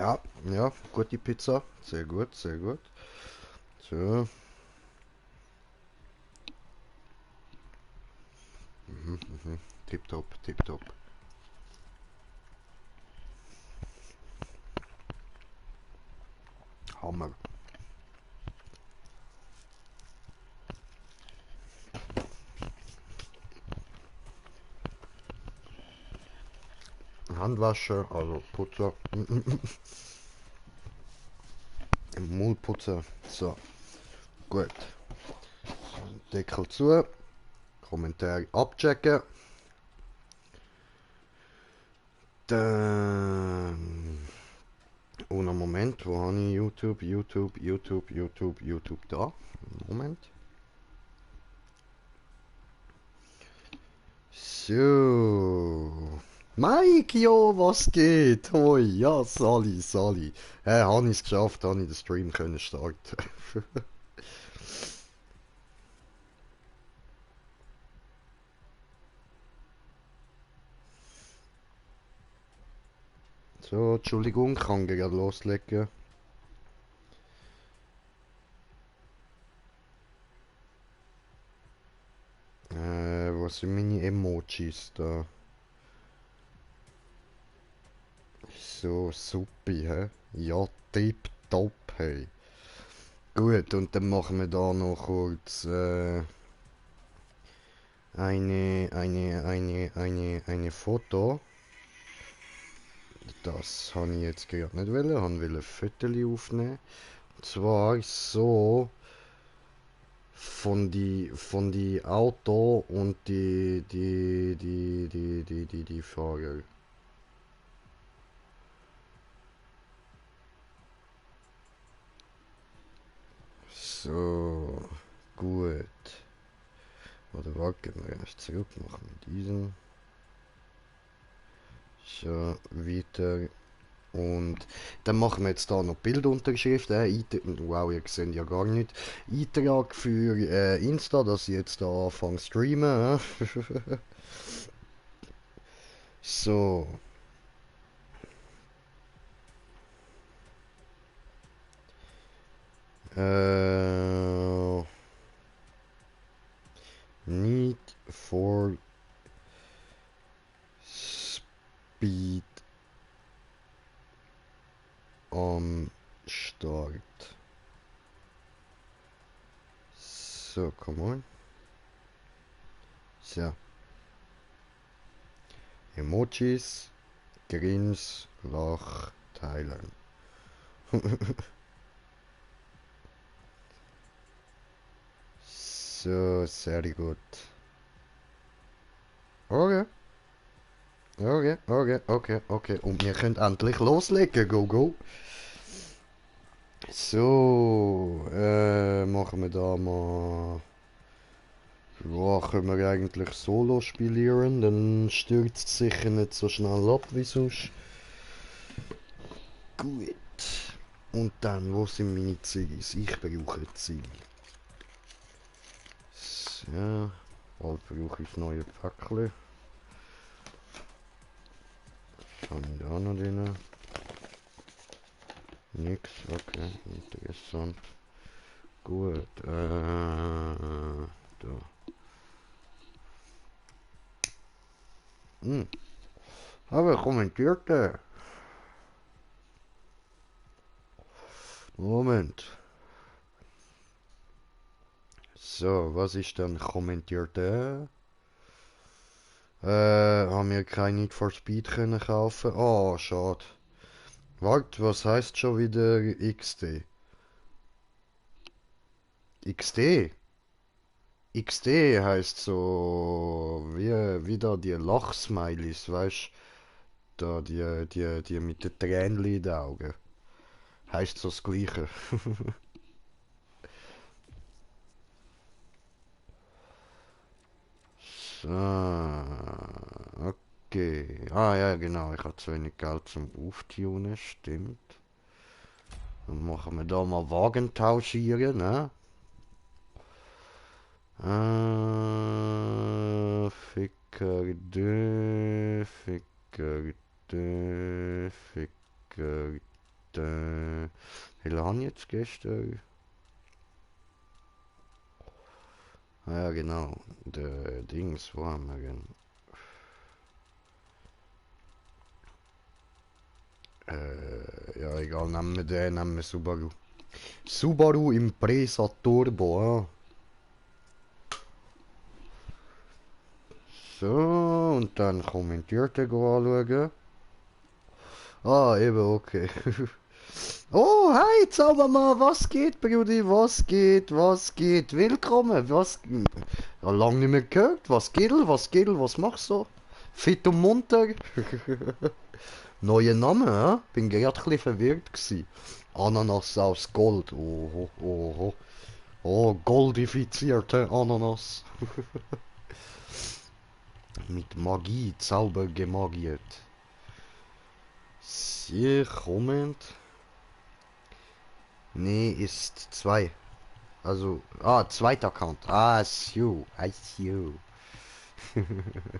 Ja, ja, gute Pizza. Sehr gut, sehr gut. So, tipptopp, tipptopp. Hammer. Handwasser, also Putzer, Mundputzer. So, gut. Deckel zu, Kommentare abchecken. Dann. Und Moment, wo habe ich YouTube, YouTube, YouTube, YouTube, YouTube da? Moment. So. Mike, jo, was geht? Hoi, ja, Sali, Sali. Habe ich es geschafft, habe ich den Stream können starten. So, Entschuldigung, kann gerade loslegen. Was sind meine Emojis da? So, suppi, hä? Ja, tipptopp, hey. Gut, und dann machen wir da noch kurz eine Foto. Das habe ich jetzt gerade nicht wollen. Ich wollte ein Foto aufnehmen. Und zwar so von die Auto und die Fahrer. So, gut. Oder warte, gehen wir erst zurück, machen wir diesen. So, weiter. Und dann machen wir jetzt da noch Bildunterschrift. Wow, ihr seht ja gar nicht. Eintrag für Insta, dass ich jetzt da anfange zu streamen. So. Äh, Need for Speed am Start. So, come on. So. Emojis, Grins, Lach, teilen. So, sehr gut. Okay. Okay, okay, okay, okay. Und wir können endlich loslegen. Go, go. So, machen wir da mal. Ja, können wir eigentlich Solo spielen, dann stürzt es sicher nicht so schnell ab wie sonst. Gut. Und dann, wo sind meine Ziggis? Ich brauche Ziggi. So, bald brauche ich das neue Päckchen. Kann ich da noch drin? Nix, okay, interessant. Gut, da. Hm. Aber kommentiert er. Moment. So, was ist dann kommentiert er? Haben wir kein Need for Speed können kaufen? Oh, schade. Warte, was heißt schon wieder XD? XD? XD heißt so, wie da die Lachsmileys, weißt du? Da die mit den Tränchen in den Augen. Heißt so das Gleiche. So, okay. Ah ja, genau, ich habe zu wenig Geld zum Auftunen, stimmt. Dann machen wir da mal Wagen tauschen, ne? Ficker dö, Ficker dö, Ficker Wie habe ich jetzt gestern? Ja, genau. Der Dings, wo haben wir denn? Ja, egal, nehmen wir den, nehmen wir Subaru. Subaru Impreza Turbo, ja. So, und dann kommentiert er anschauen. Ah, eben, okay. Oh, hi, Zaubermann, was geht, Brudi? Was geht, was geht? Willkommen, was... Ja, lang nicht mehr gehört. Was geht, was machst du? Fit und munter? Neuer Name, hä? Bin gerade ein bisschen verwirrt gsi. Ananas aus Gold. Oh, oh, oh. Oh, goldifizierte Ananas. Mit Magie, Zauber gemagiert. Sehr kommend. Nee, ist 2. Also, zweiter Account. Ah, so. I see you.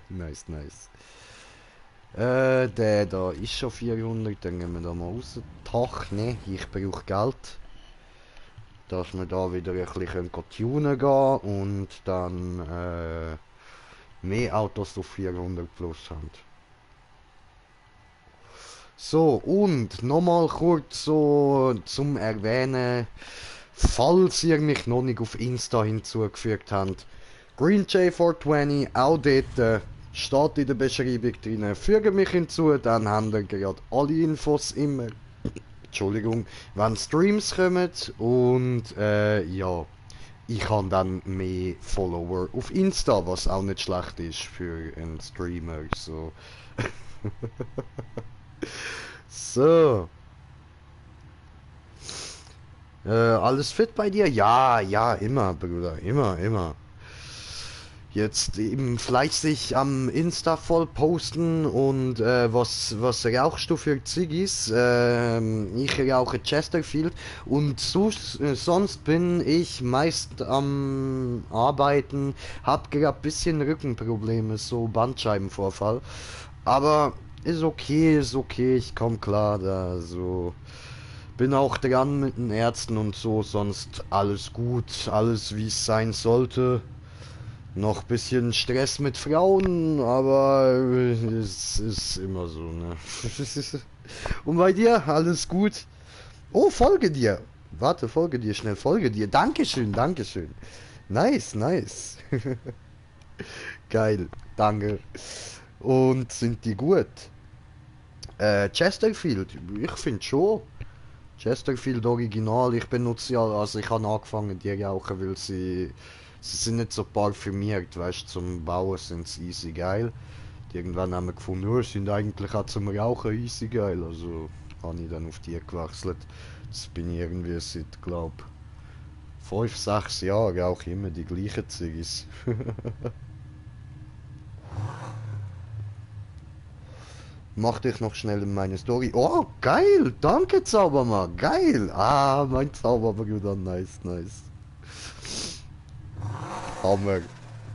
Nice, nice. Der da ist schon 400. Dann gehen wir da mal raus. Tach, ne, ich brauche Geld. Dass wir da wieder ein bisschen tunen gehen und dann mehr Autos auf 400 plus haben. So, und nochmal kurz so zum Erwähnen, falls ihr mich noch nicht auf Insta hinzugefügt habt. GreenJ420, auch dort steht in der Beschreibung drin. Füge mich hinzu, dann habt ihr gerade alle Infos immer. Entschuldigung, wenn Streams kommen und ja, ich habe dann mehr Follower auf Insta, was auch nicht schlecht ist für einen Streamer. So. So. Alles fit bei dir? Ja, ja, immer, Bruder. Immer, immer. Jetzt eben fleißig am Insta voll posten und was rauchst du für Ziggis? Ich rauche Chesterfield und sonst bin ich meist am Arbeiten, hab gerade bisschen Rückenprobleme, so Bandscheibenvorfall. Aber ist okay, ich komm klar da, so. Bin auch dran mit den Ärzten und so, sonst alles gut, alles wie es sein sollte. Noch bisschen Stress mit Frauen, aber es ist immer so, ne? Und bei dir, alles gut? Oh, folge dir. Warte, folge dir schnell, folge dir. Dankeschön, Dankeschön. Nice, nice. Geil, danke. Und sind die gut? Chesterfield, ich finde schon. Chesterfield Original, ich benutze ja, also ich habe angefangen die rauchen, weil sie sind nicht so parfümiert, weißt du, zum Bauen sind sie easy geil. Irgendwann haben wir gefunden, oh, sind eigentlich auch zum Rauchen easy geil, also habe ich dann auf die gewechselt. Das bin ich irgendwie seit, glaub, 5, 6 Jahren rauche ich immer die gleichen Ziggis. Mach dich noch schnell in meine Story. Oh, geil! Danke, Zaubermann! Geil! Ah, mein Zauberbruder. Nice, nice. Hammer.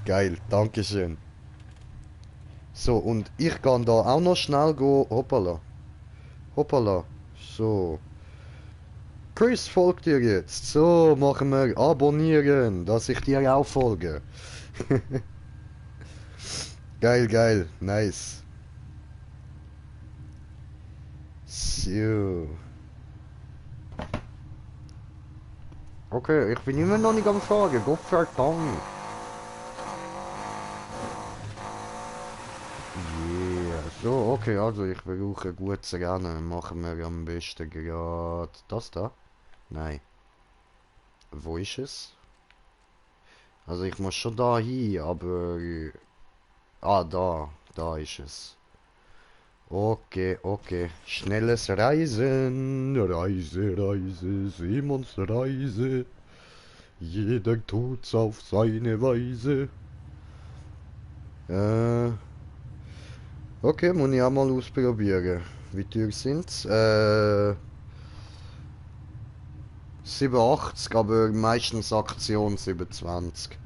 Geil, Dankeschön. So, und ich kann da auch noch schnell go. Hoppala. Hoppala. So. Chris folgt dir jetzt. So, machen wir abonnieren, dass ich dir auch folge. Geil, geil. Nice. So. Okay, ich bin immer noch nicht am Fragen. Gott verdammt. Yeah. So, okay, also ich brauche ein gutes Rennen. Machen wir am besten gerade das da. Nein. Wo ist es? Also ich muss schon da hin, aber... Ah, da. Da ist es. Okay, okay. Schnelles Reisen. Reise, Reise, Simons Reise. Jeder tut's auf seine Weise. Okay, muss ich auch mal ausprobieren. Wie teuer sind's? 87, aber meistens Aktion 27.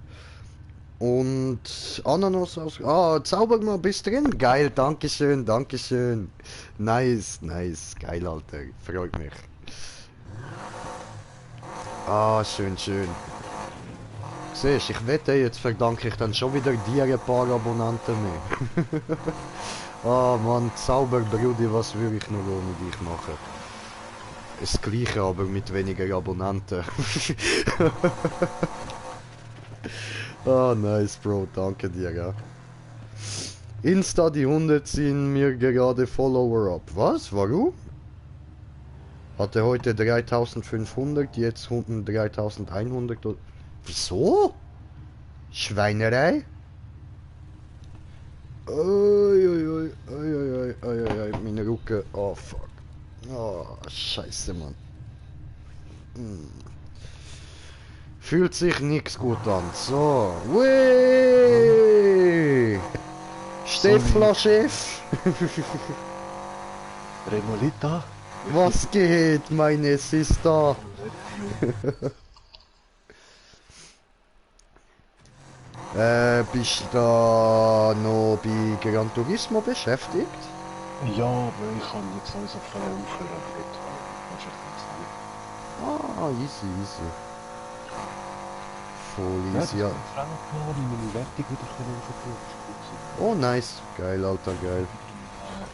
Und Ananas aus. Ah, zauber mal bis drin. Geil, Dankeschön, Dankeschön. Nice, nice. Geil, Alter. Freut mich. Ah, schön, schön. Siehst, ich wette, jetzt verdanke ich dann schon wieder dir ein paar Abonnenten mehr. Ah, Mann, Zauberbrudi, was würde ich noch ohne dich machen? Das Gleiche, aber mit weniger Abonnenten. Ah, nice, Bro, danke dir, ja. Insta, die 100 ziehen mir gerade Follower ab. Was? Warum? Hatte heute 3500, jetzt unten 3100. Wieso? Schweinerei? Ui, ui, ui, ui, ui, ui, ui, ui, meine Rücken. Oh, fuck. Oh, scheiße, Mann. Fühlt sich nix gut an. So. Ui! Sonny, Steffler Chef! Remolita, Was geht, meine Sister? Alessio. Bist du da noch bei Gran Turismo beschäftigt? Ja, aber ich kann jetzt langsam aufhören damit, weil kannst du nicht sagen. Ah, easy, easy. Voll Ja, easy, das ja. kommt vor allem klar, wie meine Wertung wieder aufbauen können. Oh, nice. Geil, Alter, geil.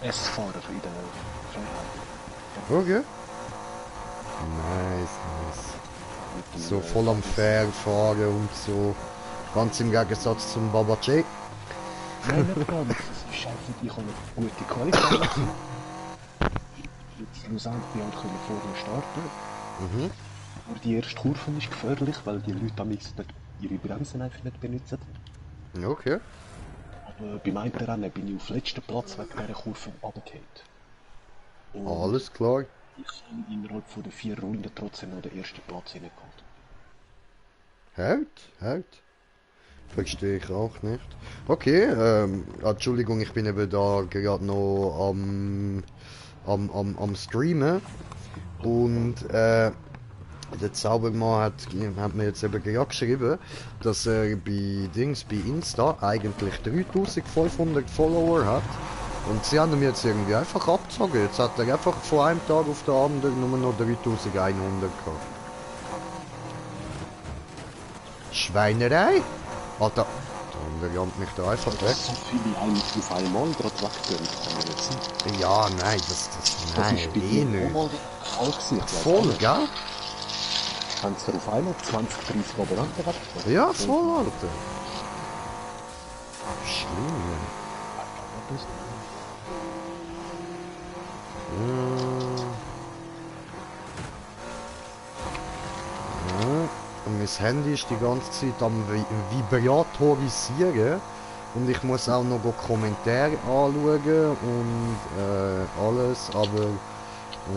S-Fahrer in der Freiheit. Okay. Nice, nice. Mit So dem voll am Fair fahren und so. Ganz im Gegensatz zum Baba J. Nein, nicht ganz. Es ist einfach, ich habe eine gute Qualität. Jetzt schlussendlich halt können vorne starten. Mhm. Aber die erste Kurve ist gefährlich, weil die Leute am nicht ihre Bremsen einfach nicht benutzen. Okay. Aber beim einen Rennen bin ich auf letzten Platz wegen dieser Kurve runtergefallen. Und Alles klar. ich habe innerhalb von den 4 Runden trotzdem noch den ersten Platz hingeholt. Hart, hart. Verstehe ich auch nicht. Okay, Entschuldigung, ich bin eben da gerade noch am Streamen. Und der Zaubermann hat mir jetzt eben gerade geschrieben, dass er bei Dings, bei Insta eigentlich 3500 Follower hat. Und sie haben ihm jetzt irgendwie einfach abgezogen. Jetzt hat er einfach von einem Tag auf den anderen nur noch 3100 gehabt. Schweinerei? Alter, der jammt mich da einfach weg. So viele eigentlich auf einmal gerade weggehen, kann man jetzt nicht. Ja, nein, Das nein, ist bei eh dir nicht. auch mal der Fall gewesen, ich weiss auch Voll, nicht. gell? Haben sie auf einmal 20, 30 Abonnenten weggezogen? Ja, voll, Alter. Schlimm. Ja. Und mein Handy ist die ganze Zeit am Vibratorisieren. Und ich muss auch noch Kommentare anschauen und alles. Aber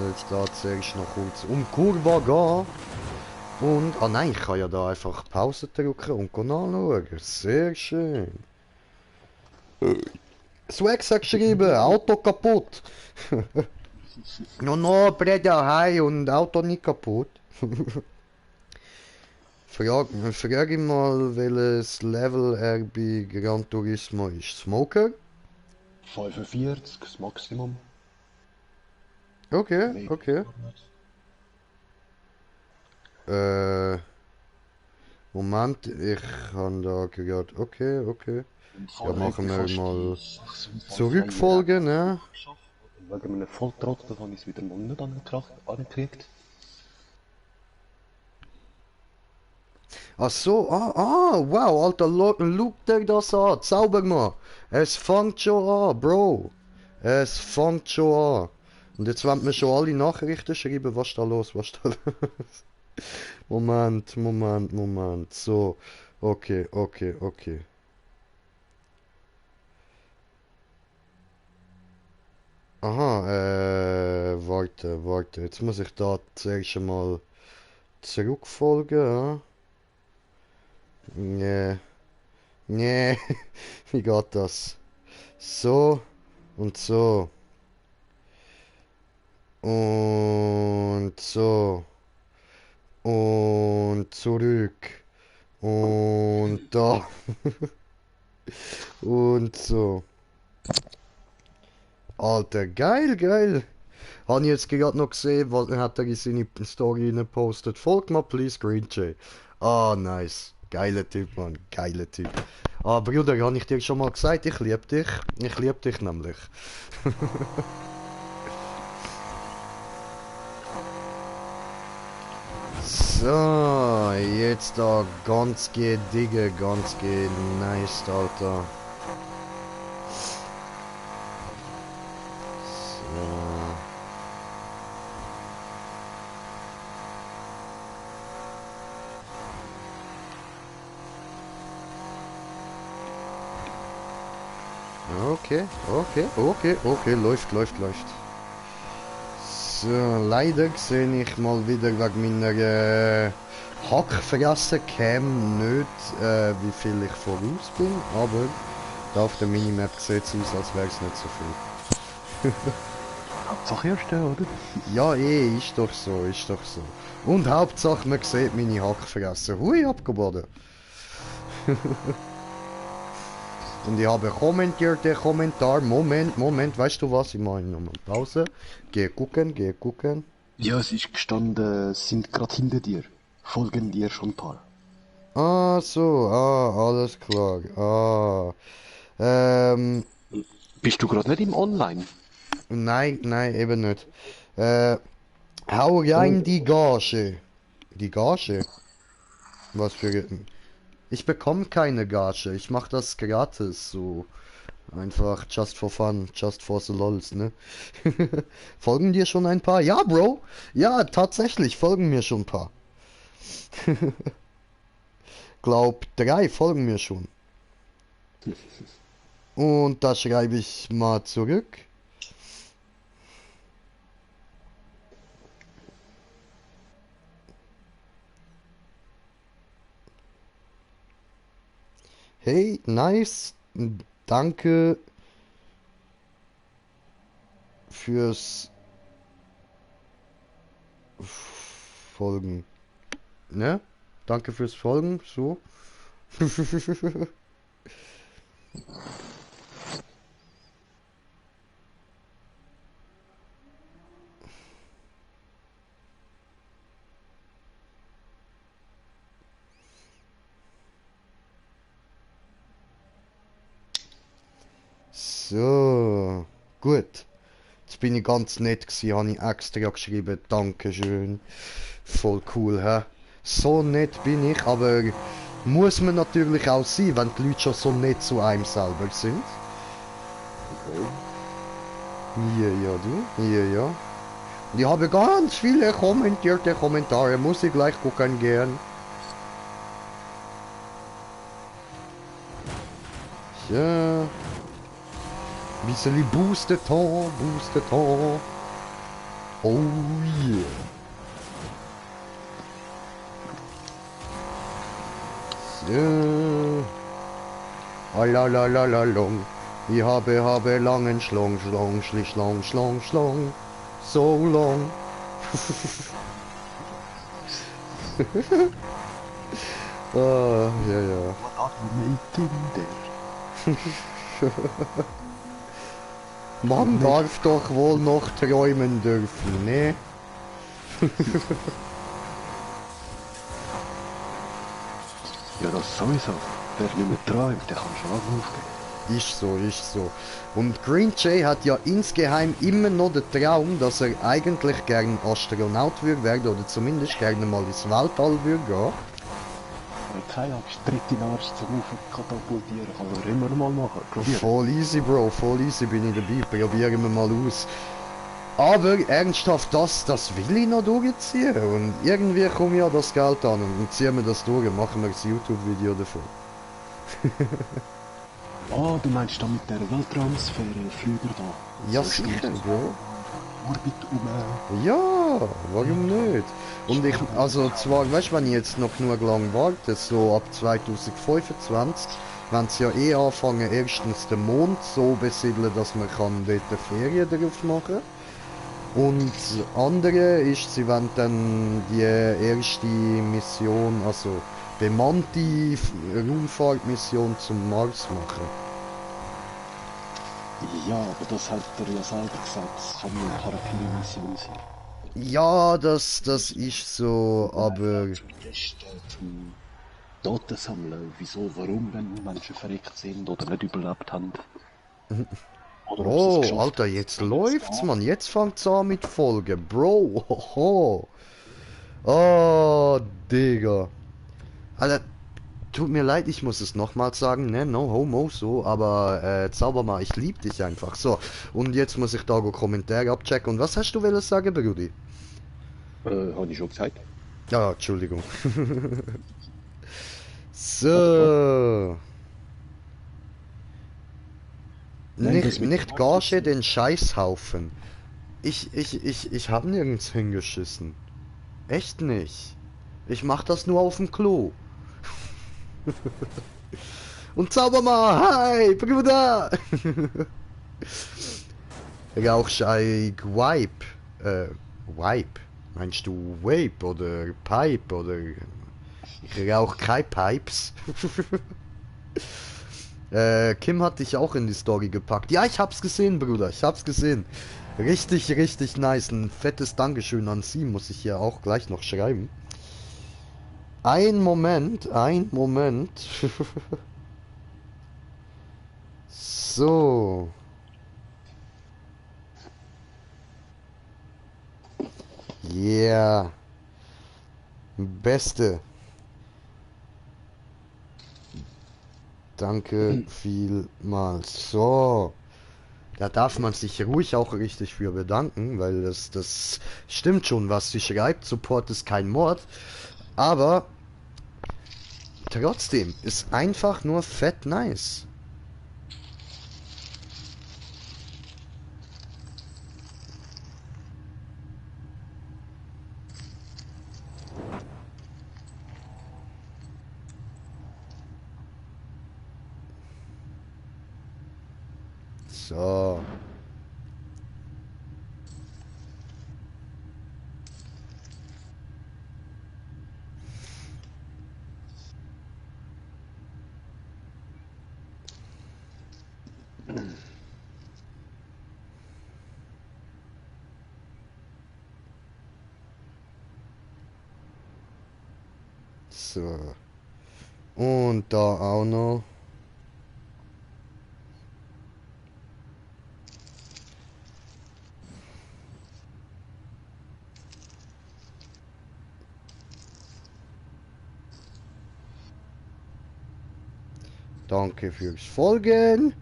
jetzt da zuerst noch kurz um die Kurve gehen. Und, ah nein, ich kann ja da einfach Pause drücken und anschauen. Sehr schön. Swax hat geschrieben, Auto kaputt. No, no, Breda, hi und Auto nicht kaputt. Frag ihn mal, welches Level er bei Gran Turismo ist. Smoker? 45, das Maximum. Okay, Mehr okay. gar nicht. Äh, Moment, ich kann da gerade. Okay, okay. Und Ja, vorher hätte machen ich wir fast die mal 600 freie Zurückfolgen, Rennen ne? geschafft. Wegen einem Volltrottel habe ich es wieder mal nicht angekriegt. Ach so, wow, Alter, schau dir das an, Zaubermann. Es fängt schon an, Bro. Es fängt schon an. Und jetzt wollen wir schon alle Nachrichten schreiben, was ist da los, was ist da los. Moment, Moment, Moment. So, okay, okay, okay. Aha, warte, warte. Jetzt muss ich da zuerst mal zurückfolgen, ja? Nee, nee, wie geht das? So und so. Und so. Und zurück. Und da. Und so. Alter, geil, geil. Habe ich jetzt gerade noch gesehen, was hat er in seine Story gepostet. Folgt mal, please, Green Jay. Ah, nice. Geiler Typ, Mann. Geiler Typ. Ah, Bruder, habe ich dir schon mal gesagt, ich liebe dich. Ich liebe dich nämlich. So, jetzt da ganz gedigge, ganz nice, Alter. So. Okay, okay, läuft. So, leider sehe ich mal wieder wegen meiner Hackfresse Cam nicht, wie viel ich voraus bin, aber da auf der Minimap sieht es aus, als wäre es nicht so viel. Hauptsache Erste, oder? Ja, ist doch so, ist doch so. Und Hauptsache, man sieht meine Hackfresse. Hui, abgeboden. Und ich habe kommentiert, der Kommentar. Moment, weißt du was? Ich mache nochmal Pause. Geh gucken. Ja, es ist gestanden, sind gerade hinter dir. Folgen dir schon ein paar. Ah, so, alles klar. Bist du gerade nicht im Online? Nein, eben nicht. Äh, hau rein Oh, die Gage. Die Gage? Was für... Ich bekomme keine Gage. Ich mache das gratis, so. Einfach just for fun, just for the lols, ne? Folgen dir schon ein paar? Ja, Bro. Ja, tatsächlich folgen mir schon ein paar. Glaub, 3 folgen mir schon. Und da schreibe ich mal zurück. Hey, nice. Danke fürs Folgen. Ne? Danke fürs Folgen. So. So. Gut. Jetzt bin ich ganz nett gewesen, habe ich extra geschrieben. Dankeschön. Voll cool, hä? So nett bin ich, aber muss man natürlich auch sein, wenn die Leute schon so nett zu einem selber sind. Ja, du. Ja. Und ich habe ganz viele kommentierte Kommentare, muss ich gleich gucken gehen. Ja. Bisschen Boosteton. Oh yeah. So. Alalalalong. Ich habe langen Schlong. So long. Ah, ja. what are you making there? Man darf doch wohl noch träumen dürfen, ne? Ja, das sowieso. Wer nicht mehr träumt, der kann schon lange aufgeben. Ist so. Und Green Jay hat ja insgeheim immer noch den Traum, dass er eigentlich gern Astronaut würde werden oder zumindest gerne mal ins Weltall würde gehen. Keine Angst, dritte Arsch zum Aufkatapultieren kann er immer mal machen. Probieren. Voll easy, Bro, voll easy bin ich dabei. Probieren wir mal aus. Aber ernsthaft, das will ich noch durchziehen. Und irgendwie kommt ja das Geld an und ziehen wir das durch und machen wir ein YouTube-Video davon. Ah, du meinst da mit der Weltraumsphäre-Flüger da? Ja, So sicher, stimmt. Bro. Orbit Ja, warum nicht? Und ich, also zwar, weißt du, wenn ich jetzt noch genug lang warte, so ab 2025, wenn sie ja eh anfangen, erstens den Mond so besiedeln, dass man kann dort eine Ferien drauf machen. Und das andere ist, sie wollen dann die erste Mission, also bemannte Raumfahrtmission zum Mars machen. Ja, aber das hat er ja selber gesagt, das kann nur eine Paraply-Mission sein. Ja, das ist so, Und aber... zum Testen, zum Daten sammeln, wieso, warum, wenn Menschen verreckt sind oder nicht überlebt haben. Oder ob sie es Oh, geschafft Alter, haben. jetzt Und jetzt läuft's, da. Mann. Jetzt fängt's an mit Folgen. Bro, hoho. Oh, Digga. Alter, tut mir leid, ich muss es nochmals sagen, ne? No homo, so. Aber, Zaubermann, ich lieb dich einfach. So, und jetzt muss ich da go Kommentare abchecken. Und was hast du wollen sagen, Brudi? Habe ich schon gesagt. Ja, Entschuldigung. Warte, warte. So. Nein, das mit Nicht dem Gage, Artist. den Scheißhaufen. Ich hab nirgends hingeschissen. Echt nicht. Ich mach das nur auf dem Klo. Und Zaubermann, hi, Bruder! Rauchscheig Wipe. Wipe? Meinst du Vape oder Pipe oder... Ich rauch keine Pipes. Kim hat dich auch in die Story gepackt. Ja, ich hab's gesehen, Bruder. Ich hab's gesehen. Richtig, richtig nice. Ein fettes Dankeschön an sie muss ich hier auch gleich noch schreiben. Ein Moment, ein Moment. So. Yeah. Beste. Danke vielmals. So. Da darf man sich ruhig auch richtig für bedanken, weil das stimmt schon, was sie schreibt. Support ist kein Mord. Aber trotzdem ist einfach nur fett nice. So. So. Und da auch noch. Danke fürs Folgen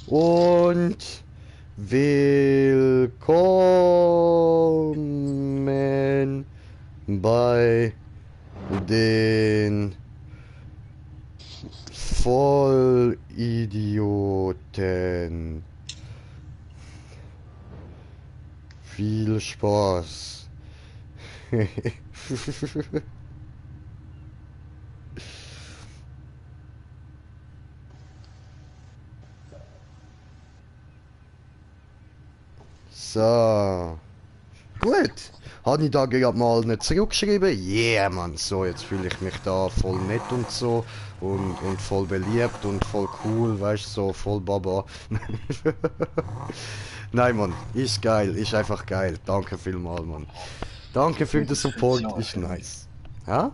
und willkommen bei den Vollidioten. Viel Spaß. So. Gut. Habe ich da gerade mal nicht zurückgeschrieben? Yeah, Mann. So, jetzt fühle ich mich da voll nett und so. Und voll beliebt und voll cool, weißt du, so voll Baba. Nein, Mann. Ist geil. Ist einfach geil. Danke vielmals, Mann. Danke für den Support. Ist nice. Ja?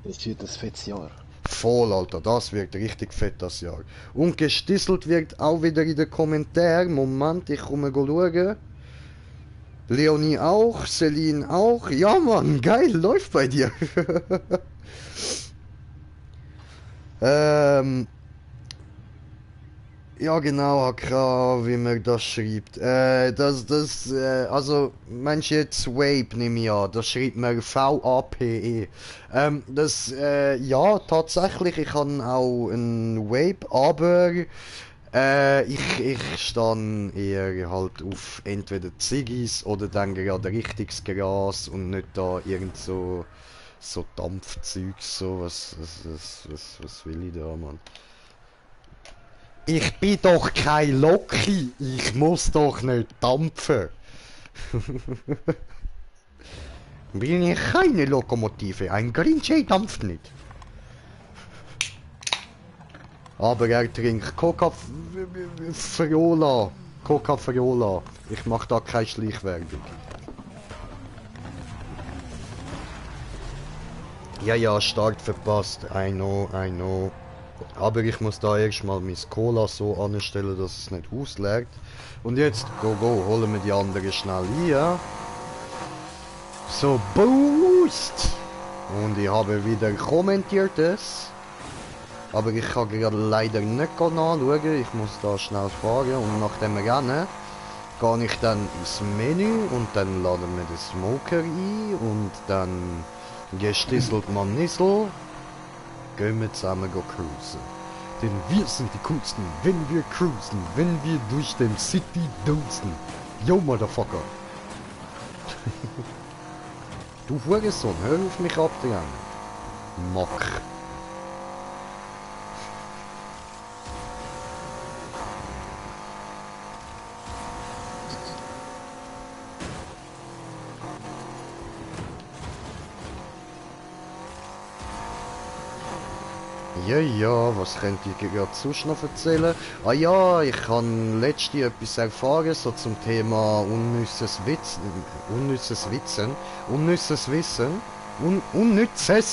Das wird ein fettes Jahr. Voll, Alter, das wird richtig fett das Jahr. Und gestisselt wird auch wieder in den Kommentaren. Moment, ich komme schauen. Leonie auch, Celine auch. Ja, Mann, geil, läuft bei dir. ähm, ja, genau, Akra, wie man das schreibt. Also, meinst du jetzt Vape, nehme ich an. Das schreibt man V-A-P-E. Ja, tatsächlich, ich habe auch ein Vape, aber ich stehe eher halt auf entweder Ziggis oder dann gerade richtiges Gras und nicht da irgend so Dampfzeugs, so, was will ich da, Mann? Ich bin doch kein Loki, ich muss doch nicht dampfen. Bin ich keine Lokomotive, ein Green Jay dampft nicht. Aber er trinkt Coca-Friola. Coca-Friola. Ich mach da keine Schleichwerbung. Ja, ja, Start verpasst. I know, I know. Aber ich muss da erstmal mein Cola so anstellen, dass es nicht ausleert. Und jetzt, go, holen wir die anderen schnell hier. So, Boost! Und ich habe wieder kommentiert es. Aber ich kann gerade leider nicht nachschauen. Ich muss da schnell fahren. Und nach dem Rennen gehe ich dann ins Menü und dann laden wir den Smoker ein. Und dann gestisselt man Nissel. Gehen wir zusammen cruisen. Denn wir sind die coolsten, wenn wir cruisen, wenn wir durch den City dusten. Yo, Motherfucker. Du Hurensohn, hör auf mich abdrängen. Mack. Ja, ja, was könnte ich gerade sonst noch erzählen? Ah ja, ich habe letztens etwas erfahren, so zum Thema unnützes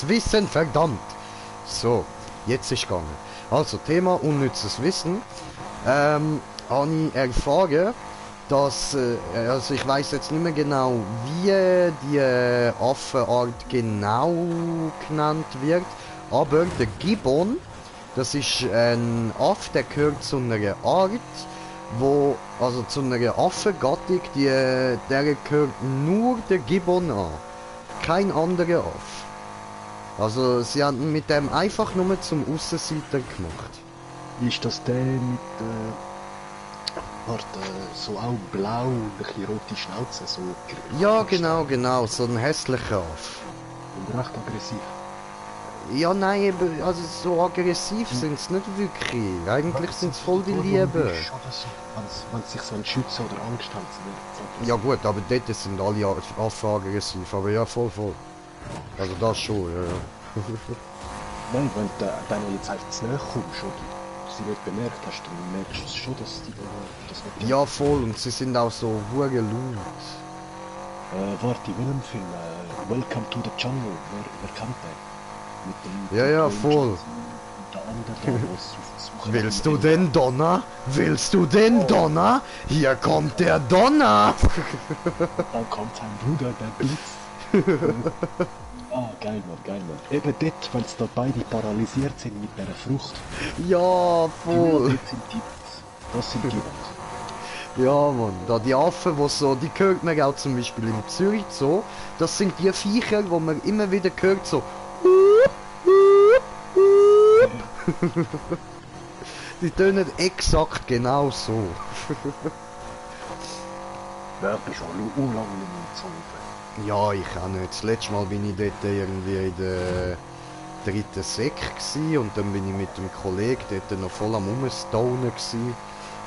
Wissen, verdammt! So, jetzt ist gegangen. Also, Thema unnützes Wissen, habe ich erfahren, dass, also ich weiß jetzt nicht mehr genau, wie die Affenart genau genannt wird, aber der Gibbon, das ist ein Affe, der gehört zu einer Art, wo, also zu einer Affengattung, der gehört nur der Gibbon an. Kein anderer Affe. Also sie haben mit dem einfach nur zum Aussenseiter gemacht. Ist das der mit, warte, so auch blau und ein bisschen rote Schnauze, so... Ja, genau, so ein hässlicher Affe. Und recht aggressiv. Ja, nein, eben, also so aggressiv sind sie nicht wirklich. Eigentlich sind sie voll die Liebe. Wenn sie sich so schützen oder Angst haben. Ja gut, aber dort sind alle Affen aggressiv, aber ja, voll. Also das schon, ja. Nein, wenn du dann jetzt einfach zu nahe kommst oder sie nicht bemerkt hast, dann merkst du schon, dass die das nicht... Ja, voll, und sie sind auch so hure laut. Warte, in welchem Film? Welcome to the Jungle, wer kennt den? Ja, voll. Willst du den Donner? Hier kommt der Donner! Dann kommt sein Bruder, der Blitz. Geil, Mann. Eben dort, weil es da beide paralysiert sind mit der Frucht. Ja, voll. Das sind die. Ja, Mann. Da die Affen, die so, die hört man auch zum Beispiel in Zürich so. Das sind die Viecher, wo man immer wieder hört so. Die tönen exakt genau so. Wer bist schon unlange nicht so. Ja, ich auch nicht. Das letzte Mal bin ich dort irgendwie in der dritten Sek gsi und dann bin ich mit dem Kollegen dort noch voll am Umstonen gsi.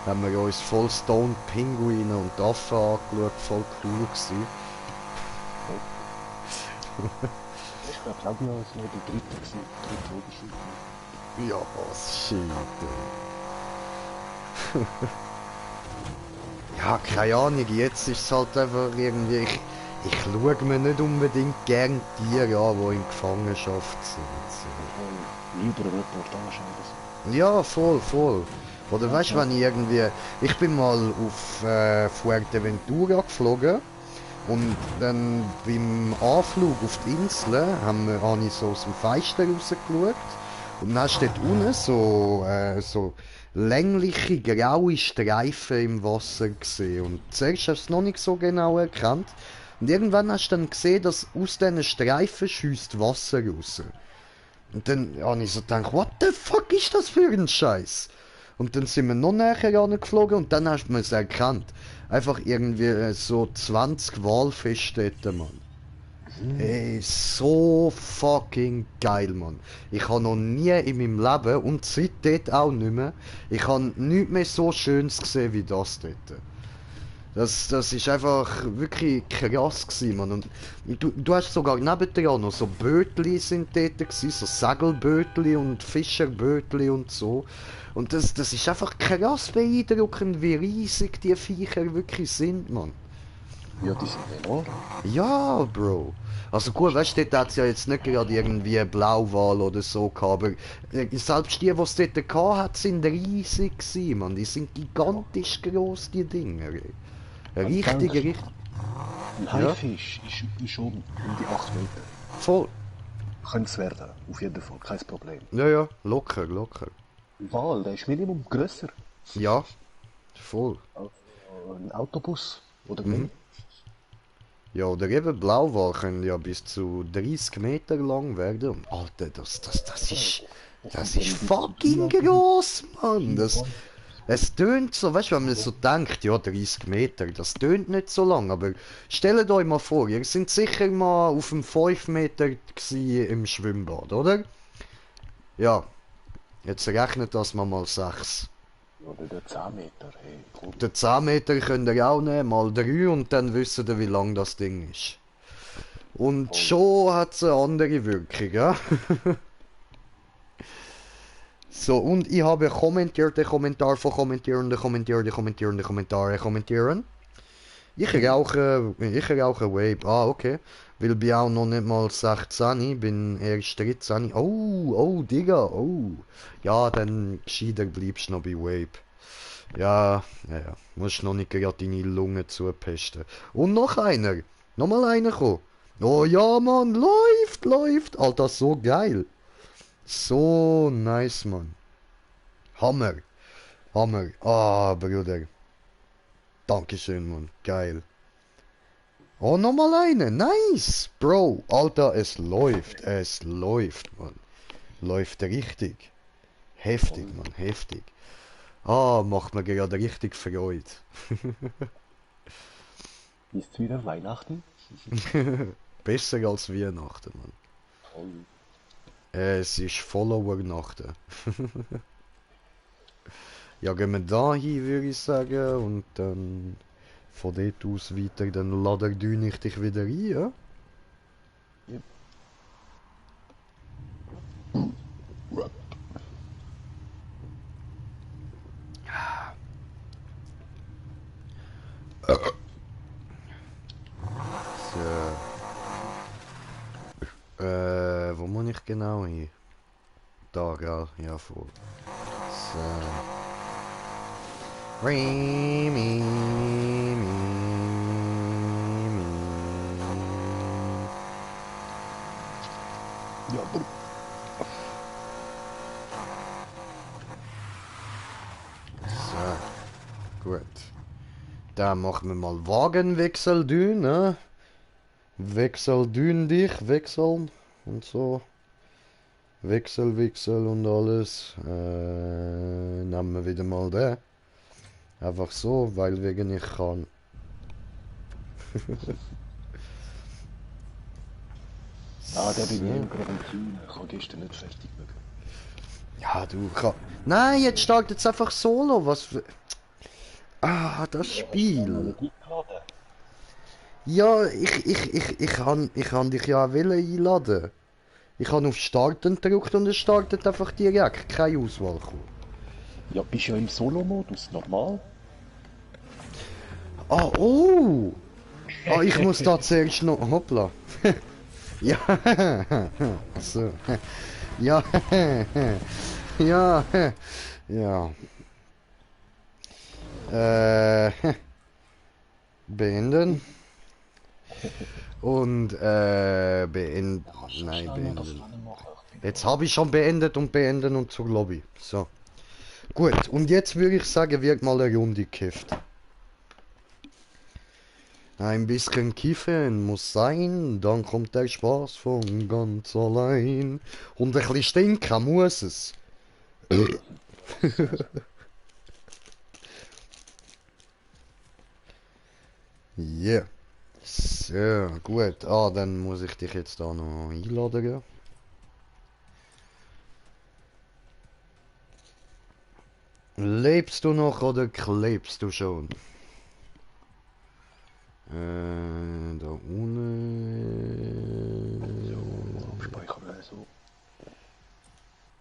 Haben wir uns voll Stone Pinguine und Affen angeschaut, voll cool gsi. Ich glaube, Claudia ist nur die dritte Oberschule. Ja, was shit. Ja, keine Ahnung, jetzt ist es halt einfach irgendwie... Ich schaue mir nicht unbedingt gern Tiere an, die in Gefangenschaft sind. Lieber eine Reportage oder so. Ja, voll. Oder weißt du, wenn ich irgendwie... Ich bin mal auf Fuerteventura geflogen. Und dann beim Anflug auf die Insel habe ich so aus dem Fenster rausgeschaut. Und dann hast du dort unten so längliche graue Streifen im Wasser gesehen. Und zuerst hast du es noch nicht so genau erkannt. Und irgendwann hast du dann gesehen, dass aus diesen Streifen schiesst Wasser raus. Und dann habe ich so gedacht, what the fuck ist das für ein Scheiß? Und dann sind wir noch näher angeflogen und dann hast du es erkannt. Einfach irgendwie so 20 Walfische dort, Mann. Ey, so fucking geil, Mann. Ich habe noch nie in meinem Leben und seitdem auch nicht mehr, ich habe nichts mehr so Schönes gesehen wie das dort. Das ist einfach wirklich krass gewesen, Mann. Und du hast sogar nebendran noch so Bötli sind dort gewesen, so Segelbötli und Fischerbötli und so. Und das ist einfach krass beeindruckend, wie riesig die Viecher wirklich sind, Mann. Ja, die sind enorm. Ja, Bro. Also gut, weißt du, dort hat es ja jetzt nicht gerade irgendwie Blauwal oder so gehabt, aber selbst die, die es dort gehabt hat, sind riesig gewesen, Mann. Die sind gigantisch groß, die Dinger. Wenn du Richtig, denkst, richtig. ein Ja, Haifisch ist schon um die 8 Meter. voll. Könnte es werden, auf jeden Fall, kein Problem. Ja, ja, locker, locker. Ein Wal, der ist Minimum grösser Ja, voll. als ein Autobus oder Mhm. mehr. Ja, oder eben Blauwal können ja bis zu 30 Meter lang werden. Und Alter, Das das sind ist dann bis zu fucking 3 groß, Mann. Kilo. Es tönt so, weißt du, wenn man so denkt, ja, 30 Meter, das tönt nicht so lang, aber stellt euch mal vor, ihr sind sicher mal auf dem 5 Meter gsi im Schwimmbad, oder? Ja, jetzt rechnet das mal 6. Oder der 10 Meter, hey, komm. Den 10 Meter könnt ihr auch nehmen, mal 3 und dann wisst ihr, wie lang das Ding ist. Und Voll. schon hat es eine andere Wirkung, ja? So, und ich habe kommentierte Kommentar von Kommentare kommentieren. Ich rauche Vape. Ah, okay. Weil bin auch noch nicht mal 16, bin erst 13. Oh, oh, Digga, oh. Ja, dann gescheiter bleibst du noch bei Vape. Ja, ja, ja. Musst noch nicht gerade deine Lungen zupesten. Und noch einer. Nochmal einer kommen. Oh ja, Mann, läuft, läuft. Alter, so geil. So nice, Mann. Hammer, Hammer. Ah, Bruder. Dankeschön, Mann. Geil. Oh, nochmal eine. Nice, Bro. Alter, es läuft. Es läuft, Mann. Läuft richtig. Heftig, Voll. Mann. Heftig. Ah, macht mir gerade richtig Freude. Ist wieder Weihnachten? Besser als Weihnachten, Mann. Voll. Es ist voller Weihnachten. Ja, gehen wir da hin, würde ich sagen. Und dann von dort aus weiter, dann laderdüne ich dich wieder ein, ja? Yep. So, wo muss ich genau hin? Da, gell? Ja, voll. So. Mi, mi, mi, mi. Ja, aber So, gut. Dann machen wir mal Wagenwechsel, ne? Wechsel, dich, wechseln und so. Wechsel und alles. Nehmen wir wieder mal den. Einfach so, weil wegen ich kann. ah, der bin ich So. eben gerade am Tunen. Ich habe gestern nicht fertig bekommen. Ja, du kann. Nein, jetzt startet es einfach solo. Was für. Ah, das Spiel. Eingeladen? Ja, ich han dich ja wollen einladen. Ich habe auf Starten gedrückt und es startet einfach direkt. Keine Auswahl gekommen. Ja, bist ja im Solo-Modus, normal. Ah, oh! Ah, ich muss da zuerst noch. Hoppla. Ja, so. Ja, ja, ja. Äh, beenden. Und, beenden. Nein, beenden. Jetzt habe ich schon beendet und beenden und zur Lobby. So. Gut, und jetzt würde ich sagen, wird mal eine Runde gekifft. Ein bisschen kiffen muss sein, dann kommt der Spaß von ganz allein. Und ein bisschen stinken muss es. Yeah. So, gut. Ah, dann muss ich dich jetzt da noch einladen. Lebst du noch oder klebst du schon? Da unten. So, abspeichern oder so.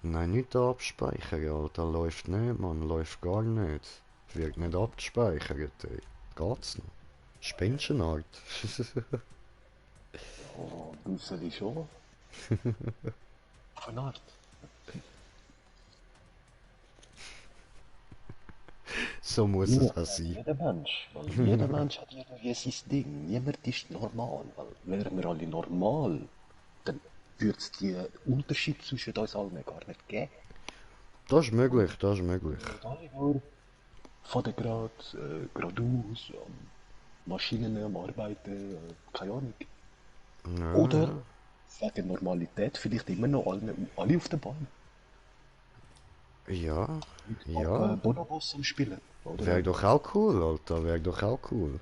Nein, nicht abspeichern, Alter. Läuft nicht, man. Läuft gar nicht. Wird nicht abgespeichert, ey. Geht's noch? Spinnst du eine Art? Oh, Büsseli schon. Von Art. So muss Ja, es auch sein. jeder Mensch. Weil jeder Mensch hat irgendwie sein Ding. Niemand ist normal. Weil wären wir alle normal, dann würde es die Unterschied zwischen uns allen gar nicht geben. Das ist möglich, das ist möglich. Wir sind alle nur von der geradeaus, Maschinen am Arbeiten, keine Ahnung. Oder Ja, wegen Normalität vielleicht immer noch alle auf der Bahn. ja, Mit ja. Bonobos am Spielen. Oder? Wäre doch auch cool, Alter. Wäre doch auch cool.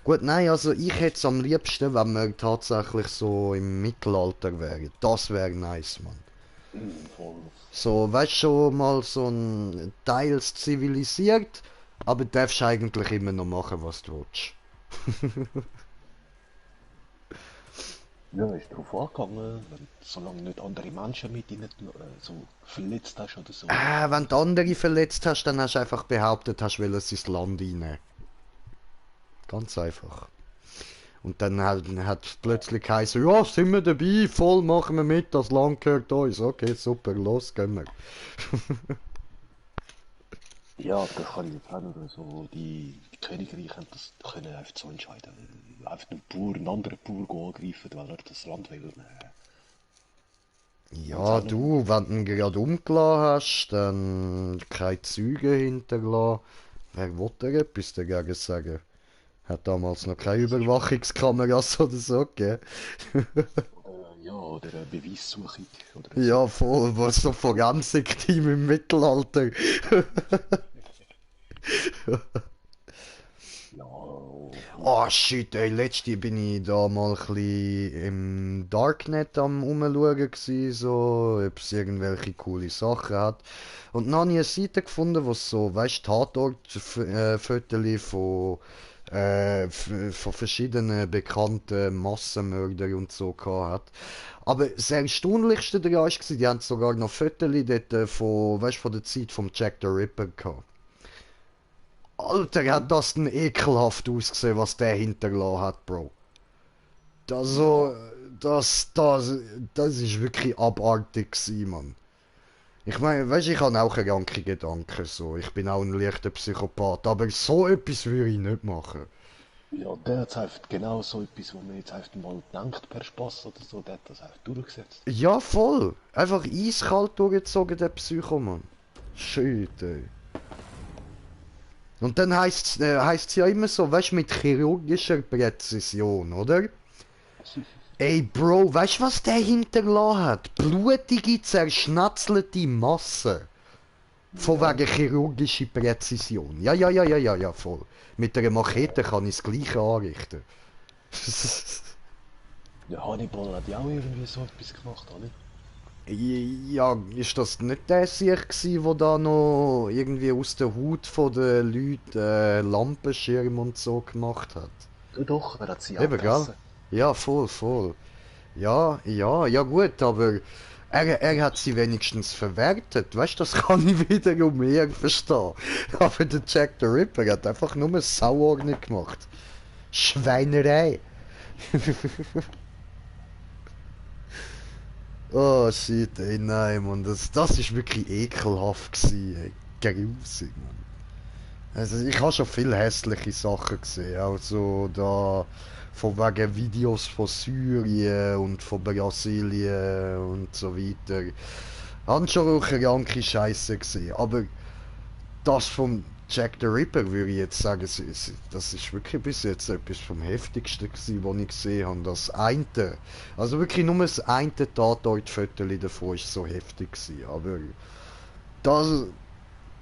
Gut, nein, also ich hätte es am liebsten, wenn wir tatsächlich so im Mittelalter wären. Das wäre nice, Mann. Voll. So, weißt du, schon mal so ein teils zivilisiert, aber darfst eigentlich immer noch machen, was du willst. Ja, ist drauf angegangen, solange nicht andere Menschen mit ihnen so verletzt hast oder so. Wenn du andere verletzt hast, dann hast du einfach behauptet, hast wollen sie ins Land reinnehmen. Ganz einfach. Und dann hat plötzlich geheißen, ja, sind wir dabei, voll machen wir mit, das Land gehört uns. Okay, super, los, gehen wir. Ja, aber das kann ich jetzt auch nur so, die Königreiche haben das können einfach so entscheiden. Einfach einen Bauer, einen anderen Bauer angreifen, weil er das Land will. Ganz Ja, auch nicht. du, wenn du ihn gerade umgelassen hast, dann keine Züge hinterlassen. Wer wollte da etwas dagegen sagen? Hat damals noch keine Überwachungskameras oder so gegeben. Oder, ja, oder eine Beweissuchung oder so. Ja, voll, was so Forensik-Team im Mittelalter. Ja, Oh shit, ey, letzte bin ich da mal ein bisschen im Darknet am rumschauen gsi, so, ob es irgendwelche coole Sachen hat. Und dann habe ich eine Seite gefunden, wo so, weißt du, Tatort-Fotos von verschiedenen bekannten Massenmördern und so gehabt hat. Aber das Erstaunlichste daran war, die haben sogar noch Fotos dort von, weißt, von der Zeit vom Jack the Ripper gehabt. Alter, hat das denn ekelhaft ausgesehen, was der hinterlassen hat, Bro. Das ja, so, das ist wirklich abartig gewesen, Mann. Ich meine, weißt, ich habe auch kranke Gedanken, so. Ich bin auch ein leichter Psychopath, aber so etwas würde ich nicht machen. ja, der hat einfach genau so etwas, wo man jetzt einfach mal denkt per Spaß oder so, der hat das einfach durchgesetzt. Ja, voll. Einfach eiskalt durchgezogen, der Psychomann. Shit, ey. Und dann heisst's ja immer so, weißt, mit chirurgischer Präzision, oder? Ey, Bro, weißt du, was der hinterlassen hat? Blutige, zerschnetzelte Masse. Von Ja, wegen chirurgische Präzision. Ja, ja, ja, ja, ja, ja, voll. Mit einer Machete kann ich das Gleiche anrichten. ja, Hannibal hat ja auch irgendwie so etwas gemacht, oder? Ja, ist das nicht der sich gsi, wo da noch irgendwie aus der Haut von den Leuten Lampenschirm und so gemacht hat? Ja, doch, er hat sie auch Eben, gell? gefressen. Ja, voll, voll. Ja, ja, ja gut, aber er hat sie wenigstens verwertet. Weißt du, das kann ich wiederum eher verstehen. Aber der Jack the Ripper hat einfach nur Sauordnung gemacht. Schweinerei. Oh shit, ey, nein, Mann, das ist wirklich ekelhaft gewesen, ey. Grusig, Mann. Also ich habe schon viele hässliche Sachen gesehen, also da von wegen Videos von Syrien und von Brasilien und so weiter. Haben schon auch kranke Scheiße gesehen, aber das vom Jack the Ripper würde ich jetzt sagen, das ist wirklich bis jetzt etwas vom heftigsten gewesen, was ich gesehen habe. Das eine, also wirklich nur das eine Tatort-Foto davon ist so heftig gewesen, aber das,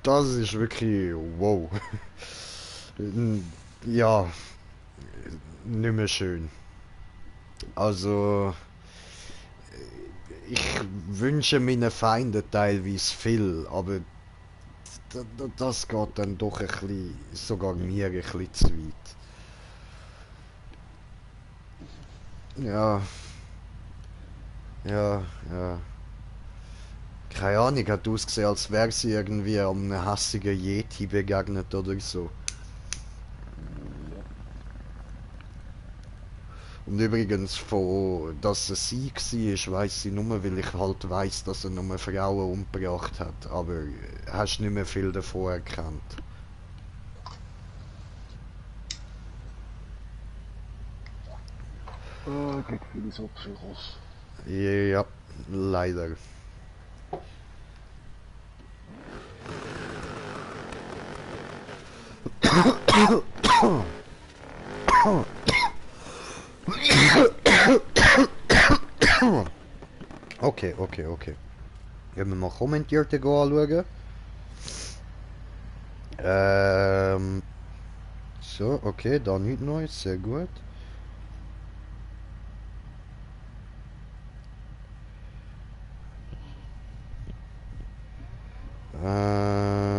das ist wirklich wow. Ja, nicht mehr schön. Also, ich wünsche meinen Feinden teilweise viel, aber das geht dann doch ein bisschen, sogar mir ein bisschen zu weit. Ja, ja, ja. Keine Ahnung, hat ausgesehen, als wäre sie irgendwie einem hassigen Yeti begegnet oder so. Ja. Und übrigens, von, dass es sie war, weiss ich nur, weil ich halt weiss, dass er nur Frauen umgebracht hat. Aber hast nicht mehr viel davon erkannt. Geht viele so Psychos. Ja, leider. Okay, okay, okay. Gehen wir mal kommentierte anschauen. So, okay, da nichts Neues, sehr gut.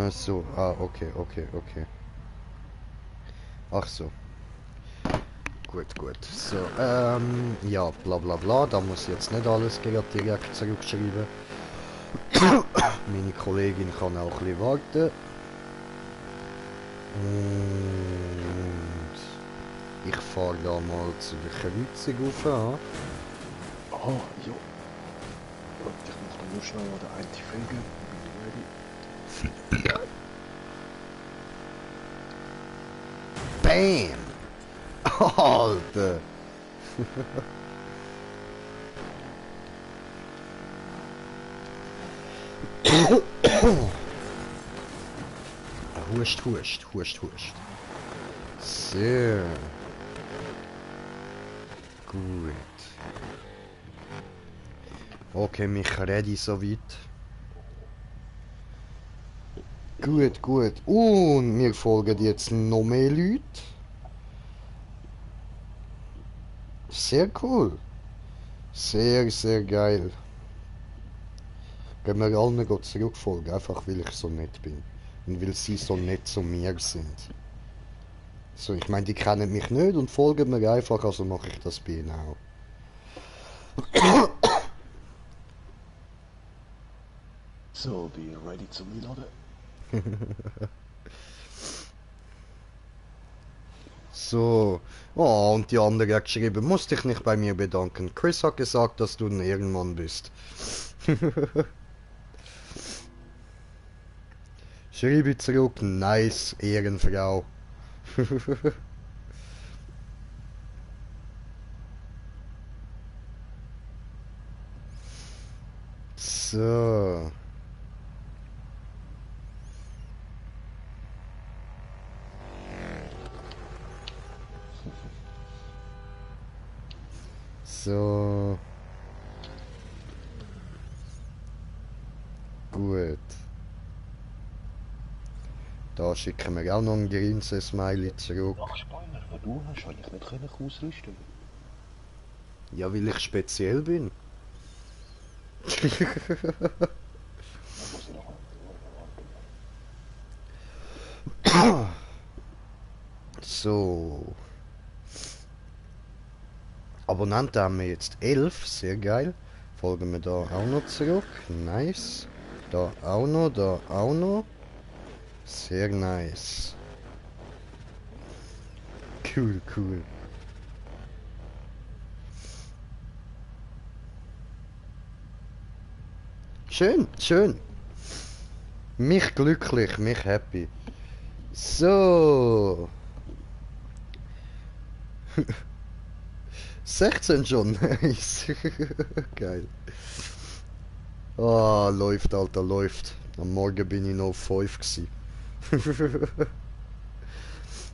So, okay, okay, okay. Ach so, gut, gut. So, ja, bla bla bla, da muss ich jetzt nicht alles direkt zurückschreiben. Meine Kollegin kann auch ein bisschen warten. Und ich fahre da mal zu der Kreuzung rauf. Ah, ja. Warte, ich muss dann nur schnell an den einen folgen. Bin ich ready? Bam! Alter! Huscht, huscht, huscht, huscht. So. Gut. Okay, mich ready soweit. Gut, gut. Und mir folgen jetzt noch mehr Leute. Sehr cool. Sehr, sehr geil. Gehen wir allen zurückfolgen, einfach weil ich so nett bin. Und weil sie so nett zu mir sind. So, ich meine, die kennen mich nicht und folgen mir einfach, also mache ich das bei ihnen auch. So, bin ich ready zum Einladen? So. Oh, und die andere hat geschrieben, musst dich nicht bei mir bedanken. Chris hat gesagt, dass du ein Ehrenmann bist. Schreibe zurück, nice, Ehrenfrau. So. So. Gut. Da schicken wir auch noch ein Grinsen-Smiley zurück. Nachspoiler, den du hast, habe ich nicht können ausrüsten. Ja, weil ich speziell bin. Da muss ich noch So. Abonnenten haben wir jetzt 11, sehr geil. Folgen wir da auch noch zurück. Nice. Da auch noch, da auch noch. Sehr nice. Cool, cool. Schön, schön. Mich glücklich, mich happy. So. 16 schon, nice. Geil. Ah, läuft, Alter, läuft. Am Morgen bin ich noch auf 5 gsi.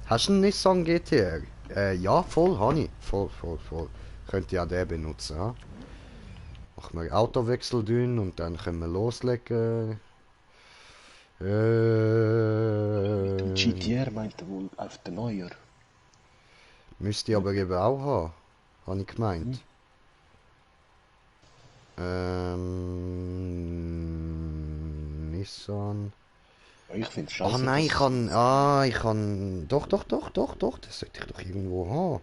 Hast du einen Nissan GTR? Ja, voll, habe ich. Voll, voll, voll. Könnt ihr ja den benutzen, ja? Machen wir Autowechsel dünn und dann können wir loslegen. mit dem GTR meint er wohl auf den Neuer. Müsste ich aber eben auch haben. Habe ich Hm. gemeint. Nissan. Ja, ich finde es Ah scheiße, nein, dass... ich kann. Ah, ich kann. Doch, doch, doch, doch, doch. Das sollte ich doch irgendwo haben.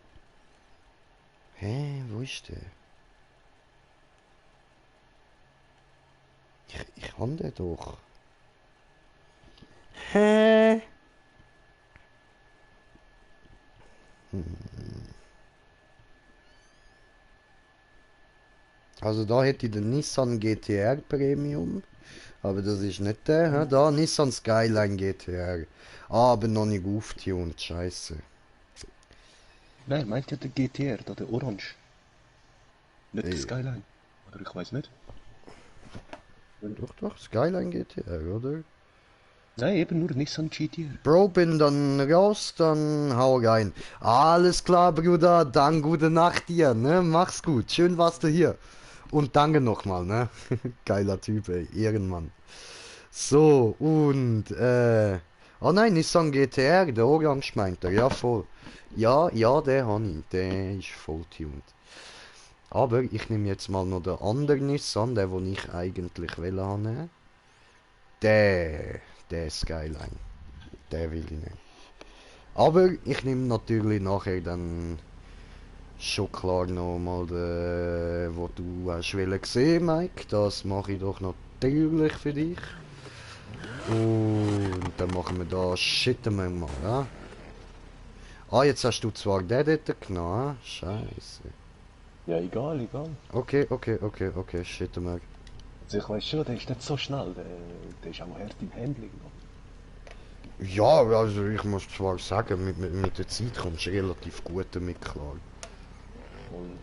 Hä, wo ist der? Ich hab den doch. Hä? Also da hätte ich den Nissan GTR Premium. Aber das ist nicht der, hä? Da, Nissan Skyline GTR. Ah, aber noch nicht aufgetunt, scheiße. Nein, meint ja der GTR, da der Orange. Nicht der Ey, Skyline. Oder ich weiß nicht. doch, Skyline GTR, oder? Nein, eben nur Nissan GTR. Bro, bin dann raus, dann hau rein. Alles klar, Bruder, dann gute Nacht dir, ne? Mach's gut, schön warst du hier. Und danke nochmal, ne? Geiler Typ, ey, Ehrenmann. So, und, oh nein, Nissan GTR, der Orange meint er, ja voll. Ja, der habe ich, der ist voll tuned. Aber ich nehme jetzt mal noch den anderen Nissan, den ich eigentlich will haben. Der Skyline, der will ich nicht. Aber ich nehme natürlich nachher dann schon klar noch mal den, wo du hast wollen sehen, Mike. Das mache ich doch natürlich für dich. Und dann machen wir da shitten wir mal, ja? Ah, jetzt hast du zwar den dort genommen, scheiße. Ja, egal. Okay, shitten wir. Also ich weiß schon, der ist nicht so schnell. Der ist auch hart im Handling. Ja, also ich muss zwar sagen, mit der Zeit kommst du relativ gut damit klar. Und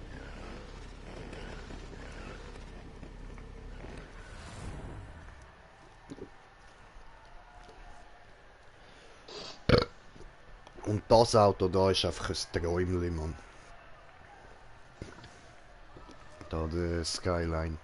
Und das Auto da ist einfach ein Träumchen, Mann. Da der Skyline.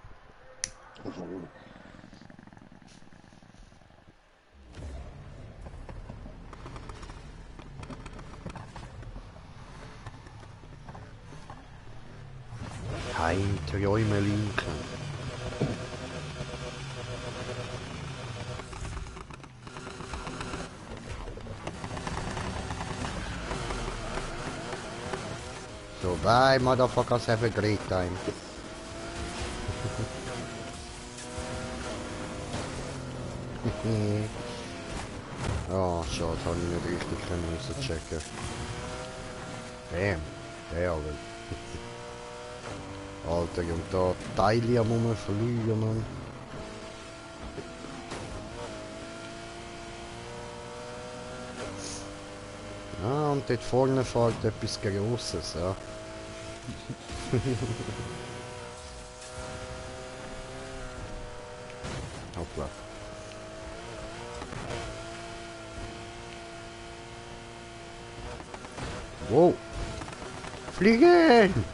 Heimträumelinchen. So, bye, motherfuckers, have a great time. Oh, schade, habe ich nicht richtig können müssen checken. Damn, der Alter. Alter, und da Teile am rumfliegen, Mann. Ah, und dort vorne fährt etwas Grosses, ja. Hoppla. Wow. Fliegen!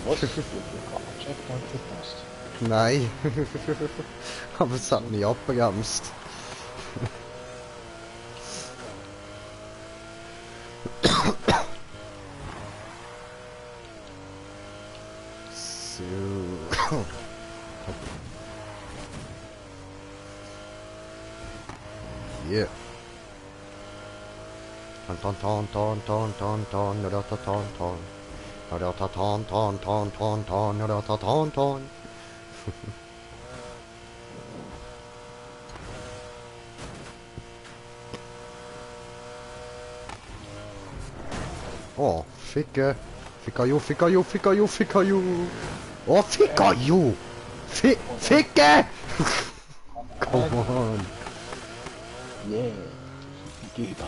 was? Checkpoint verpasst. Nein. Aber es hat mich abgebremst. So. Yeah. Ton ton ton ton ton ton ton ton ton ton ton. Ton ton ton ton ton ton ton. Oh, ficke. Ficka you. Oh, ficka you. Ficke! Come on. Yeah. Geh da.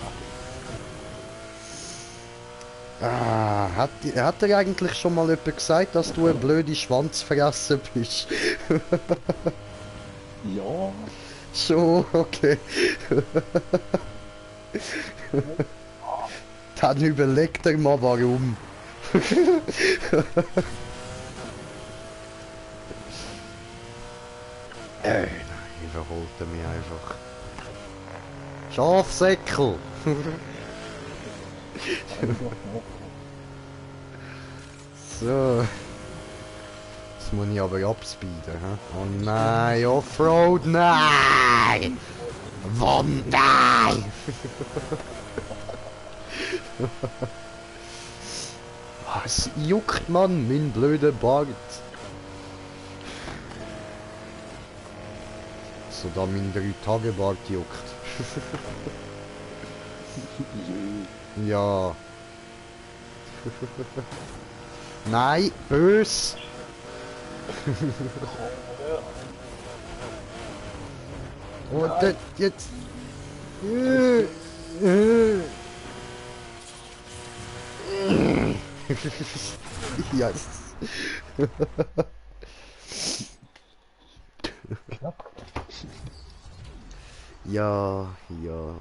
Ah, hat er eigentlich schon mal jemand gesagt, dass du ein blöde Schwanzfresse bist? Ja. Schon, okay. Dann überlegt er mal warum. Nein, überholt er mich einfach. Schafsäckel! So. muss ich aber abspeeden. Hä? Oh nein, Offroad, nein! Wann, nein! Was juckt man, mein blöder Bart? So da mein 3-Tage-Bart juckt. Ja. Nein, bös! Und jetzt... Yes. Knapp. Ja, ja.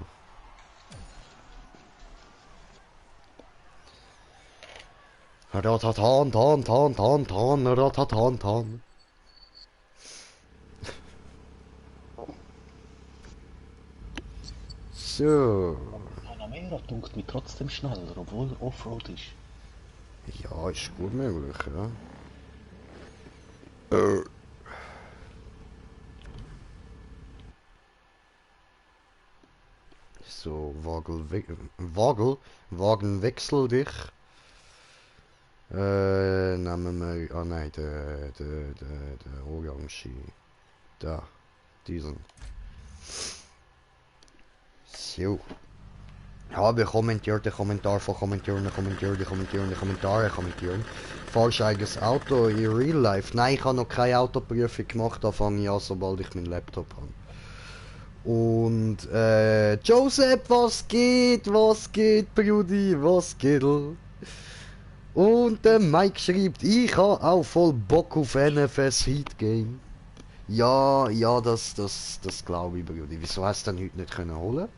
Ratatan, tan, tan, tan, tan, ratatan, tan. So. Panamera dunkt mich trotzdem schneller, obwohl er Offroad ist. Ja, ist gut möglich, ja. So, Wagen wechsel dich. Nehmen wir, ah nein, der Orange. Da, diesen. So. Habe kommentiert, Kommentar von kommentieren. Fahrst du eigenes Auto in Real Life? Nein, ich habe noch keine Autoprüfung gemacht, da fange ich an, sobald ich meinen Laptop habe. Und Joseph, was geht, Brudi, was geht? Und der Mike schreibt, ich habe auch voll Bock auf NFS Heat Game. Ja, ja, das glaube ich, Brudi. Wieso hast du denn heute nicht können holen?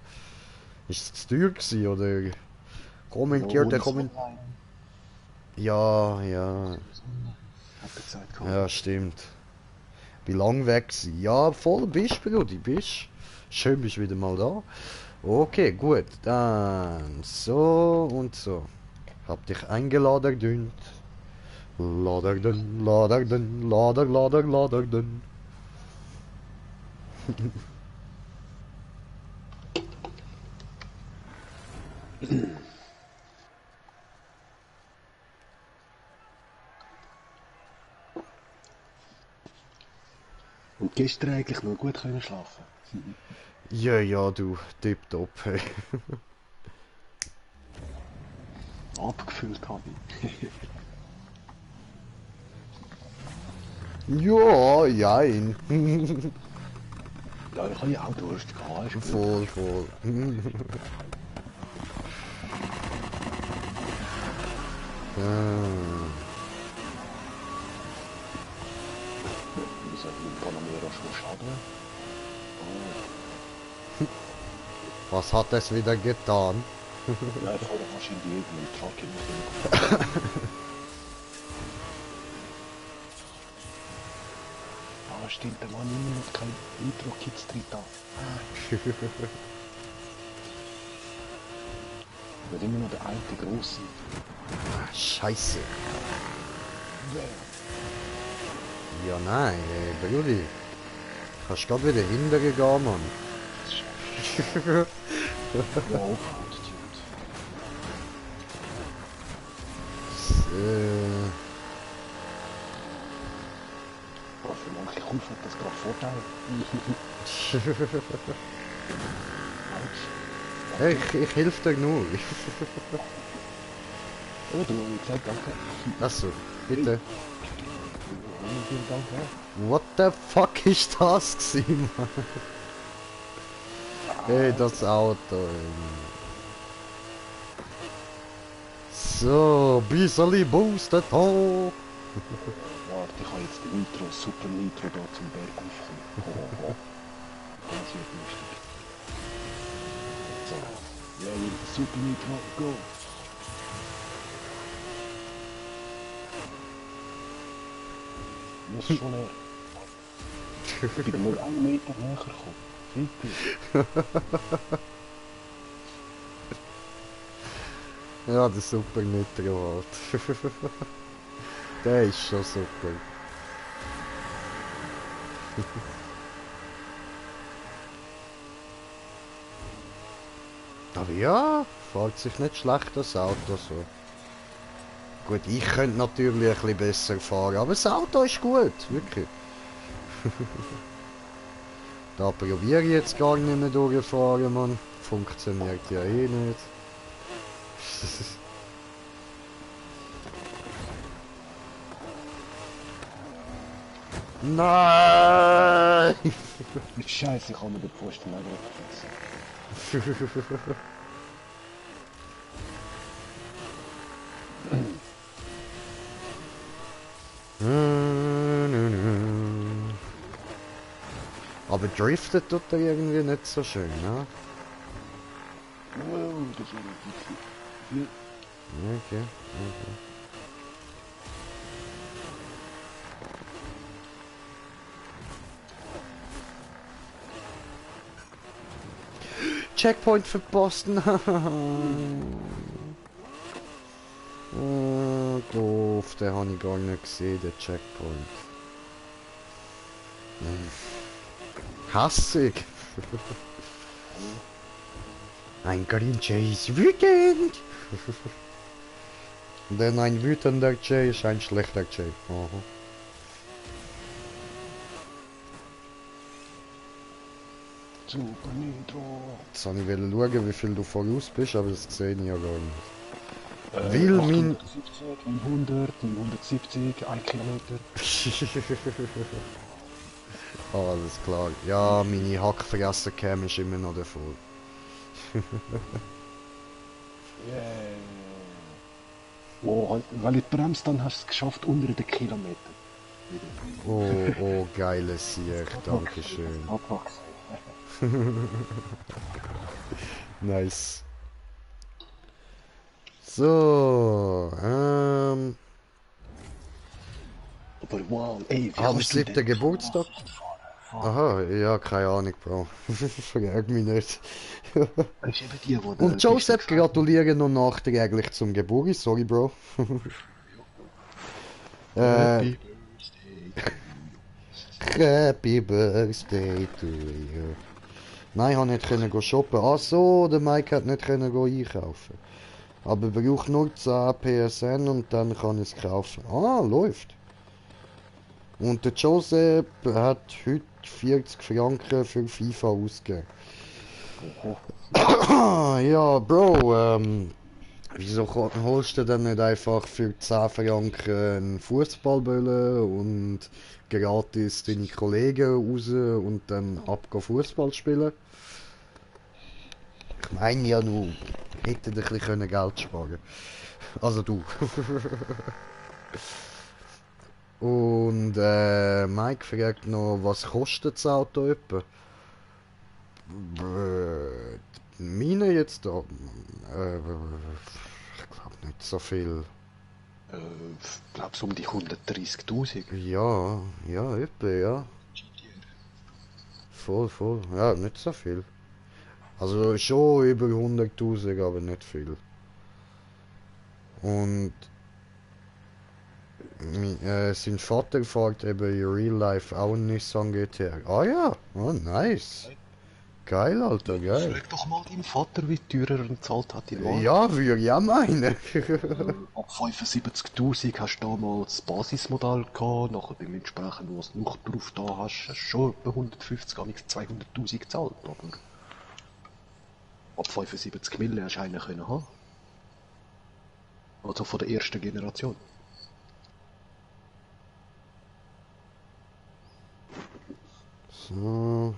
Ist es zu teuer gewesen, oder kommentiert der Kommentar? Ja, ja. Hat er gesagt, komm. Ja, stimmt. Wie lang weg sie? Ja, voll bist, Brudi, bist. Schön bist du wieder mal da. Okay, gut. Dann so und so. Hab dich eingeladen, dünnt. Laderden. Und gestern eigentlich noch gut können schlafen. Ja, ja, du, tipptopp. Hey. Abgefüllt habe ich. Ja, jein. Ja, ich habe ja auch Durst gehabt, ist gut. Voll. Wir sollten mit Panamera schon schaden. Was hat es wieder getan? Ja, ich fahre wahrscheinlich irgendwie Truck in mich. Ah, stimmt, der Mann immer noch kein Intro-Kids drin da. Wird immer noch der alte Grosse. Scheiße. Ja, nein, Brudi. Kannst grad wieder hinterher gehen, Mann. Ja, aufhört, Dude. Aber für manche Kunden hat das gerade Vorteil. Hey, ich helfe dir nur. Oh, du hast gesagt, danke. Achso, bitte. Vielen Dank, ja. What the fuck ist das gewesen, Mann? Hey, das Auto. So, bisseli boostet hoch. Warte, ich habe jetzt den Nitro, Super Nitro da zum Berg aufkommen. Oh. Das wird lustig. So, ja, Super Nitro, go. Muss schon ich bin nur 1 Meter näher gekommen. Fick. Ja, der Super Nitro halt. Der ist schon super. Aber ja, fährt sich nicht schlecht das Auto so. Gut, ich könnte natürlich ein bisschen besser fahren, aber das Auto ist gut, wirklich. Da probiere ich jetzt gar nicht mehr durchfahren, Mann. Funktioniert ja eh nicht. Nein! Scheiße, ich habe mir den Pfosten leider vergessen. Aber driftet tut er irgendwie nicht so schön, ne? Wow, das ist ja richtig. Okay, okay. Checkpoint verpasst. Oh, doof, den habe ich gar nicht gesehen, den Checkpoint. Hassig. Ein Grincher ist wütend. Denn ein wütender Jay ist ein schlechter Jay. Aha. Super Nitro. Jetzt wollte ich schauen, wie viel du voraus bist, aber das sehe ich ja gar nicht. Will mein... 870, 900, 970, 1 Kilometer. Alles klar. Ja, meine Hackfresse-Cam ist immer noch davor. Yeah. Oh, halt, weil ich bremst, dann hast du es geschafft unter den Kilometer. Oh, oh, geiles Sieg. Dankeschön. Nice. So, Aber wow, ey, wie am kannst du 7. denn Geburtstag? Aha, ja, keine Ahnung, Bro. Frag mich nicht. Das ist eben die, wo Und Joseph, gratuliere noch nachträglich zum Geburtstag. Sorry, Bro. Happy Happy Birthday to you. Nein, ich konnte nicht können shoppen. Ach so, der Mike hat nicht können einkaufen. Aber braucht nur 10 PSN und dann kann ich es kaufen. Ah, läuft. Und der Joseph hat heute 40 Franken für FIFA ausgegeben. Ja, Bro, wieso holst du denn nicht einfach für 10 Franken einen Fußballbälle und gratis deine Kollegen raus und dann abgehen Fußball spielen? Ich meine ja nur, hätte ein bisschen Geld sparen können. Also du. Und Mike fragt noch, was kostet das Auto etwa? Meine jetzt da? Ich glaube nicht so viel. Ich glaube so um die 130.000. Ja, ja, etwa, ja. Voll, voll. Ja, nicht so viel. Also schon über 100.000, aber nicht viel. Und sein Vater fährt eben in Real Life auch einen Nissan GTR. Ah ja, oh nice. Geil, Alter, geil. Frag doch mal deinen Vater, wie teurer er gezahlt hat die Wahl. Ja, würde ich auch meinen. Ab 75.000 hast du damals das Basismodell gehabt, nachher beim entsprechend, was du noch drauf da hast, hast du schon etwa 150, 200.000 gezahlt, aber ab 75 Mille hast du einen können haben. Also von der ersten Generation. So.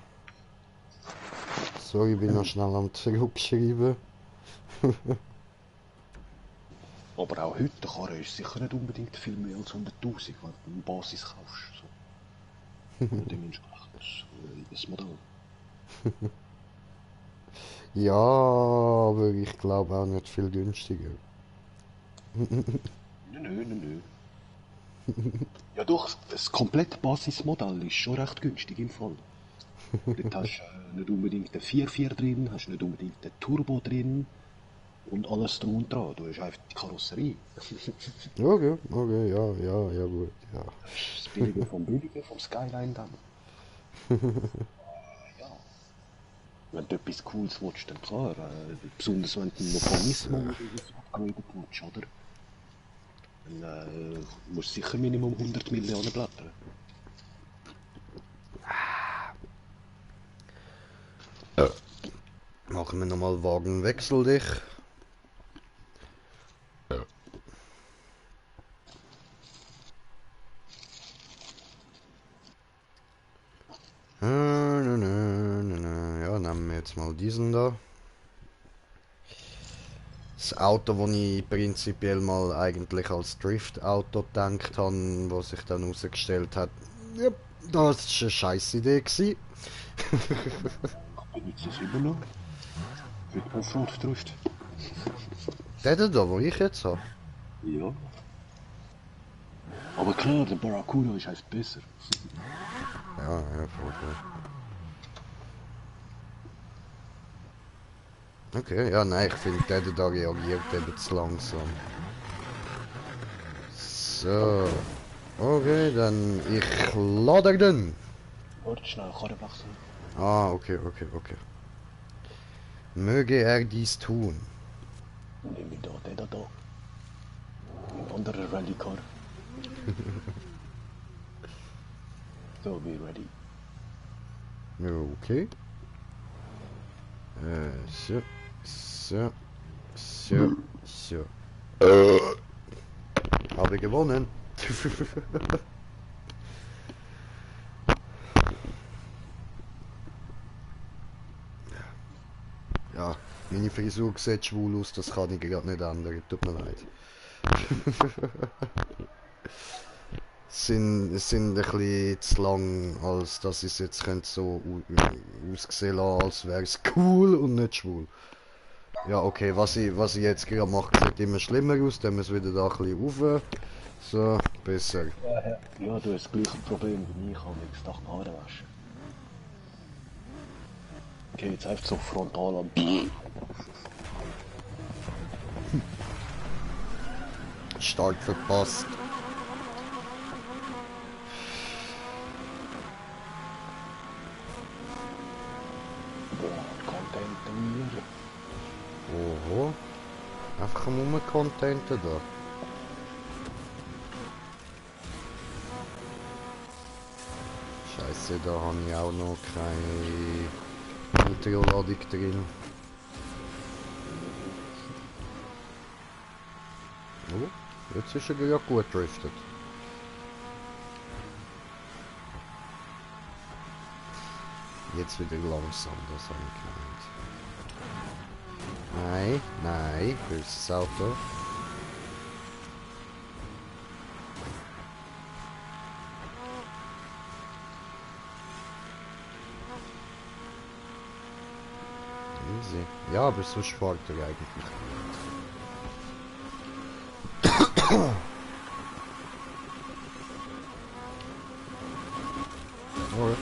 Sorry, ich bin noch schnell am zurückschreiben. Aber auch heute, der Karre ist sicher nicht unbedingt viel mehr als 100.000, wenn du eine Basis kaufst. So. Und dementsprechend das Modell. Ja, aber ich glaube auch nicht viel günstiger. Nö. Ja doch, das komplette Basismodell ist schon recht günstig im Fall. Dort hast du nicht unbedingt den 4.4 drin, hast nicht unbedingt den Turbo drin und alles drum und dran. Du hast einfach die Karosserie. Okay, okay, ja, gut, ja. Das ist das Billige vom Skyline dann. Ja. Wenn du etwas Cooles willst, dann klar. Besonders wenn du einen Mechanismus oder so upgraden willst, oder? Dann musst du sicher Minimum 100 Millionen blättern. Machen wir nochmal Wagenwechsel dich. Ja, nehmen wir jetzt mal diesen da. Das Auto, das ich prinzipiell mal eigentlich als Drift-Auto gedacht habe, was sich dann herausgestellt hat, ja, das war eine scheiß Idee gewesen. Ich benutze es immer noch. Für die Offroad-Drift. Der da, wo ich jetzt habe. Ja. Aber klar, der Barracuda ist halt besser. Ja, voll. Okay, ja, nein, ich finde, der da reagiert eben zu langsam. So. Okay, dann ich lade den. Warte schnell, Karre wechseln. Ah, okay. Möge er dies tun. Nehme ich da, den da. Ein anderer Rallye-Car. So, be ready. Okay. So. Habe gewonnen. Ja, meine Frisur sieht schwul aus, das kann ich gerade nicht ändern. Tut mir leid. sind ein bisschen zu lang, als dass ich es jetzt könnte so aussehen lassen, als wäre es cool und nicht schwul. Ja, okay, was ich jetzt gerade mache, sieht immer schlimmer aus, dann müssen wir wieder da ein bisschen rauf. So, besser. Ja, du hast das gleiche Problem wie ich, habe ich nach Haare waschen. Okay, jetzt einfach so frontal an. Start verpasst. Boah, Content wieder. Oho. Einfach am Contenten da. Scheiße, da habe ich auch noch keine Nitroladung drin. Oh, jetzt ist er ja gut driftet. Jetzt wieder langsam, das habe ich gemeint. Nein, böses Auto. Easy. Ja, aber sonst fährt er eigentlich. Alright.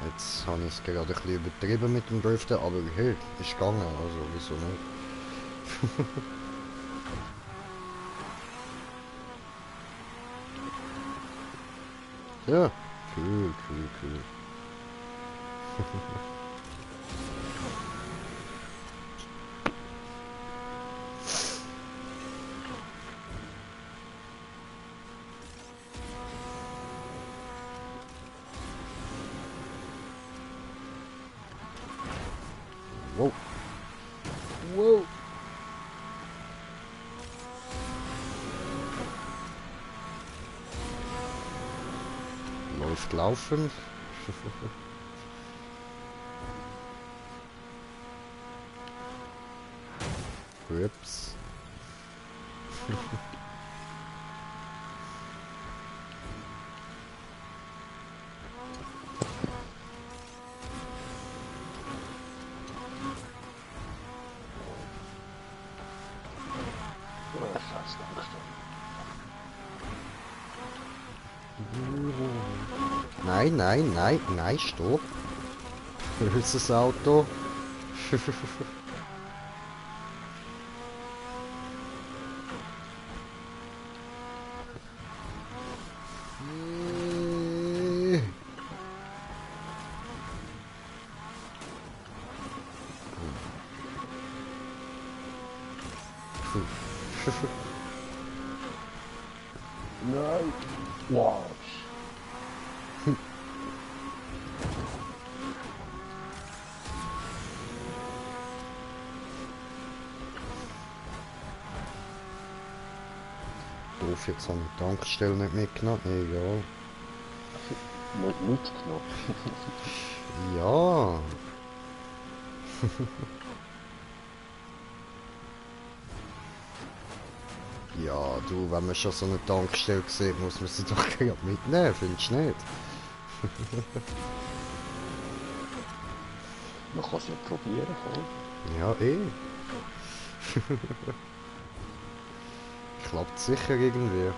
Jetzt habe ich es gerade ein bisschen übertrieben mit dem Driften, aber hey, ist gegangen, also wieso nicht? Ja, cool. Wow. Läuft laufend. Ups. Oh, scheiße, Dankeschön. Nein, stopp. Böses Auto. Nein. Wow. Doof, jetzt habe ich die Tankstelle nicht mitgenommen. Egal. Nicht mitgenommen. Ja. Ja, du, wenn man schon so eine Tankstelle sieht, muss man sie doch gerade mitnehmen, findest du nicht? Man kann es ja probieren, voll. Ja, eh. Klappt sicher irgendwie.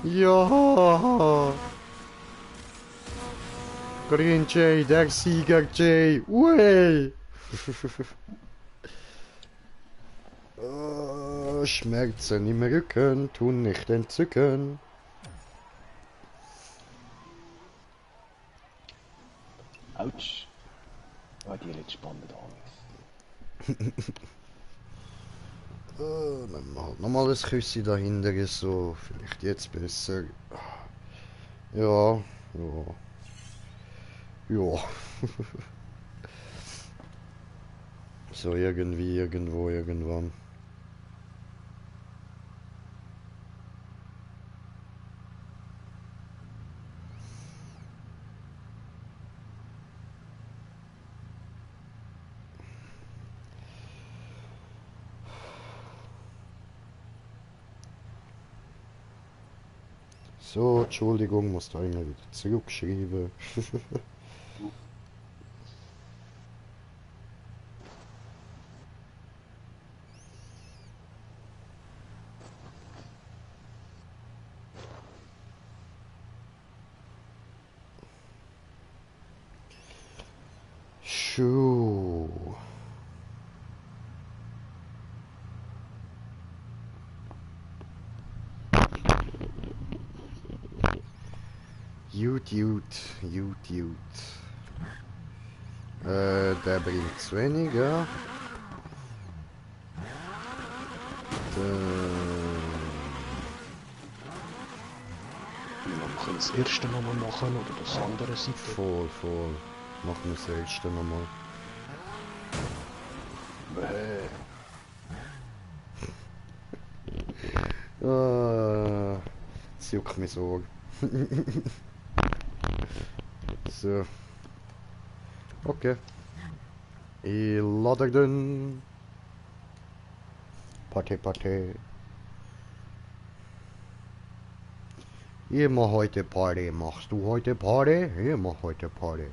Ja! Green Jay, der Sieger Jay! Ui! Schmerzen im Rücken tun nicht entzücken. Autsch. Ah, die hat spannend alles. Dann halt nochmal ein Küsschen dahinter, so. Vielleicht jetzt besser. Ja, ja. Ja. So irgendwie, irgendwo, irgendwann. So, Entschuldigung, muss da immer wieder zurückschreiben. Schuh. Gut, gut, gut, gut. Der bringt's weniger. Wir können das erste nochmal machen oder das andere Seite. Voll, voll. Machen wir das erste nochmal. Jetzt juckt mich so. So. Okay. Ich lade den. Party, Party. Ich mach heute Party. Machst du heute Party? Ich mach heute Party.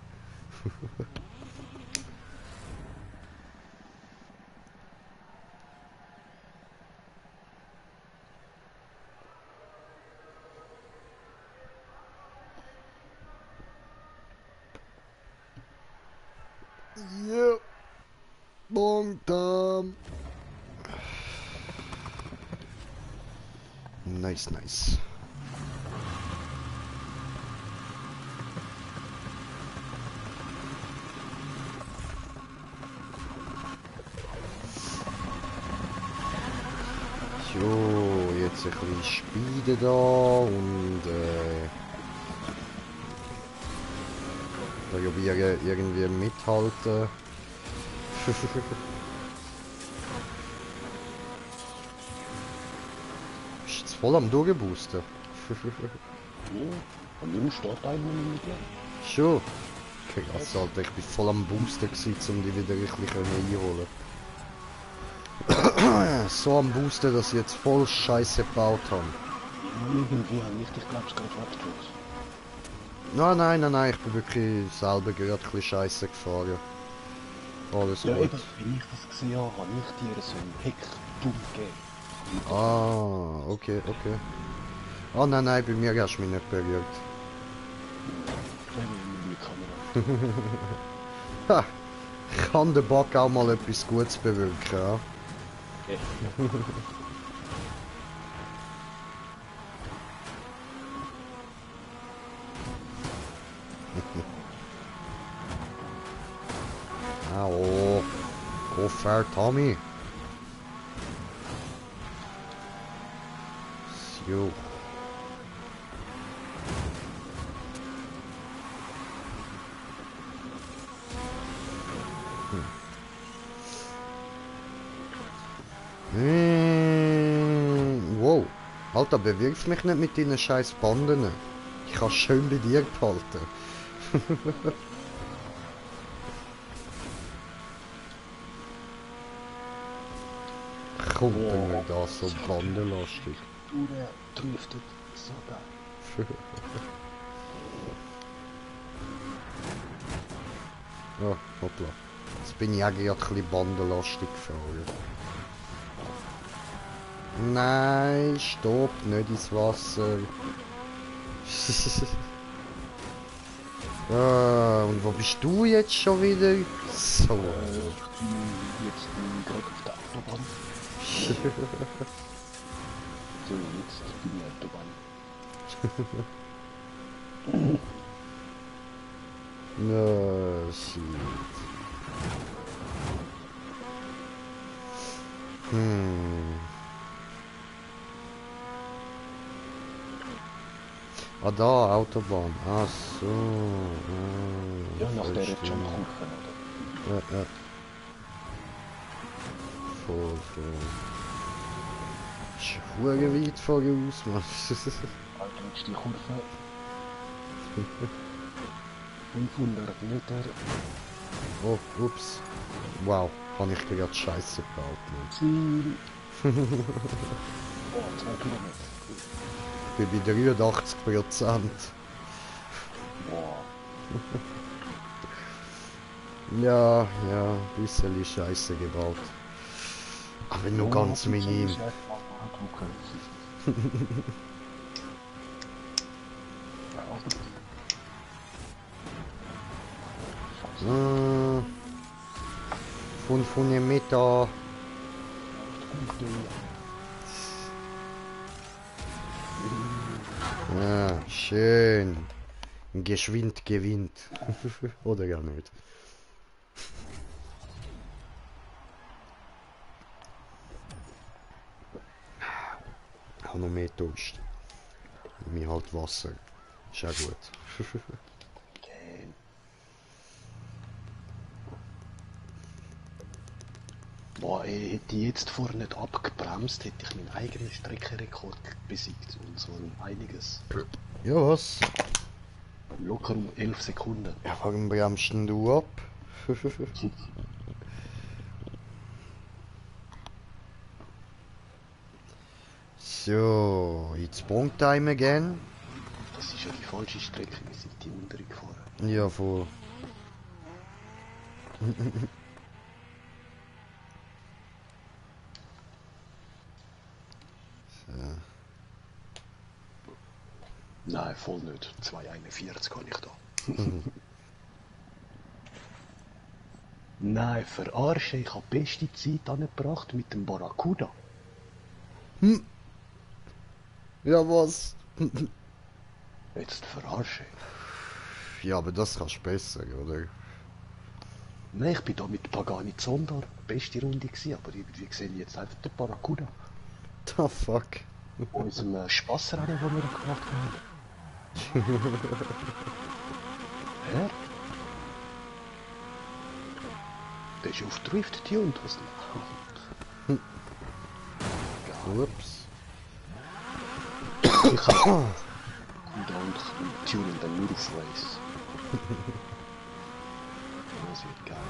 Yeah. Long time. Nice, nice. So, jetzt ein bisschen Speed da und probieren irgendwie mithalten. Bist jetzt voll am Durchboosten. Ja, und nimm Startteil mit dir. Schon. Krass, Alter, ich bin voll am Boosten gewesen, um die wieder ein bisschen einholen. So am Boosten, dass ich jetzt voll Scheiße gebaut habe. Irgendwie habe ich dich, glaube ich, gerade weggedrückt. Nein, nein, nein, nein, ich bin wirklich selber gerade ein bisschen Scheiße gefahren. Alles Ja, gut. eben, wenn ich das gesehen habe, habe ich dir so einen Heckdumm gegeben. Ah, okay, okay. Oh nein, nein, bei mir hast du mich nicht berührt. Kleine Kamera. Ha! Kann der Bock auch mal etwas Gutes bewirken, ja? Okay. Au. fair Tommy. So. Wow. Alter, bewirf mich nicht mit deinen scheiß Banden. Ich kann schön bei dir behalten. Kommt denn mir das so bandenlastig? Der driftet so geil. Ja, hoppla. Jetzt bin ich auch gerade ein bisschen bandenlastig gefahren. Nein, stopp, nicht ins Wasser. Und wo bist du jetzt schon wieder? So. Jetzt bin ich gerade auf der Autobahn. So, jetzt bin ich auf der Autobahn. No, shit. Ah, da, Autobahn. Ach so. Ja, nach der verstehe. Jump-Kurve, oder? Ja. Voll. Ist weit voraus, Mann. Alter, jetzt die Kurve. 500 Meter. Oh, ups. Wow, habe ich gerade Scheiße gebaut, Mann. Ziel. Oh, 2 Kilometer. Ich bin bei 83%. Boah. Ja, ein bisschen Scheiße gebaut. Aber nur ganz minim. Äh, 500 Meter. Ja, schön. Geschwind gewinnt. Oder gar nicht. Ich habe noch mehr Durst. Mir halt Wasser. Ist auch gut. Boah, ey, hätte ich jetzt vorher nicht abgebremst, hätte ich meinen eigenen Streckenrekord besiegt. Und zwar um einiges. Ja, was? Locker um 11 Sekunden. Ja, warum bremst denn du ab? So, it's Sprung Time again. Das ist ja die falsche Strecke, wir sind die untere gefahren. Ja, voll. Nein, voll nicht. 2,41 kann ich da. Nein, verarsche, ich habe beste Zeit angebracht mit dem Barracuda. Ja, was? Jetzt verarsche. Ja, aber das kannst du besser, oder? Nein, ich bin da mit Pagani Zonda beste Runde gewesen, aber irgendwie sehe ich jetzt einfach den Barracuda. The fuck? Unserem Spassrennen, den wir da gemacht haben. Hä? Der ist auf Drift tuned, was denn? Ups. Ich habe und tunen dann nur auf Race. Das wird geil.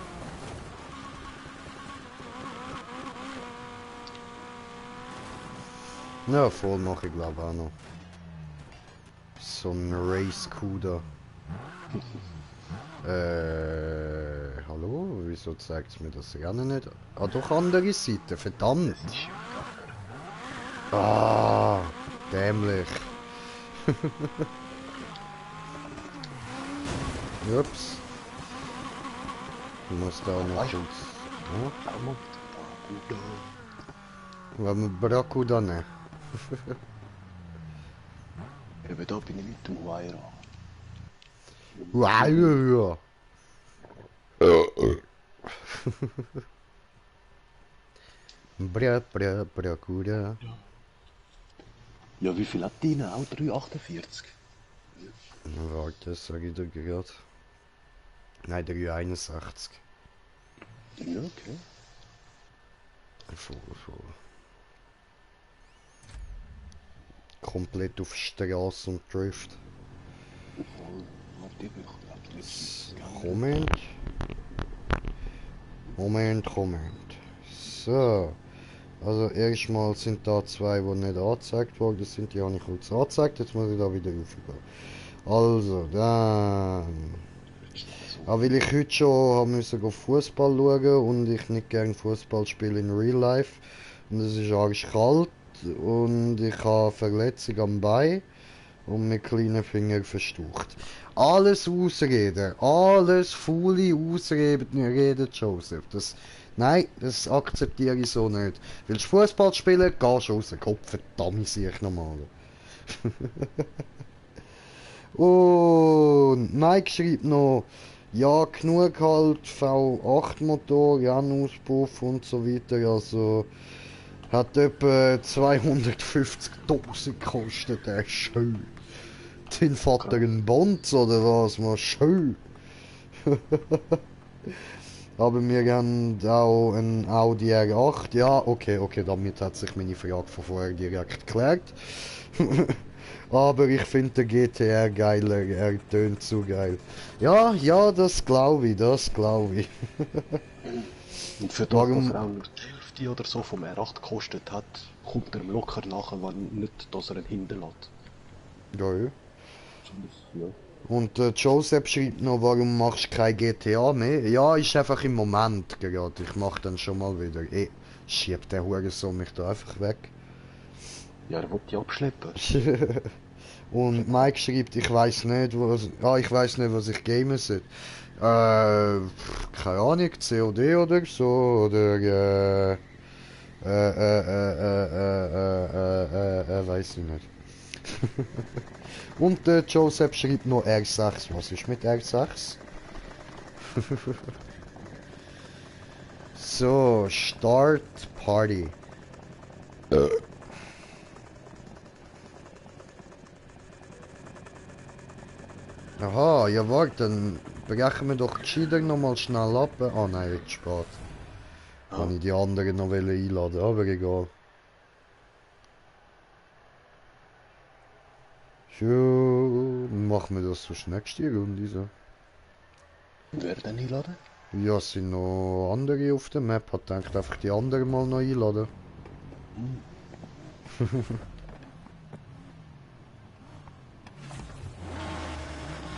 Ja, voll mache ich glaube auch noch. So ein Race-Cuda. Hallo? Wieso zeigt es mir das Rennen nicht? Ah, doch andere Seite, verdammt! Das ist ja geil. Ah, dämlich. Ups. Ich muss da noch kurz... Ja? Barracuda. Wollen wir Barracuda nehmen? Eben da bin ich mit dem Huayra. Wow! Bracuda. Ja, wie viel hat deine auch? 3,48? Warte, das sag ich dir gerade. Nein, 361. Ja, okay. Voll, voll. Komplett auf Straße und Drift. Voll. Warte, ich glaube, S- nicht scannen. Moment. Moment. So. Also erstmal sind da zwei, die nicht angezeigt worden sind. Die habe ich kurz angezeigt. Jetzt muss ich da wieder raufgehen. Also, dann. So. Aber weil ich heute schon haben müssen Fußball schauen und ich nicht gern Fußball spiele in Real Life. Und es ist arschkalt und ich habe Verletzung am Bein und mit kleinen Finger verstaucht. Alles Ausreden, alles faule Ausreden, Joseph. Nein, das akzeptiere ich so nicht. Willst du Fußball spielen, gehst du raus. Gott verdammt, sehe ich nochmal. Und Mike schreibt noch, ja, genug halt, V8 Motor, Jahrenauspuff und so weiter. Also hat etwa 250.000 gekostet, der ist schön. Dein Vater Krass. ein Bond oder was? Mal schön. Aber wir haben auch ein Audi R8. Ja, okay, damit hat sich meine Frage von vorher direkt geklärt. Aber ich finde den GTR geiler, er tönt zu geil. Ja, das glaube ich. Und für das, dass Warum? er auch nur die Hälfte oder so vom R8 gekostet hat, kommt er ihm locker nachher, wenn nicht, dass er ihn hinterlässt. Ja. Ja. Und Joseph schreibt noch, warum machst du kein GTA mehr? Ja, ist einfach im Moment gerade. Ich mach dann schon mal wieder. Schiebt der Hurensohn mich da einfach weg. Ja, er wollte die abschleppen. Und Mike schreibt, ich weiß nicht, was ich gamen soll. Keine Ahnung, COD oder so, oder, weiß ich nicht. Und Joseph schreibt noch R6. Was ist mit R6? So, Start Party. Aha, ja warte, dann brechen wir doch gescheiter nochmal schnell ab. Ah nein, jetzt spät. Ah, Kann ich die anderen noch einladen, aber egal. So, dann machen wir das so nächste Runde so. wer denn einladen? Ja, es sind noch andere auf der Map. Hat gedacht, einfach die anderen mal noch einladen.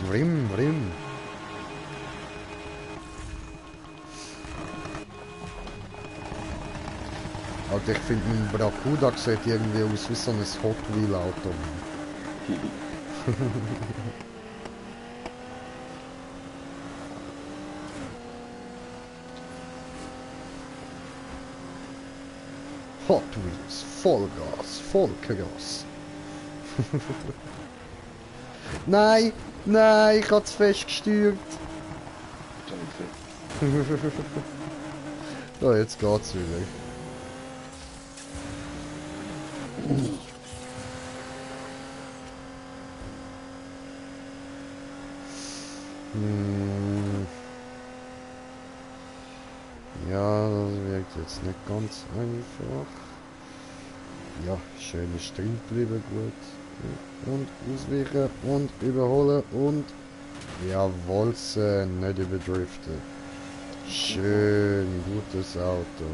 Vrim, vrim. Alter, ich finde, mein Bracuda sieht irgendwie aus wie so ein Hot Wheel Auto. Hot Wheels, Vollgas, Vollgas. Nein, ich hab's festgesteuert. Ja, jetzt geht's wieder. Hm, ja, das wirkt jetzt nicht ganz einfach. Ja, schön ist drin bleiben, gut. Und ausweichen und überholen und jawohl, nicht überdriften. Schön, gutes Auto.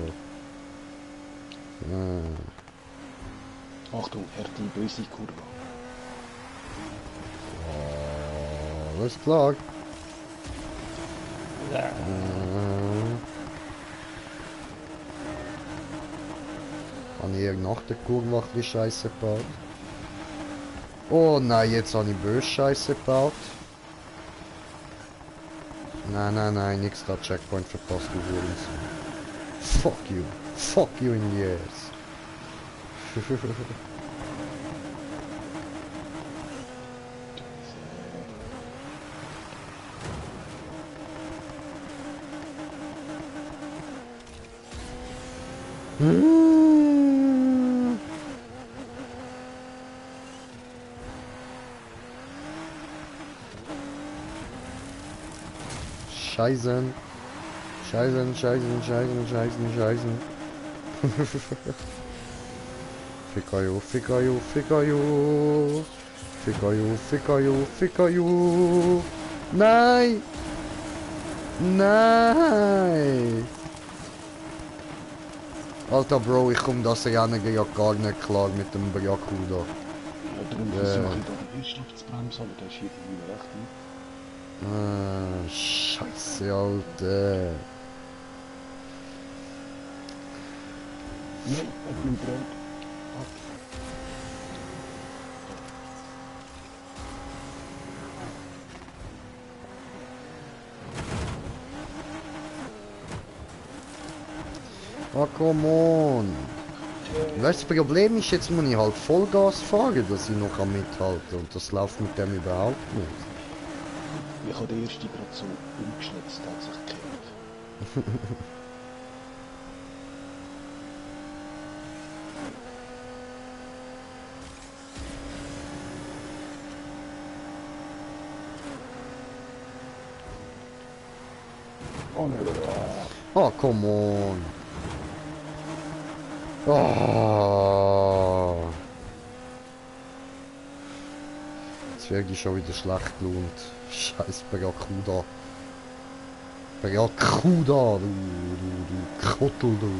Achtung, härte böse Kurve. Alles klar. Habe ich nach der Kurve ein bisschen Scheiße gebaut? Oh nein, jetzt habe ich böse Scheiße gebaut. Nein, nix da Checkpoint verpasst, du Hurensohn. Fuck you in the ass. Scheißen. Scheißen, scheißen, scheißen, scheißen, scheißen. Ficker, ficker, ficker. Ficker, ficker, ficker. Nein! Nein! Alter Bro, ich komme das Rennen ja gar nicht klar mit dem Barracuda. Ja, darum versuche ich da den Erststoff zu bremsen, aber der ist irgendwie recht Scheiße, Alter. Nein, ich bin bereit. Oh, come on. Weißt du, das Problem ist, jetzt muss ich halt Vollgas fahren, dass ich noch mithalten und das läuft mit dem überhaupt nicht. Ich habe den ersten gerade so umgeschnitzt, hat sich gekehrt. Oh nein. Oh, come on. Oh. Jetzt werde ich schon wieder schlecht gelohnt. Scheiß Barracuda. Barracuda, du Krottel, du.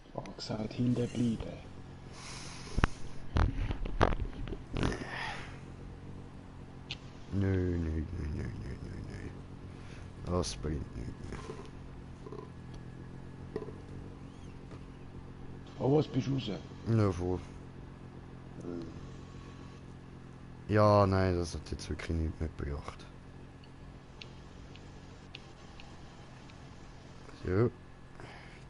Ich habe gesagt, hinten bleiben. Nö. Das bringt nichts. Oh, was bist du raus? Ja, voll. Ja, nein, das hat jetzt wirklich nichts mehr gebracht. So.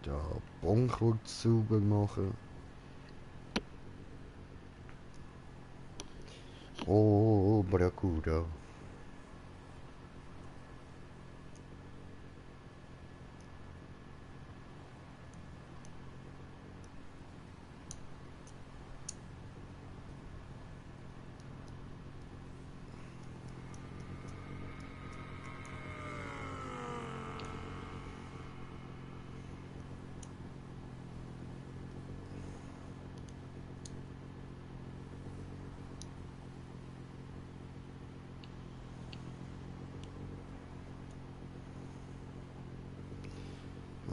Da Bon kurz sauber machen. Oh, Barracuda.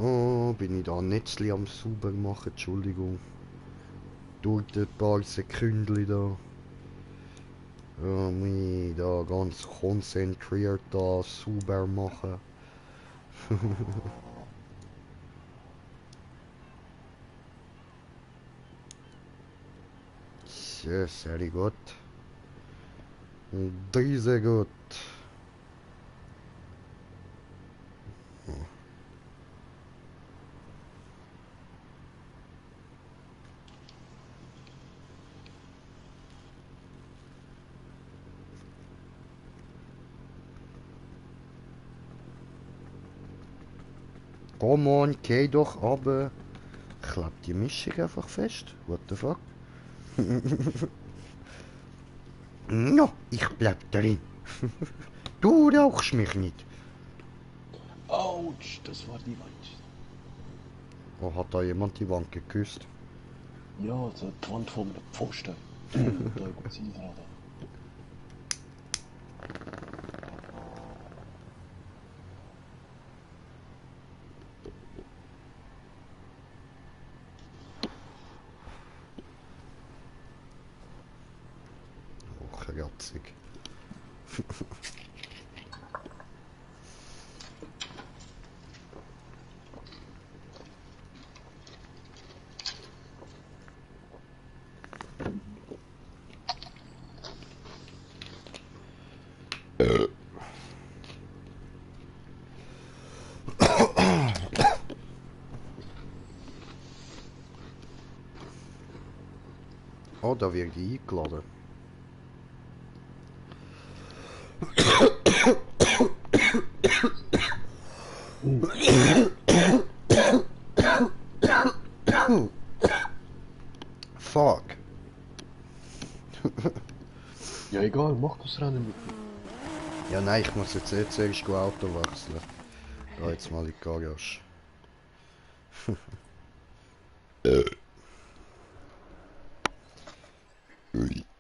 Oh, bin ich da Netzli am sauber machen, Entschuldigung. Dauert ein paar Sekunden da. Mich da ganz konzentriert da sauber machen. So, sehr gut. Diese gut. Come on, geh doch runter. Klappt die Mischung einfach fest? What the fuck? No, ich bleib drin. Du rauchst mich nicht. Autsch, das war die Wand. Oh, hat da jemand die Wand geküsst? Ja, so die Wand vom Pfosten. Da gut sein gerade. Oh, kratzig. Oh, da werde ich eingeladen. fuck? Ja, egal, mach das Rennen mit mir. Ja, nein, ich muss jetzt zuerst ein Auto wechseln. Geh jetzt mal in die Garage.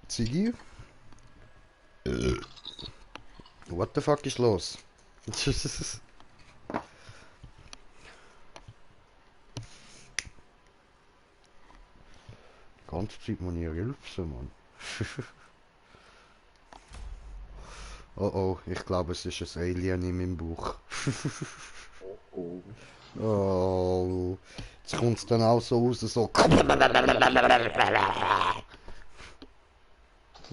Ziggy? What the fuck ist los? Die ganze Zeit muss ich rülpsen, Mann. Oh oh, ich glaube es ist ein Alien in meinem Bauch. Oh. Oh, jetzt kommt es dann auch so raus, so.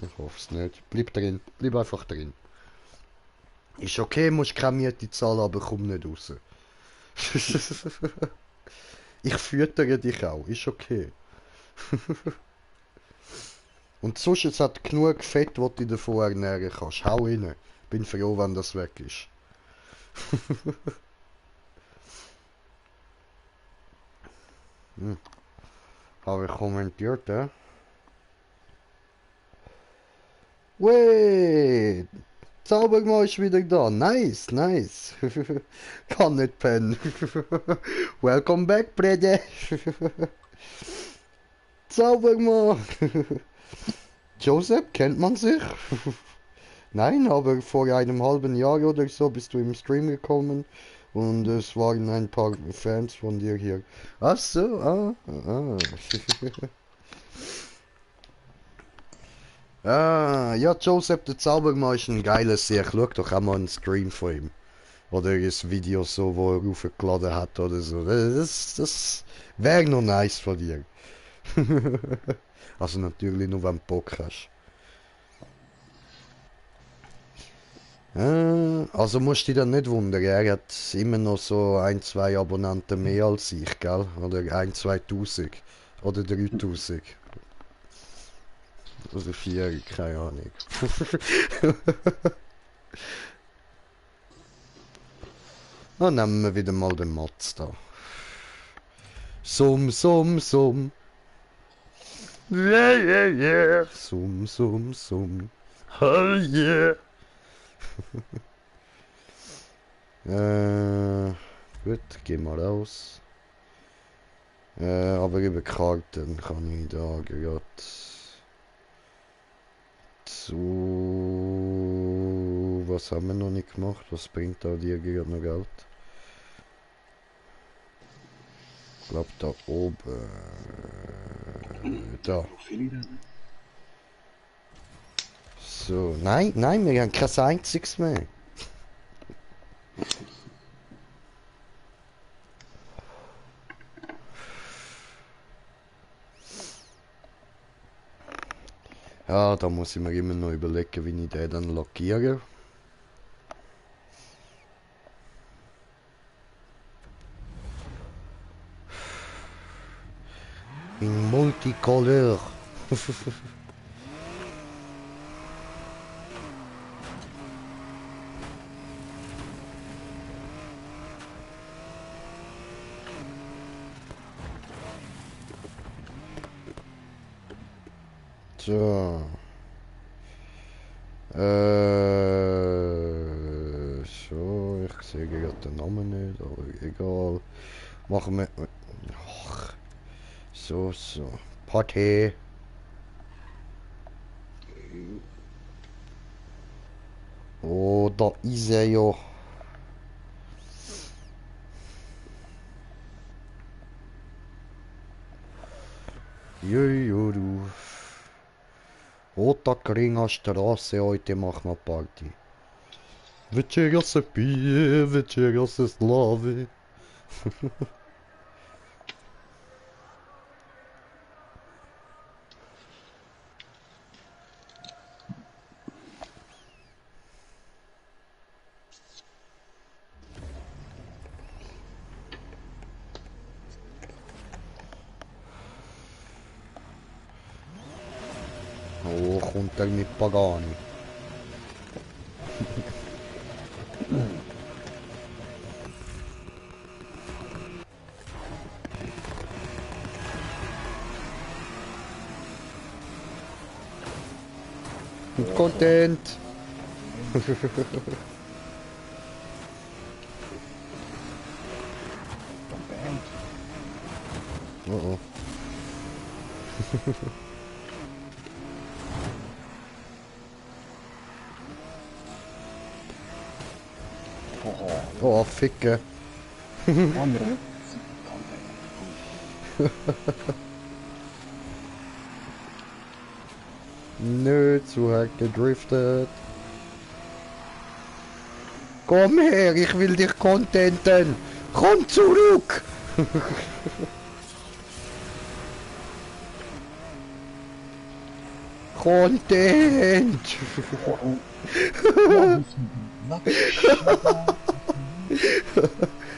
Ich hoffe es nicht. Bleib drin, bleib einfach drin. Ist okay, musst keine Miete zahlen, aber komm nicht raus. Ich füttere dich auch, ist okay. Und sonst es hat genug Fett, was du davon ernähren kannst. Hau rein. Bin froh, wenn das weg ist. Habe ich kommentiert, hä? Wait! Zaubermann ist wieder da. Nice, nice. Kann nicht pennen. Welcome back, Brede. Zaubermann. Joseph, kennt man sich? Nein, aber vor einem halben Jahr oder so bist du im Stream gekommen und es waren ein paar Fans von dir hier. Ach so, Ah, ja, Joseph der Zaubermann ist ein geiler Sieg. Schau doch auch mal einen Stream von ihm. Oder ein Video so, wo er hochgeladen hat oder so. Das wäre noch nice von dir. Also natürlich nur, wenn du Bock hast. Also musst du dich dann nicht wundern, er hat immer noch so ein, zwei Abonnenten mehr als ich, gell? Oder ein, 2000. Oder 3000. Oder 4, keine Ahnung. Dann nehmen wir wieder mal den Mats da. Summ, summ, summ. Yeah, yeah, yeah. Summ, summ, summ. Oh yeah. Gut, geh mal raus. Aber über Karten kann ich da gerade zu... Was haben wir noch nicht gemacht? Was bringt da dir gerade noch Geld? Ich glaube da oben. Da. So, nein, nein, wir haben kein einziges mehr. Ja, da muss ich mir immer noch überlegen, wie ich den dann lackiere. In Multicolor. So. So, ich sehe gerade den Namen nicht, aber egal. Machen wir... Ach, so, so. Party. Oh, da ist er ja. Jojo, du. Roter Straße, heute machen wir Party. Večera se pije, večera se slavi. Oh, kommt er mit Pagani. Content. Band. Oh oh. Oh, Ficke. Andere. Nö, zu hart gedriftet. Komm her, ich will dich contenten. Komm zurück. Content.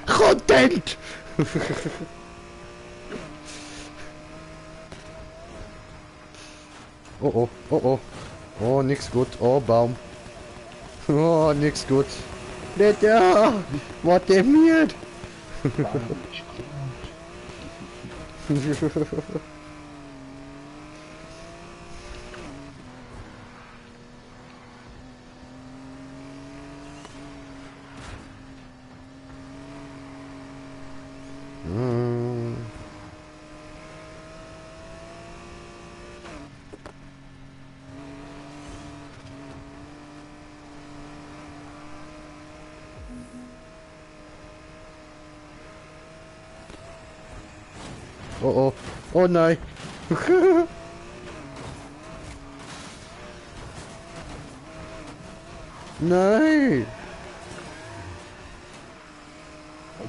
Content. Oh oh, oh oh. Oh, nix gut. Oh, Baum. Oh, nix gut. Bitte, warte mir. Oh oh, oh nein. Nein.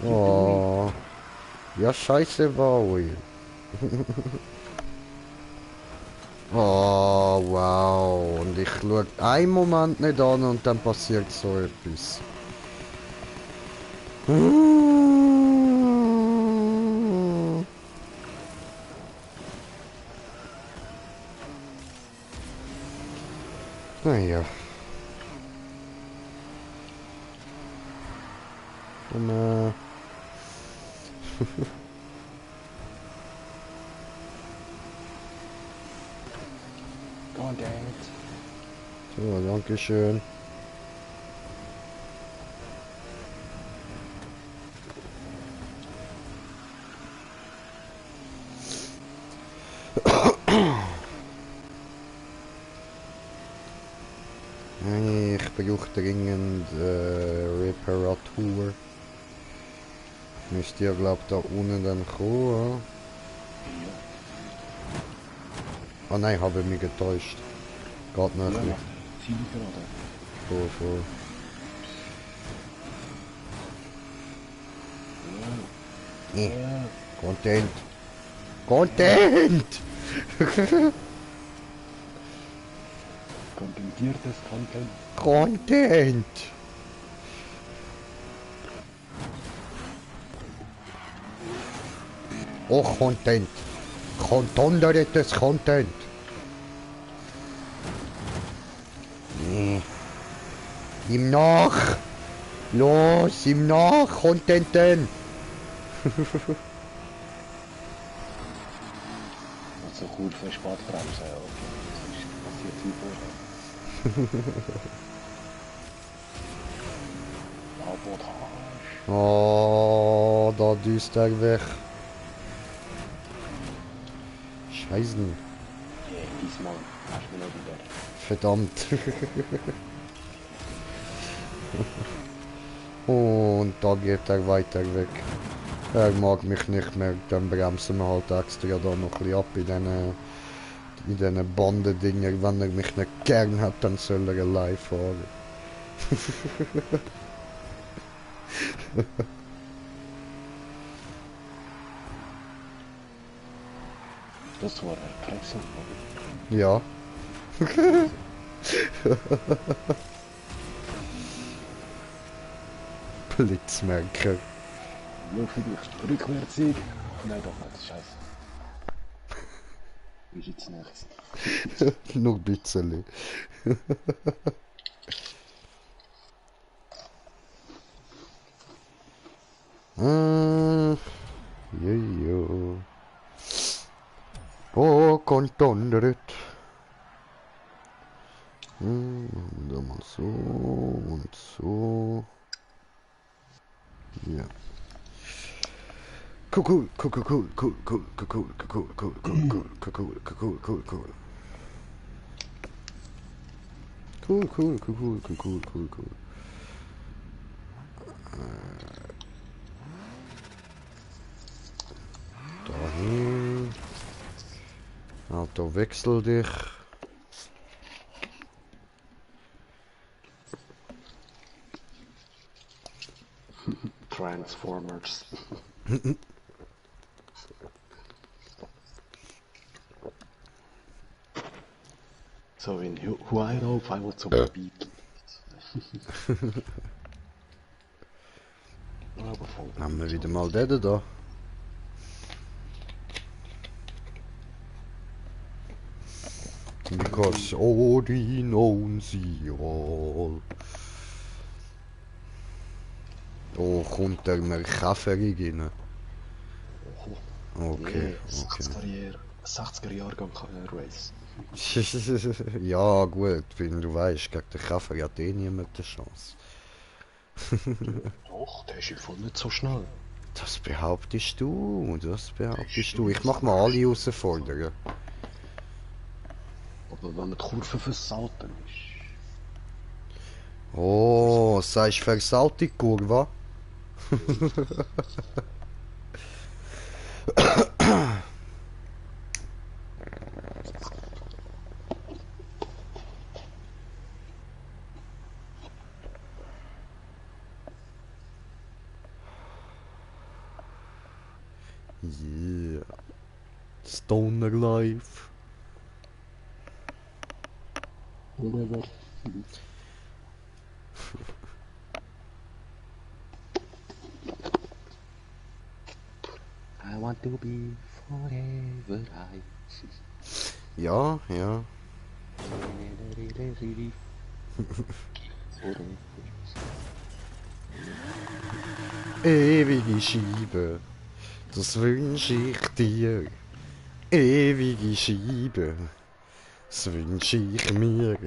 Oh. Ja, scheiße, Wowie. Oh, wow. Und ich schaue einen Moment nicht an und dann passiert so etwas. Naja. Und, Content. so, danke schön. Ich brauche dringend Reparatur. Müsst ihr, glaubt, da unten dann kommen. Ah nein, habe mich getäuscht. Geht noch ein bisschen. Zielgerade. Voll. Ja. Content. Content! Kontentiertes Content. Content! Oh, Content. Contenderetes Content. Nee. Ihm nach! Los, ihm nach! Contenten! Nicht so gut für Sportbremse, ja. Das passiert wie vorher. Sabotage. Oh, da düst er weg. Scheiße. Yeah, diesmal hast du mir noch wieder. Verdammt. Und da geht er weiter weg. Er mag mich nicht mehr, dann bremsen wir halt extra da noch ein bisschen ab in diesen Bandedinger. Wenn er mich nicht gern hat, dann soll er allein fahren. Das war ein Krexel, oder? Ja. Blitzmerker. Nur vielleicht Rückwärtssieg. Nein, doch nicht, scheiße. Ist jetzt nichts. Nur ein bisschen. Jojo. Oh, contonderet. Machen wir da mal so und so. Ja. Cool, cool, cool, cool, cool, cool, cool, cool, cool, cool, cool, cool, cool, cool, cool. Cool, cool, cool, cool, cool, cool, cool, cool. Dahin. Auto, wechsel dich. Transformers. So in Huayra auf einmal zum Beat. Aber voll. Haben wir wieder mal den da. Because Odin owns you all. Oh, kommt der Merkaferig rein. Okay, okay. 60er Jahrgang Race. Ja, gut, wenn du weißt, gegen den Käfer hat eh niemand eine Chance. Doch, der ist im Fall nicht so schnell. Das behauptest du, das behauptest du. Ich mach mal alle herausfordern. Aber wenn man die Kurve versaut, dann ist... Oh, sagst du versaute Kurve? Yeah. Stoner Life. Whatever. I want to be forever high. Ja, ja. Ewige Scheibe, das wünsche ich dir. Ewige Scheibe, das wünsche ich mir.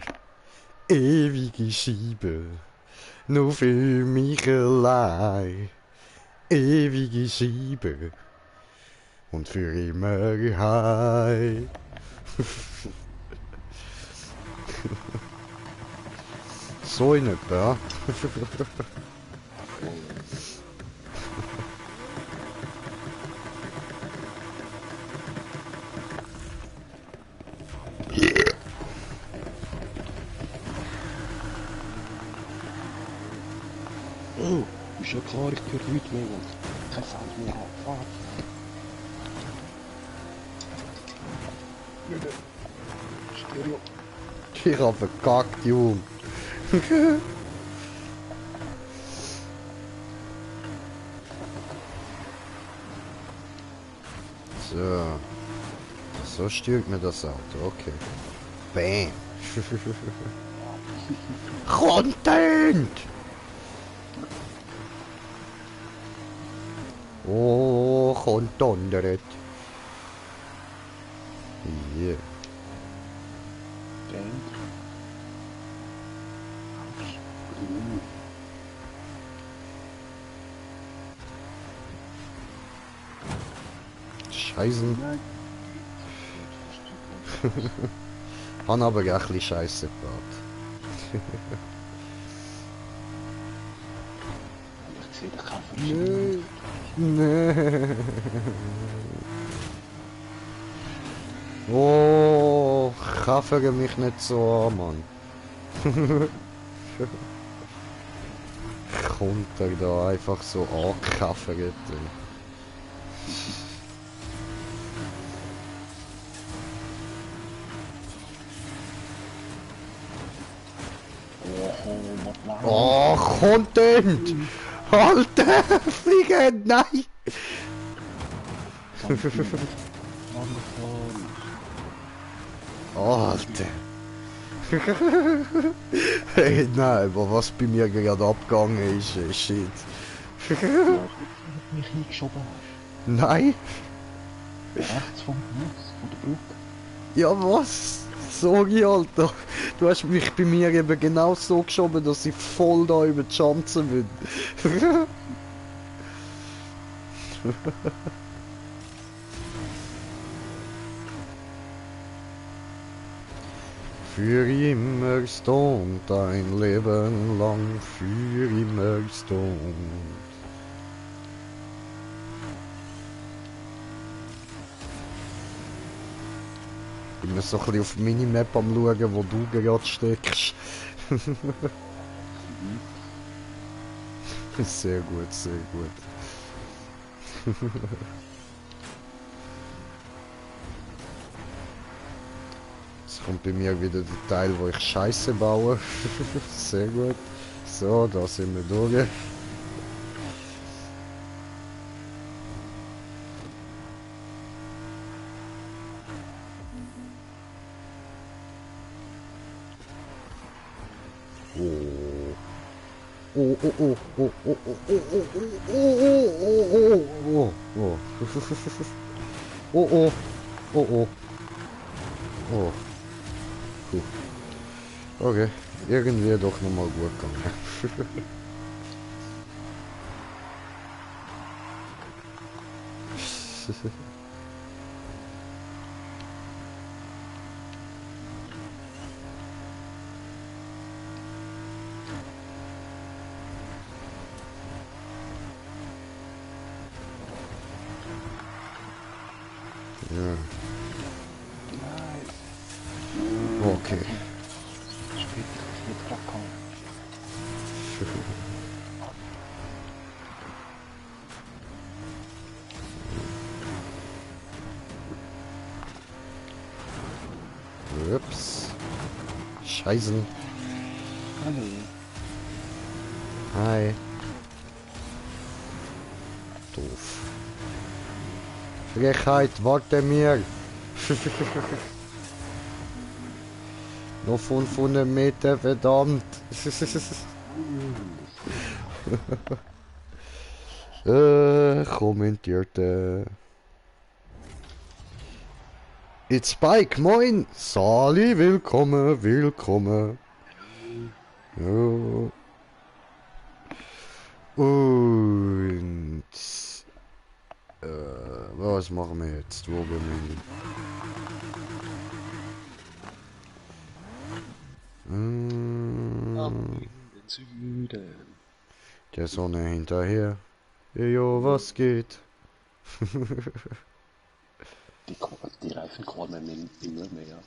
Ewige Scheibe, nur für mich allein. Ewige Scheibe und für immer heim. So in etwa. Oh, ist ja klar, ich höre nichts mehr und kein Sound mehr abfahren. Stereo. Ich hab verkackt, Junge. So. So stört mir das Auto, okay. Bam. Content! Oh, kommt donnert. Hier. Scheißen. Han aber auch ein bisschen Scheiße gebaut. Ich sehe den Käfer. Nee. Oh, kaffere mich nicht so an, Mann. Kommt er da einfach so angekaffert. Oh, Content! Alter, fliegen! Nein! Alter! Hey, nein, aber was bei mir gerade abgegangen ist, shit. Mich eingeschoben hast. Nein? Rechts vom Haus, von der Brücke. Ja, was? Sorry, Alter. Du hast mich bei mir eben genau so geschoben, dass ich voll da über die Schanze bin. Für immer stund ein Leben lang, für immer stund. Ich bin so ein bisschen auf die Minimap am schauen, wo du gerade steckst. Sehr gut, sehr gut. Jetzt kommt bei mir wieder der Teil, wo ich Scheiße baue. Sehr gut. So, da sind wir durch. Oh, oh, oh, oh, oh, oh, oh, oh, oh, oh, oh, oh, oh, oh, oh, oh. Puh. Okay, irgendwie doch nochmal gut gegangen. Ja, Nein. okay. Spät, ich jetzt gerade kommen. Ups. Scheißen. Hallo. Hi. Doof. Frechheit, warte mir. Noch 500 Meter, verdammt. Kommentierte. It's Spike, moin. Sali, willkommen, willkommen. Ja. Und... was machen wir jetzt? Wo gehen wir hin? Ab in den Süden. Der Sonne hinterher. Jo, was geht? Die Reifen qualmen immer mehr.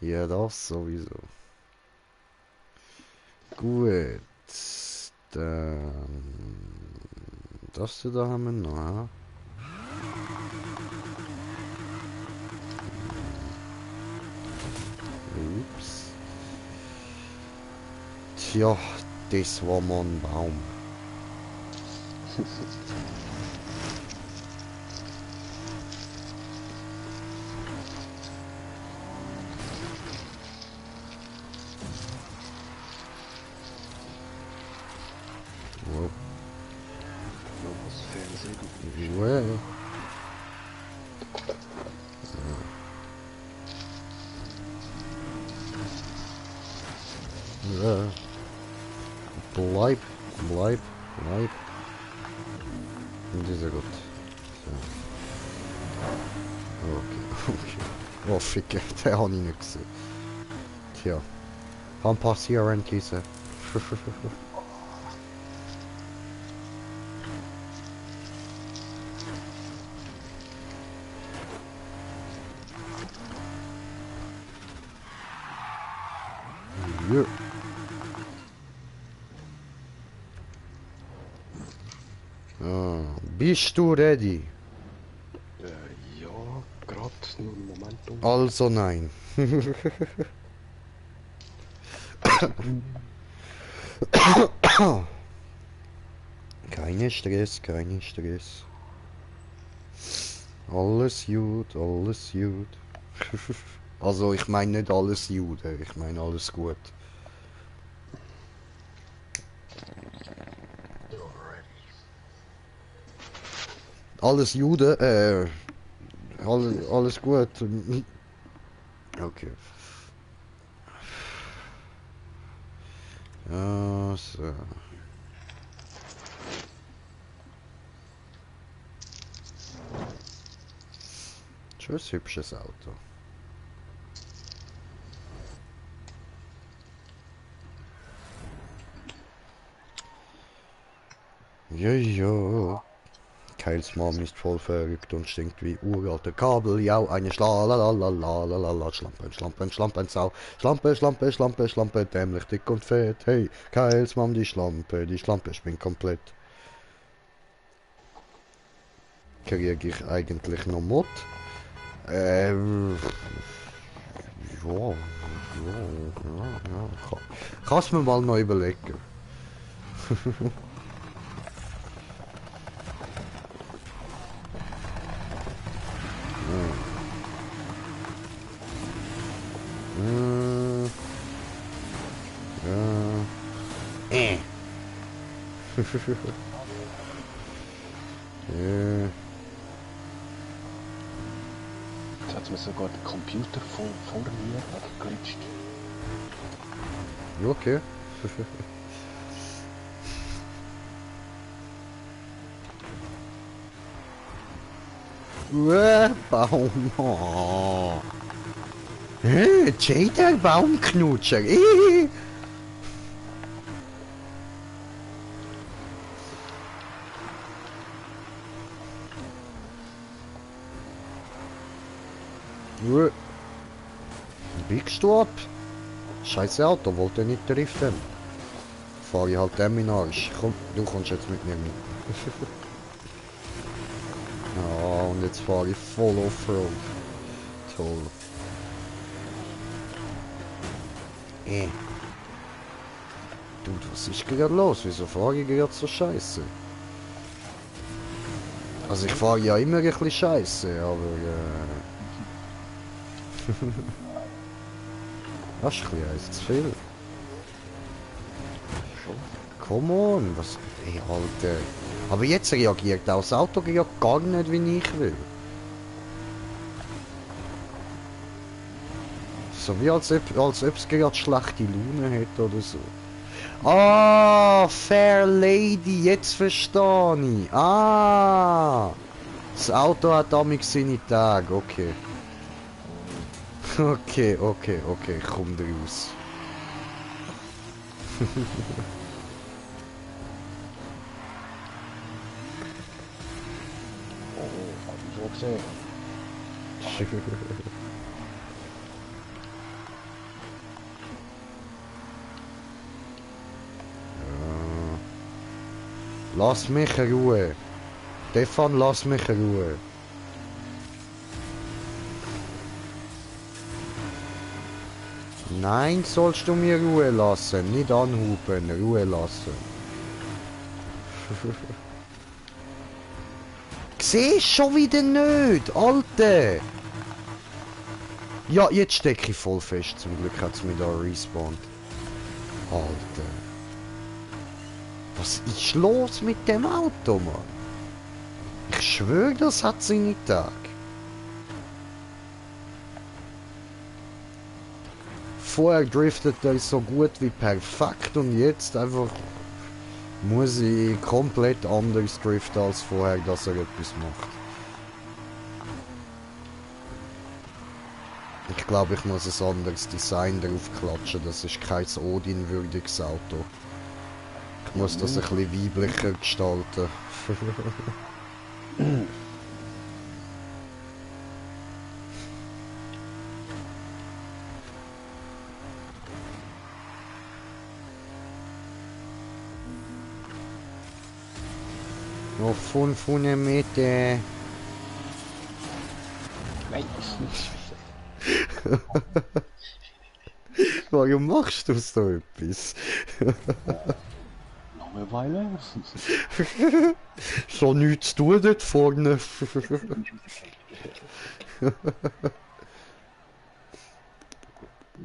Ja, das sowieso. Gut. Dann... Das da haben wir noch. Ups. Tja, das war mal ein Baum. Wow. Das Fernsehen. Ouais. Ja. Bleib, bleib, bleib. Und ist ja gut. So. Okay, okay. Oh, ficke, den habe ich nicht gesehen. Tja. Kann passieren, Kisse. Ja. Ah, bist du ready? Ja, gerade nur einen Moment. Also nein. Keine Stress, keine Stress. Alles gut, alles gut. Also ich meine nicht alles Jude, ich meine alles gut. Alles Jude, Alles gut. Okay. Ja, so. Tschüss, hübsches Auto. Jojo. Kyles Mom ist voll verrückt und stinkt wie uralte Kabeljau. Eine Schlalalalala, Schlampen, Schlampe, dämlich, dick und fett. Hey, Kyles Mom, die Schlampe spinnt komplett. Krieg ich eigentlich noch Mod? Ja, ja. Kannst mir mal noch überlegen. Jetzt hat mir sogar der Computer vor mir weggeglitscht. Ja, okay. Baum. Oh. Jeder Baumknutscher. Biegst du ab? Scheiße Auto, wollte nicht driften. Fahr ich halt dem in den Arsch. Komm, du kommst jetzt mit mir mit. Ja, und jetzt fahre ich voll Offroad. Toll. Dude, was ist gerade los? Wieso fahre ich gerade so scheiße? Also ich fahre ja immer ein bisschen scheiße, aber das ist ein bisschen eins zu viel. Come on, was... Ey, Alter. Aber jetzt reagiert auch das Auto gar nicht, wie ich will. So wie als ob es gerade schlechte Laune hätte oder so. Ah, Fair Lady, jetzt verstehe ich. Ah, das Auto hat damit seine Tage, okay. Okay, komm raus. Oh, hab ich so gesehen. Lass mich in Ruhe. Stefan, lass mich in Ruhe. Nein, sollst du mir Ruhe lassen. Nicht anhupen, Ruhe lassen. Siehst schon wieder nicht, Alter! Ja, jetzt stecke ich voll fest. Zum Glück hat es mich da respawned. Alter. Was ist los mit dem Auto, Mann? Ich schwöre, das hat seine Tage. Vorher driftet er so gut wie perfekt und jetzt einfach muss ich komplett anders driften als vorher, dass er etwas macht. Ich glaube, ich muss ein anderes Design drauf klatschen. Das ist kein Odin-würdiges Auto. Ich muss das ein bisschen weiblicher gestalten. Noch 500 Meter. Nein. Warum machst du so etwas? Noch eine Weile. So nichts zu tun dort vorne.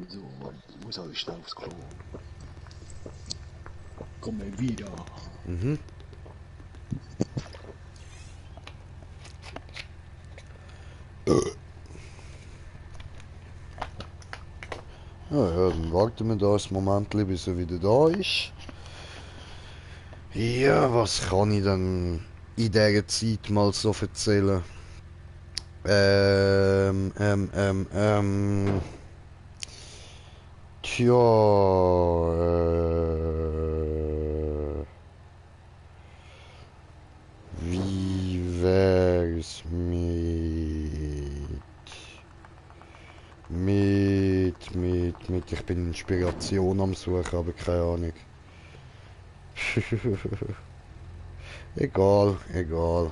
So, ich muss auch schnell aufs Klo. Komm wieder. Ja, dann warten wir da ein Moment, bis er wieder da ist. Ja, was kann ich dann in dieser Zeit mal so erzählen? Ähm, ähm, ähm, ähm. Tja, wie wär's ich bin Inspiration am Suchen, aber keine Ahnung. Egal, egal.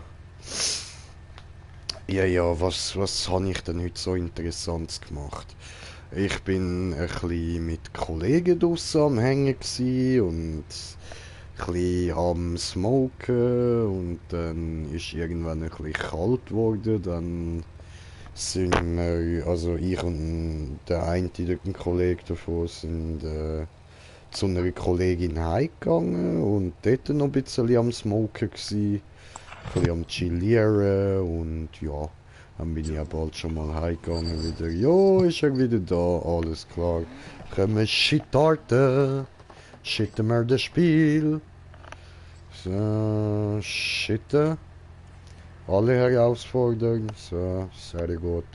Ja, ja, was habe ich denn heute so Interessantes gemacht? Ich bin ein bisschen mit Kollegen draussen am Hängen gsi und ein bisschen am Smoken und dann ist irgendwann ein bisschen kalt geworden, dann sind wir, also ich und der eine ein Kollege davon sind zu einer Kollegin heimgegangen und dort noch ein bisschen am Smoken gsi, ein bisschen am Chillieren und ja, dann bin ich ja bald schon mal heimgegangen wieder. Jo, ist er wieder da, alles klar. Können wir starten? Shitten wir das Spiel. So, shitten. Alle herausfordern. So, sehr gut.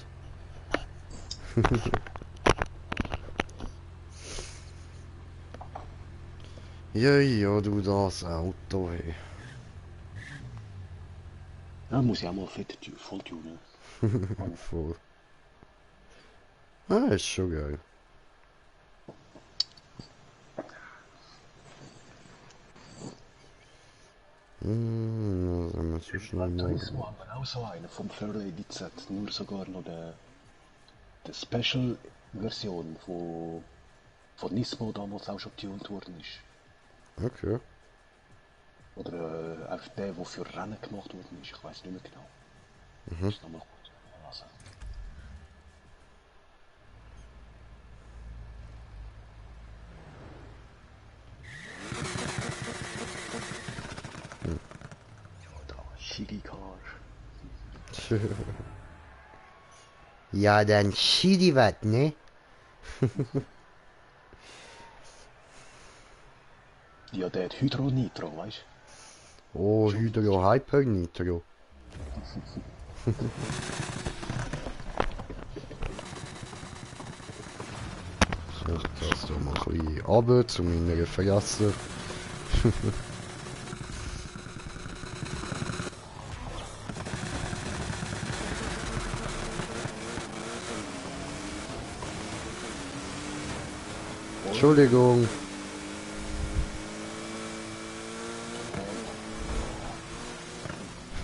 Ja, ja, du das Auto, hey. Ja, muss ich auch mal fett voll tunen. Voll. Ah, ist schon geil. Was haben wir so schnell Gran mal. Turismo haben wir auch so einen vom Fairlady Z, nur sogar noch der Special-Version von Nismo damals auch schon getuned worden ist. Okay. Oder auch der für Rennen gemacht worden ist, ich weiß nicht mehr genau. Mhm. Muss noch mal kurz nachlesen. Ja, da, Shigicar. Ja, dann schied die was, ne? Ja, der hat Hydro Nitro, weißt du? Oh, Schon wieder. Hydro Hyper Nitro. So, das doch mal ein bisschen runter zu meiner Fresse. Entschuldigung.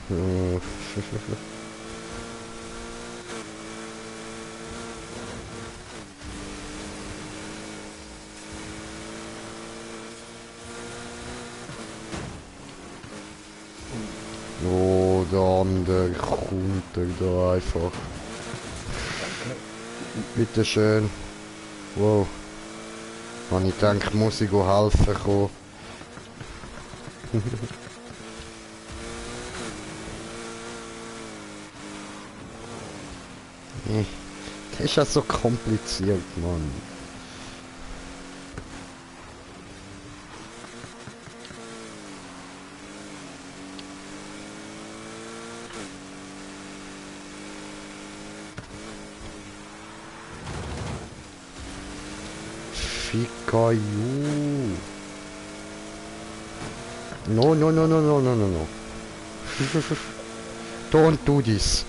Äh, Oh, der andere kommt er da einfach. Bitteschön. Wow. Wenn ich denke, muss ich helfen kommen. Das ist ja so kompliziert, Mann. Fikayu. No, no, no, no, no, no, no, no. Don't do this.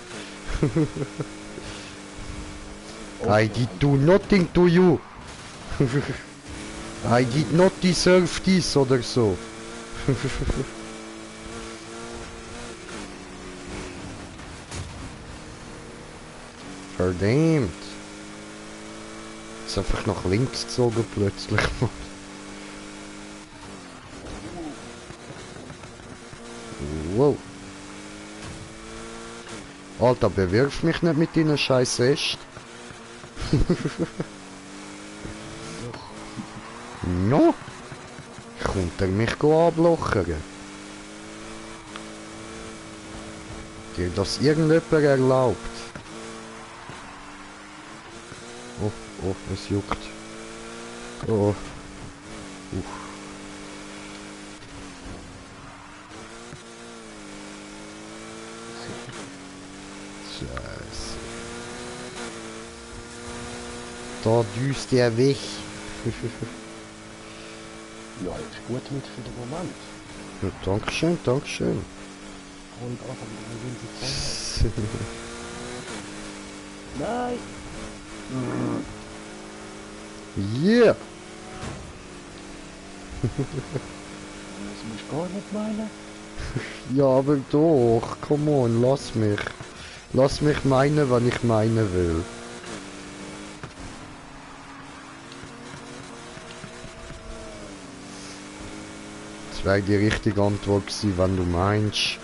I did do nothing to you. I did not deserve this oder so. Verdammt. Ist einfach nach links gezogen plötzlich. Wow. Alter, bewirf mich nicht mit deiner scheiß Äst. No? Kommt er mich ablochern? Dir das irgendjemand erlaubt? oh, es juckt. Oh. Scheiße. Da düst der weg. Ja, jetzt gut mit für den Moment. Ja, Dankeschön, Dankeschön. Voll Gas, aber wenn sie voll Nein! Yeah! Das musst du gar nicht meinen. Ja, aber doch, come on, lass mich. Lass mich meinen, was ich meinen will. Das wäre die richtige Antwort gewesen, wenn du meinst.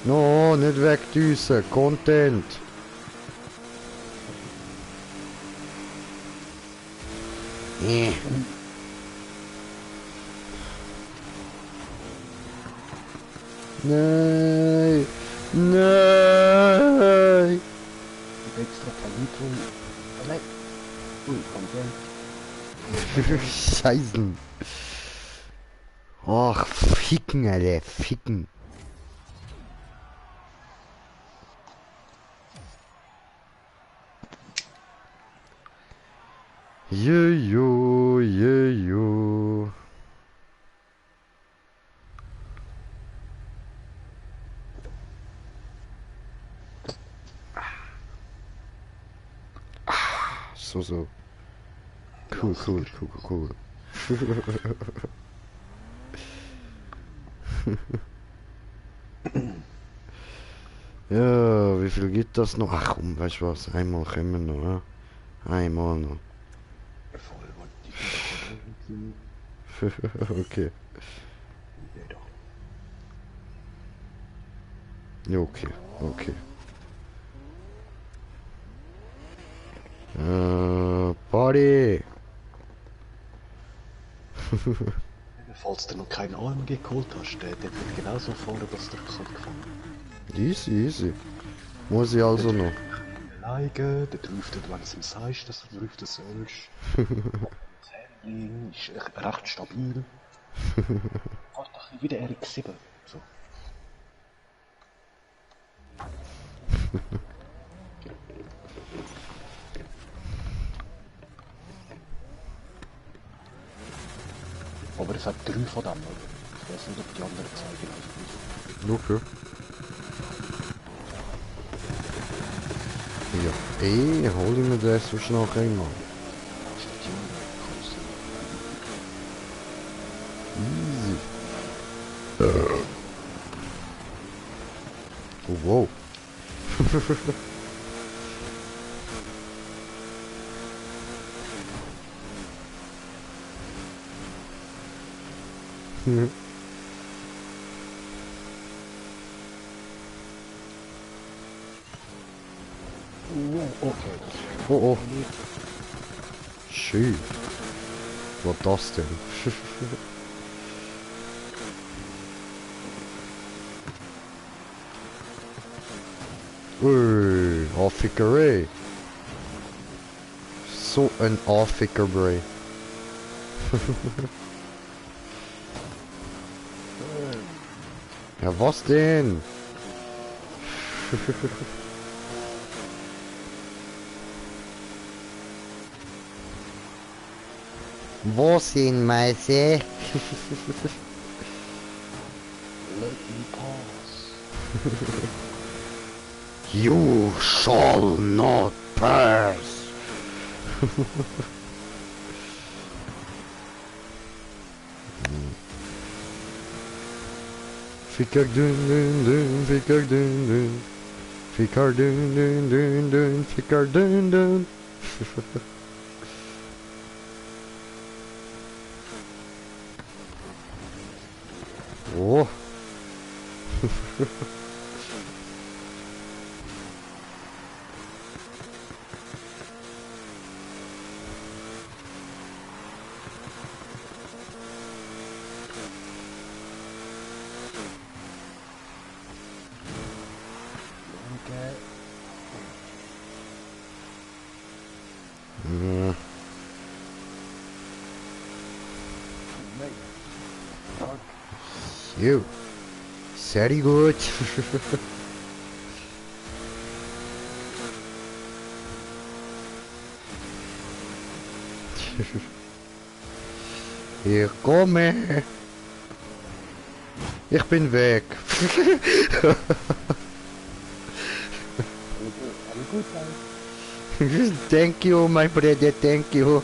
No, nicht wegdüsen, Content. Nein, nein. Ich habe extra kein Nitro. Nein. Kommt her. Scheißen. Ach, ficken, Alter, ficken. Jojo, jojo. So. Cool. Ja, wie viel gibt das noch? Ach komm, weißt du was? Einmal können wir noch, ja? Einmal noch. Voll, was die Okay. Ja, okay. Party! Falls du noch keinen AMG geholt hast, der wird genauso fahren, dass der gefangen. Easy. Muss ich also noch. Leige, der driftet, wenn es ihm sagst, dass du driften sollst. Das Handling ist recht stabil. Fahrt doch wie der RX-7. So. Aber es hat 3 von dem, oder? Ich weiß nicht, ob die anderen zeigen. Okay. Ja, hol ich mir das so schnell einmal. Easy. Oh, wow. Okay. Oh. Schön. Was das denn? Ui, Affikerei. So ein Affikerei. Ja, was denn? Wo sind Meise? Let me pass. You shall not pass. Ficker dun, ficker dun. Ficker dun, ficker dun. Oh. Jo, sehr gut. Ich komme. Ich bin weg. Alle gut sein. Thank you, my brother, thank you.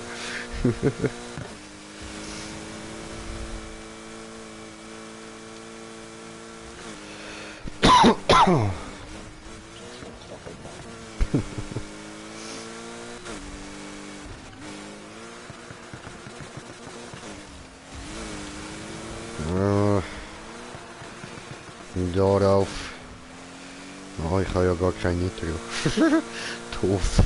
Äh, Darauf. Oh, ich habe ja gar kein Nitro. Doof.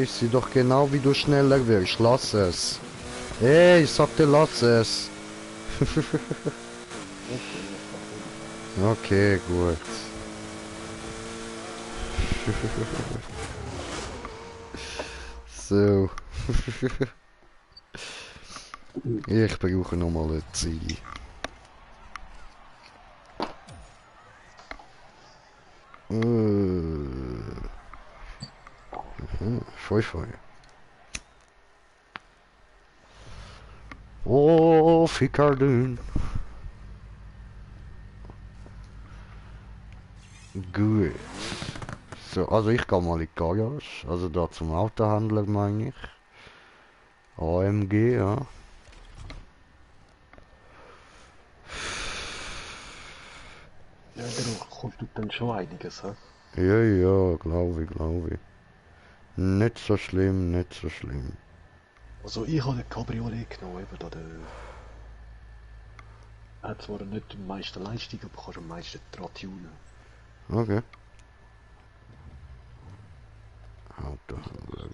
Ich sehe doch genau, wie du schneller wirst. Lass es. Ich sagte, lass es. Okay, ich mach ohne. Okay, gut. So. Ich brauche nochmal eine Ziege. Voll voll. Oh, Fickarden. Gut. So, also ich gehe mal in die Garage. Also da zum Autohändler meine ich. AMG, ja. Ja, da kommt dann schon einiges, hä? Ja, glaube ich, glaube ich. Nicht so schlimm, nicht so schlimm. Also ich habe den Cabriolet genommen, eben da der... Er hat zwar nicht die meiste Leistung, aber kannst am meisten dran tunen. Okay. Autohändler.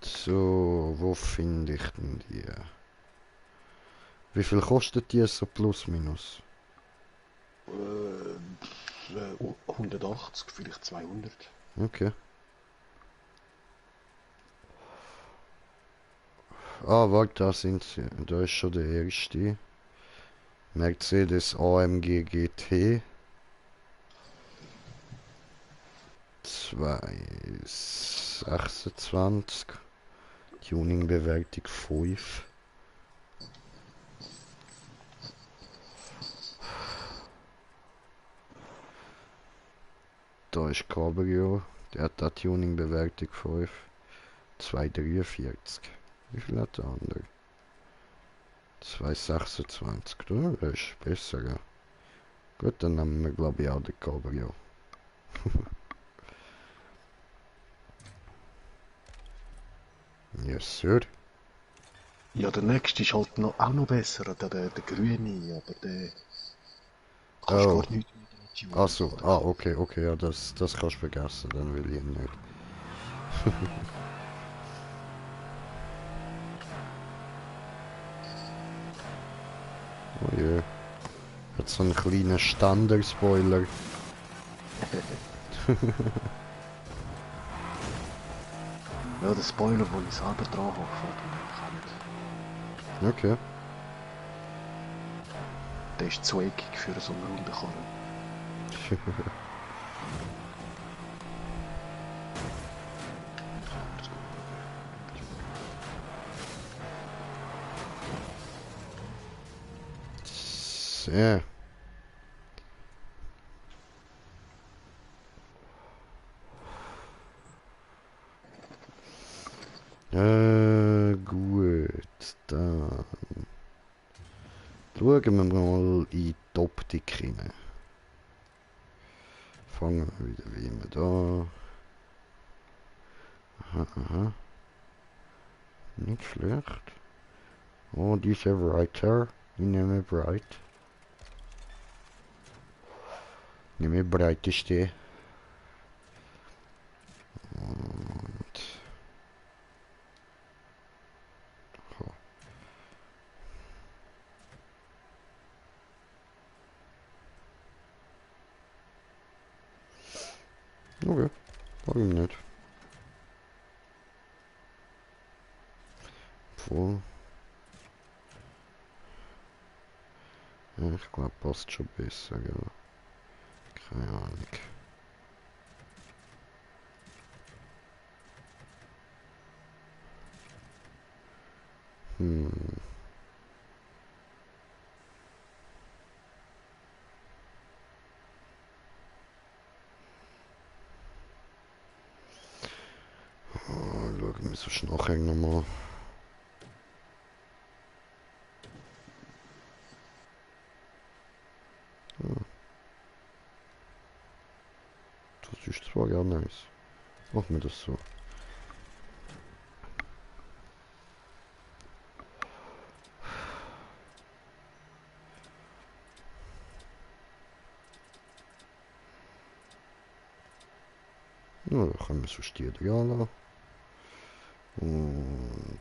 So, wo finde ich denn die? Wie viel kostet die so plus minus? 180, vielleicht 200. Okay. Ah, warte, da sind sie. Da ist schon der erste. Mercedes AMG GT. 226. Tuning-Bewertung 5. Da ist Cabrio. Der hat da Tuning-Bewertung 5. 243. Wie viel hat der andere? 226. Das ist besser, ja. Gut, dann nehmen wir glaube ich auch den Cabrio. Yes, sir. Ja, der nächste ist halt noch, auch noch besser, der grüne, aber der kannst Oh. gar nichts mehr dran tunen. Achso. Ah, okay, okay, ja, das kannst du vergessen. Dann will ich ihn nicht. Oh je. Hat so einen kleinen Standard-Spoiler. Ja, der Spoiler, den ich selber dran habe, gefällt mir eigentlich auch nicht. Okay. Der ist zu eckig für so einen runden Karren. Sehr. Gut. Dann schauen wir mal in die Optik rein. Fangen wir wieder wie immer da. Aha. Nicht schlecht. Oh, dieser Writer. Ich nehme Bright. Nehme breiteste. Und... Oh. Okay, warum nicht? Obwohl, ja, ich glaube, passt schon besser, gell? Keine Ahnung. Hm. Oh, schauen wir so nachher nochmal. Ja, das ist zwar gar nice. Machen wir das so. Ja, da können wir so stehen, ja, lassen. Und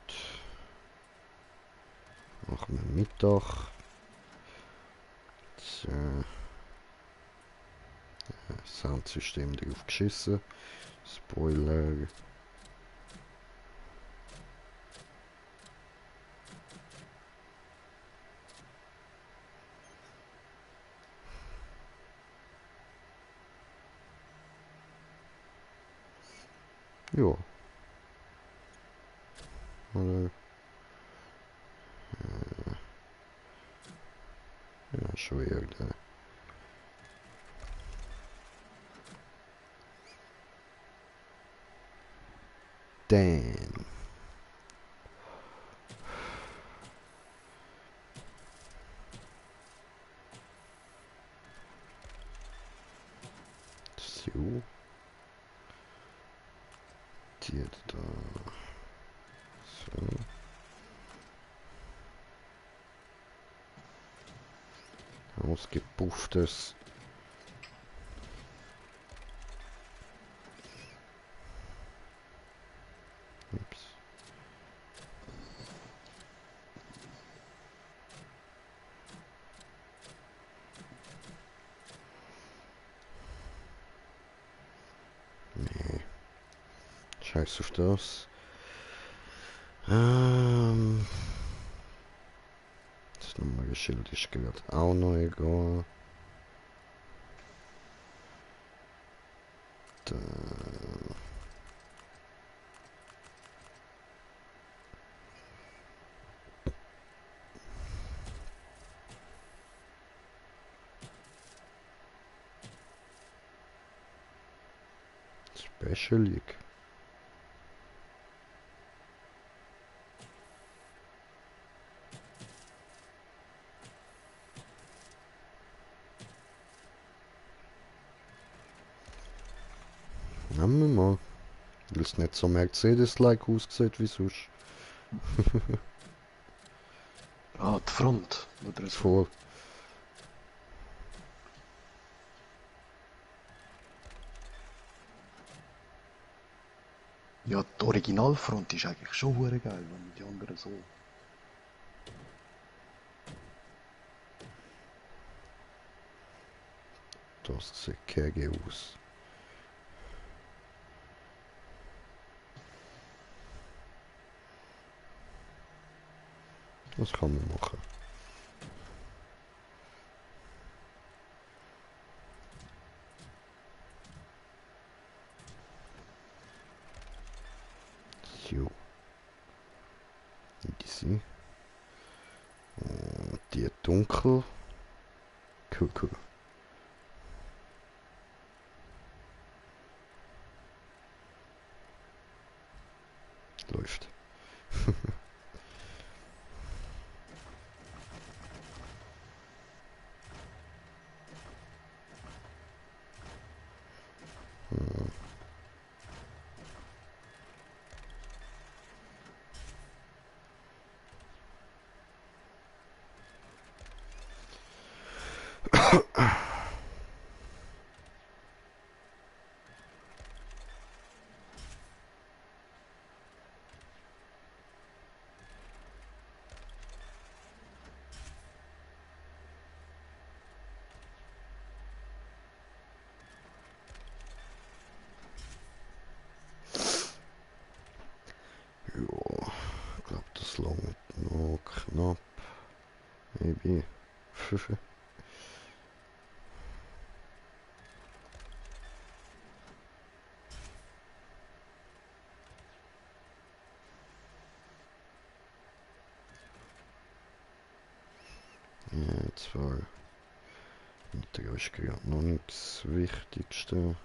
machen wir Mittag. Das Soundsystem drauf geschissen. Spoiler. Ja. Oder, ja, schon wieder. Dan. So. Die da. So. Ausgepufftes. Ups. Nee. Scheiß auf das. Das normale Schild ist gerade auch noch egal. Da. Special League. Nehmen wir mal. Weil es nicht so Mercedes-like aussieht wie sonst. Ah, die Front, oder so. Voll. Ja, die Originalfront ist eigentlich schon hure geil, wenn die anderen so. Das sieht kege aus. Das kann man machen. So. Easy. Und die dunkel. Cool, cool. Läuft. knapp. Maybe. Jetzt war mit der ist gerade noch nicht das Wichtigste.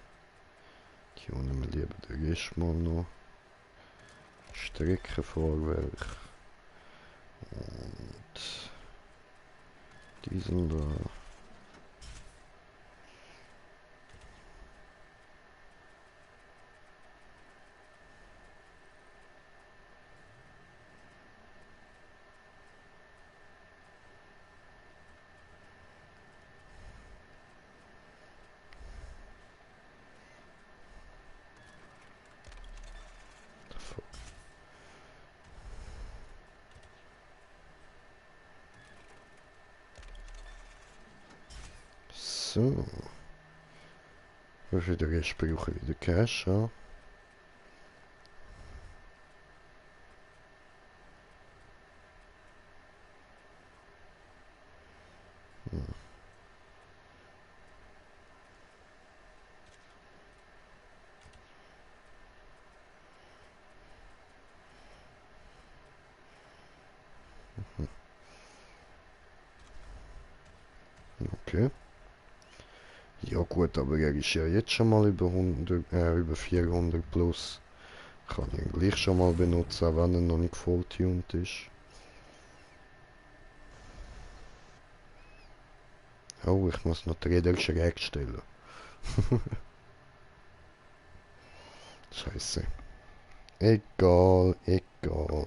Hier nehmen wir lieber den Rest mal noch. Streckenfahrwerk. Und diesen da. So. Für den Rest brauche ich wieder Cash, ja. Okay. Ja gut, aber er ist ja jetzt schon mal über 100, über 400 plus. Kann ich ihn gleich schon mal benutzen, auch wenn er noch nicht voll tuned ist. Oh, ich muss noch die Räder schräg stellen. Scheiße. Egal, egal.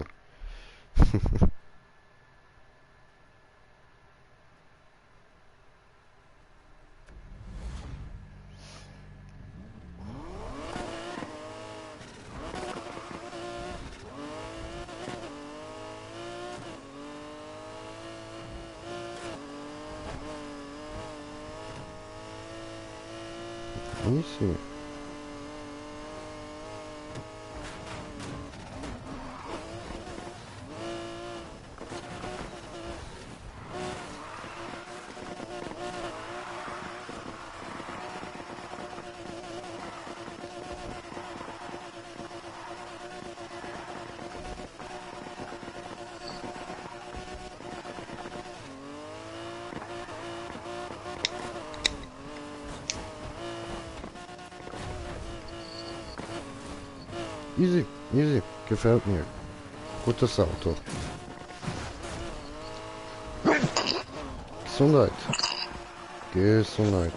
Easy. Easy, easy. Gefällt mir. Gutes Auto. Gesundheit. Gesundheit.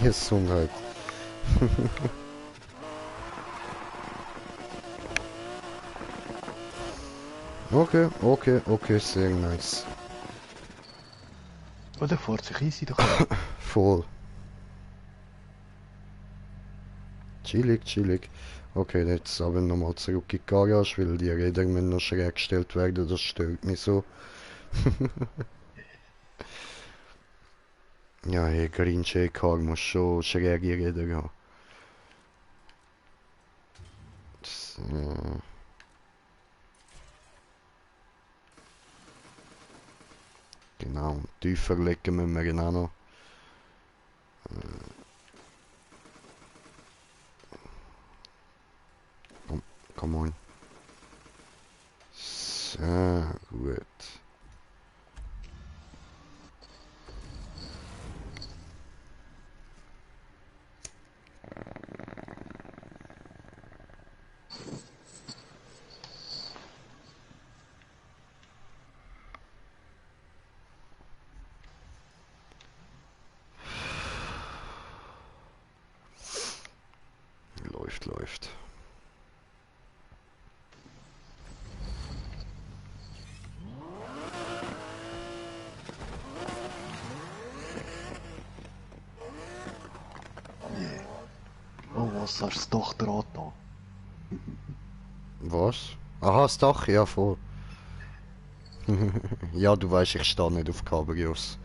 Gesundheit. Okay, okay, okay, sehr nice. Oder fährt sich easy doch. Voll. Chillig, chillig. Okay, jetzt aber nochmal zurück in die Garage, weil die Räder müssen noch schräg gestellt werden, das stört mich so. Ja, hey, Green J-Car muss schon schräge Räder haben. Das, genau, und tiefer legen müssen wir ihn auch noch. Come on. Sehr gut. Läuft, läuft. Yeah. Oh, was hast du doch Draht da? Was? Aha, das Dach, ja voll. Ja, du weißt, ich stehe nicht auf Cabrios.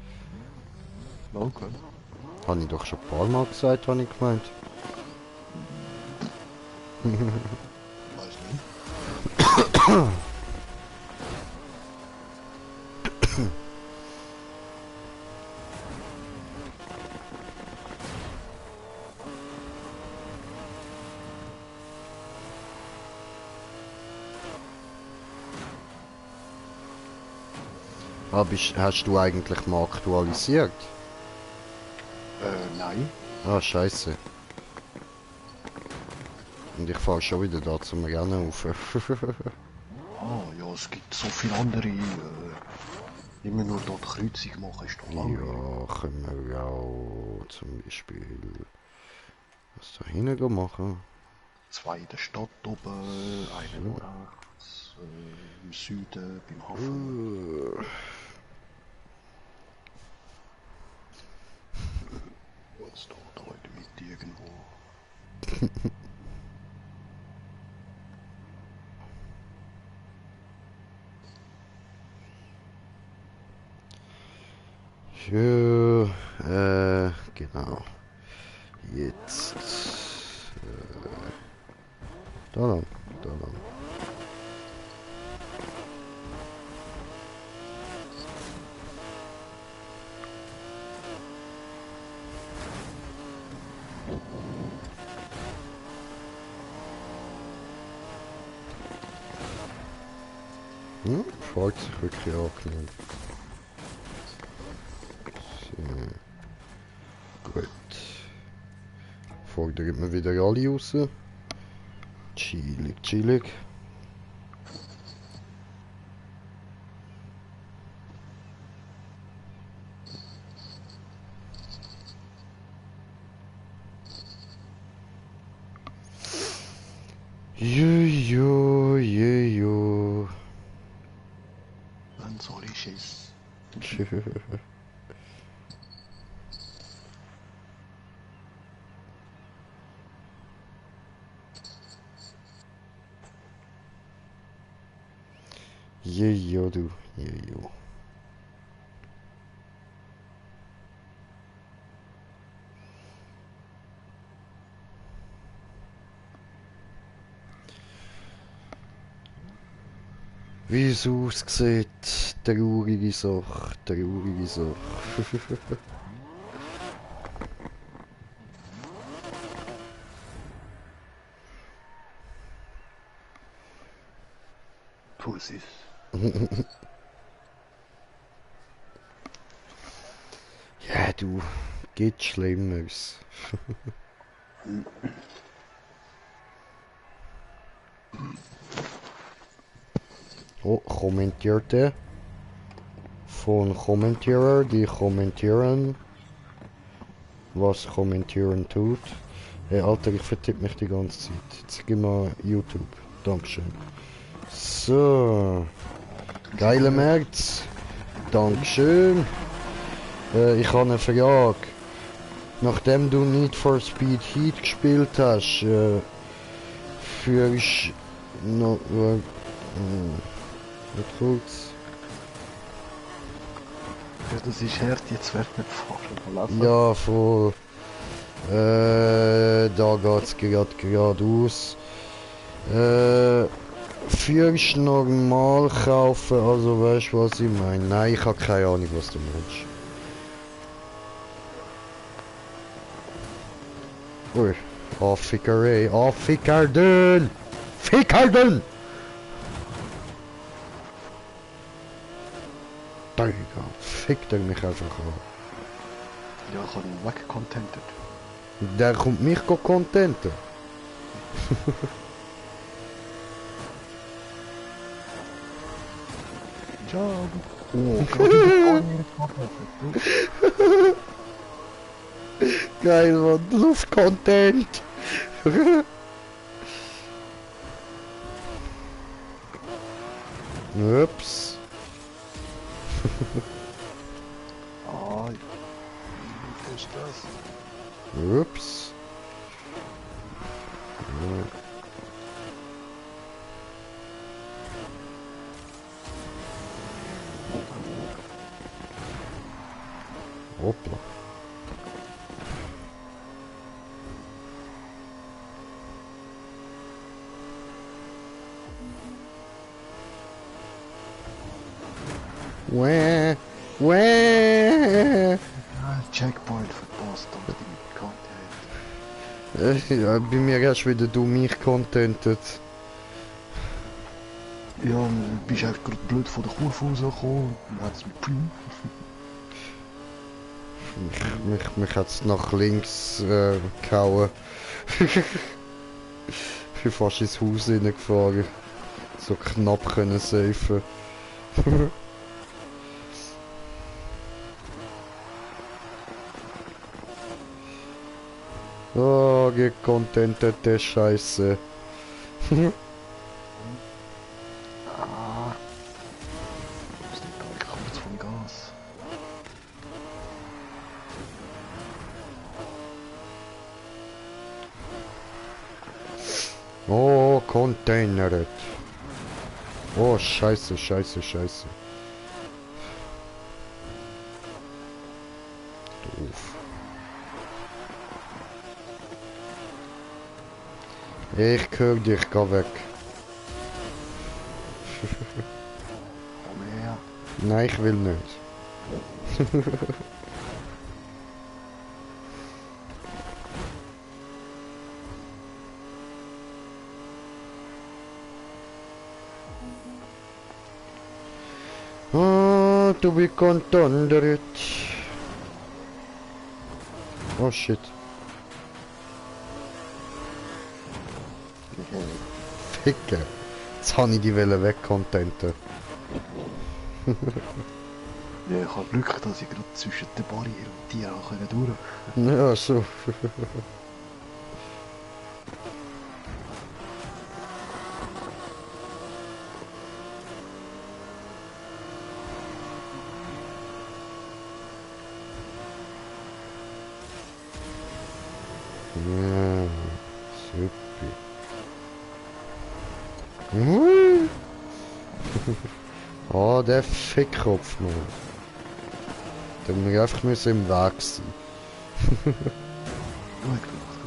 Okay. Habe ich doch schon ein paar Mal gesagt, habe ich gemeint. Weiß nicht. Hast du eigentlich mal aktualisiert? Nein. Ah, scheiße. Und ich fahre schon wieder da zum Rennen auf. Ah, ja, es gibt so viele andere. Immer nur dort Kreuzung machen ist doch langweilig. Ja, können wir auch zum Beispiel was da hinten machen. 2 in der Stadt oben, einen noch rechts, im Süden, beim Hafen. Was steht da in der Mitte irgendwo? Ja, genau. Jetzt. Da lang, da lang. Fährt sich wirklich angenehm. So. Gut. Fordern wir wieder alle raus. Chillig, chillig. Jojo, jojo. Dann soll ich es. Jojo, du. Jojo. Wie es aussieht, traurige Sache, traurige Sache. Pussies. Ja, du, geht Schlimmeres. Oh, kommentierte. Von Kommentierer, die kommentieren, was kommentieren tut. Hey, Alter, ich vertippe mich die ganze Zeit. Jetzt gib mal YouTube. Dankeschön. So. Geile März. Dankeschön. Ich habe eine Frage. Nachdem du Need for Speed Heat gespielt hast, führst noch... kurz. Ja, das ist hart, jetzt wird nicht fahren. Ja, voll. Da geht's geradeaus. Führst normal kaufen, also weißt du, was ich meine? Nein, ich habe keine Ahnung, was du meinst. Ui, Affikerei, Affikerden! Fickerden! Digga, fickt er mich einfach an. Ja, ich habe ihn wegcontentet. Der kommt mich contenten. Ja, oh, gerade Geil, man, Luft-Content. Ups. Ah, wie ist das? Ups. Hoppla. Wäh, wäh. Ah, Checkpoint verpasst, aber die Content. Ja, bei mir hast wieder du mich contentet. Ja, du bist einfach gerade blöd von der Kurve rausgekommen und dann hat es mit Püm. Mich hat's nach links gehauen. Ich bin fast ins Haus reingefahren. So knapp können safen. Oh, gecontentet der Scheiße. Ah, das ist gar nicht kurz vom Gas. Oh, Containeret. Oh, scheiße, scheiße, scheiße. Doof. Ich höre dich, geh weg. Komm her. Nein, ich will nicht. Oh, to be contended. Oh shit. Ficke. Jetzt habe ich die Welle wegcontenten. Ja, ich habe Glück, dass ich gerade zwischen der Barriere und dir auch durch. Ja, so. Ja, super. Oh, der Fickkopf, Mann. Da muss ich einfach müssen im Weg sein. Gut gemacht,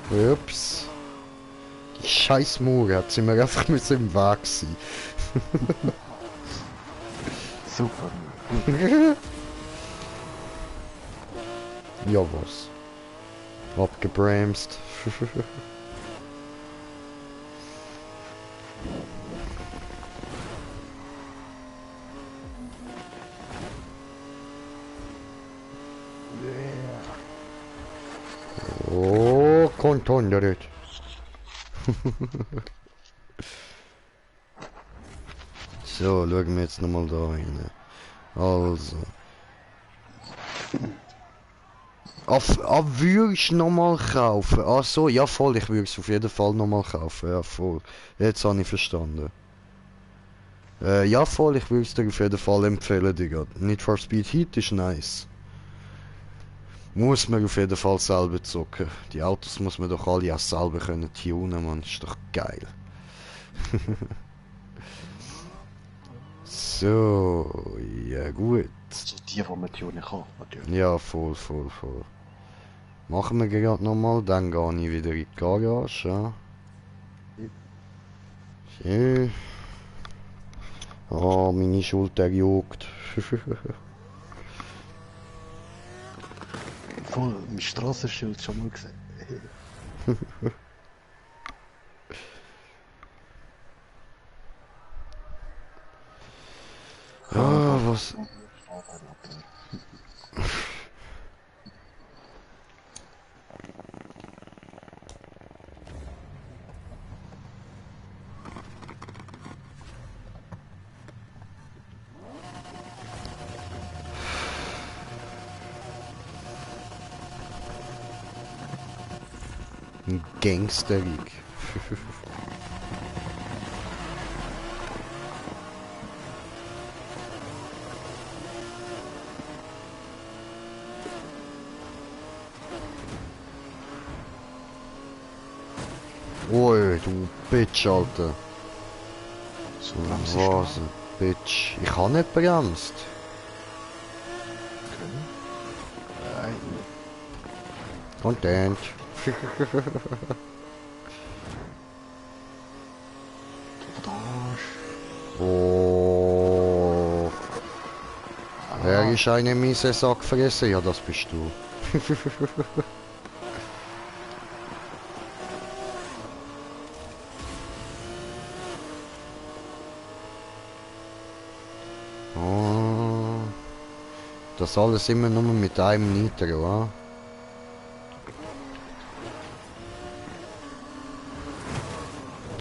gut. Ups. Die scheiß Mauer hat sie mir einfach müssen im Weg sein. Super. Gut. Ja, was? Abgebremst. Oh, Contended. So, schauen wir jetzt nochmal da rein. Also. Würdest du nochmal kaufen? Ach so, ja voll, ich würde es auf jeden Fall nochmal kaufen. Ja voll. Jetzt habe ich verstanden. Ja voll, ich würde es dir auf jeden Fall empfehlen, Digga. Need for Speed Heat ist nice. Muss man auf jeden Fall selber zocken. Die Autos muss man doch alle auch selber können tunen, man. Ist doch geil. So, ja gut. So die man tunen kann, natürlich. Ja, voll, voll, voll. Machen wir gerade nochmal, dann gehe ich wieder in die Garage. Ja. So. Oh, meine Schulter juckt. Voll, im Strassenschild schon mal gesehen. Ah, was? Ein Gangsterig. Oi, du Bitch, Alter. So Was ein Bitch. Ich habe nicht bremst. Nein. Content. Sabotage. Wer ist eine miese Sackfresse? Ja, das bist du. Oh, das alles immer nur mit einem Nitro, ah?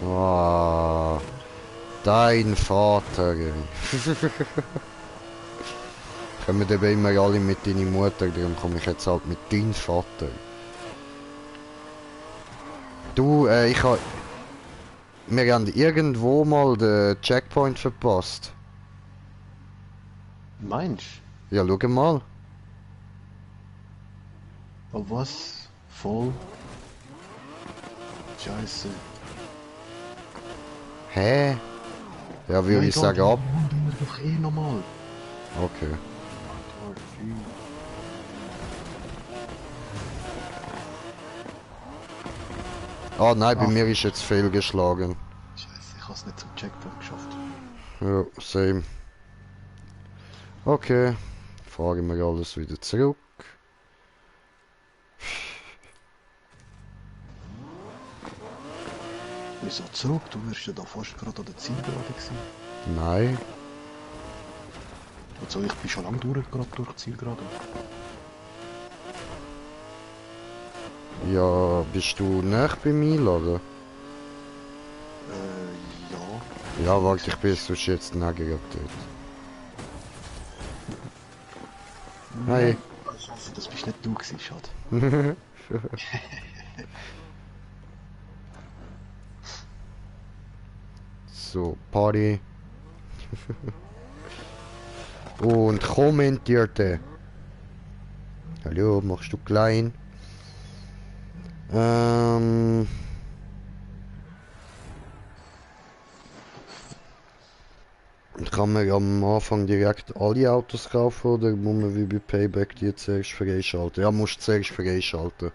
Oh, dein Vater. Kommen eben immer alle mit deiner Mutter, darum komme ich jetzt halt mit deinem Vater. Du, wir haben irgendwo mal den Checkpoint verpasst. Meinst Ja, schau mal. du? Oh, was? Voll? Scheiße. Hä? Ja, würde ich sagen ab. Dann doch eh nochmal. Okay. Ah nein, bei Ach. mir ist jetzt fehlgeschlagen. Scheiße, ich hab's nicht zum Checkpoint geschafft. Ja, same. Okay. Fahren wir alles wieder zurück. Wieso zurück? Du wärst ja da fast gerade an der Zielgerade gewesen. Nein. Also ich bin schon lange gerade durch die Zielgerade. Ja, bist du nicht bei mir, oder? Ja. Ja, warte, ich bin sonst jetzt nicht dort. Hi. Scheiße, das bist nicht du gewesen, schade. So, Party. Und kommentierte. Hallo, machst du klein? Kann man am Anfang direkt alle Autos kaufen oder muss man wie bei Payback die zuerst freischalten? Ja, musst du zuerst freischalten.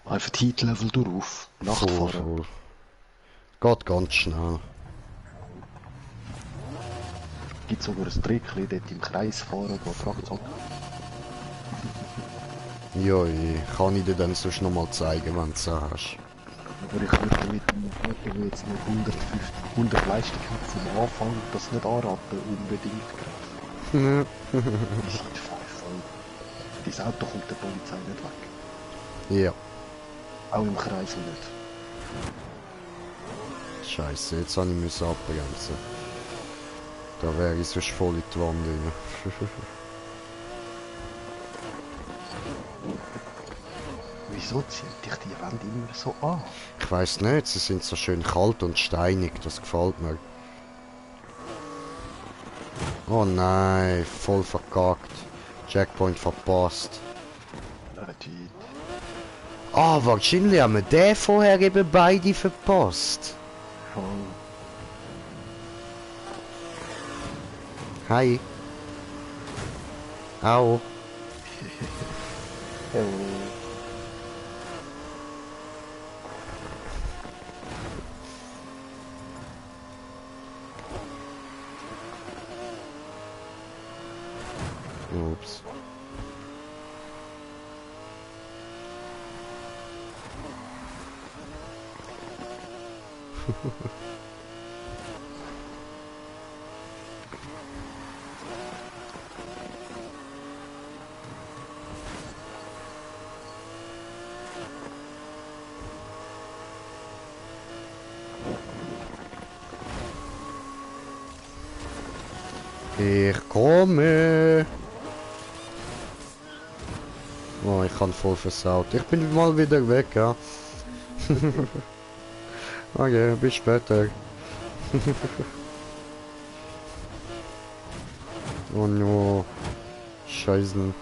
Einfach die Heat-Level durch. Nachtfahren. Voll. Geht ganz schnell. Gibt sogar ein Trickchen, dort im Kreis fahren, wo Traktor. Ja, kann ich dir dann sonst noch mal zeigen, wenn du es hast. Aber ich würde mit einem Auto, der jetzt nur 100 Leistung hat vom Anfang, das nicht anraten, unbedingt gerade. Die sind voll. Dieses Auto kommt der Polizei nicht weg. Ja. Auch im Kreis nicht. Scheiße, jetzt habe ich abbremsen. Da wäre ich sonst voll in die Wand rein. Wieso zieht dich die Wand immer so an? Ich weiß nicht, sie sind so schön kalt und steinig, das gefällt mir. Oh nein, voll verkackt. Checkpoint verpasst. Legit. Ah, wahrscheinlich haben wir den vorher eben beide verpasst. Voll. Hi. Au. Ups. Ich komme. Oh, ich kann voll versaut. Ich bin mal wieder weg, ja. Okay, bis später. Oh no. Scheiße.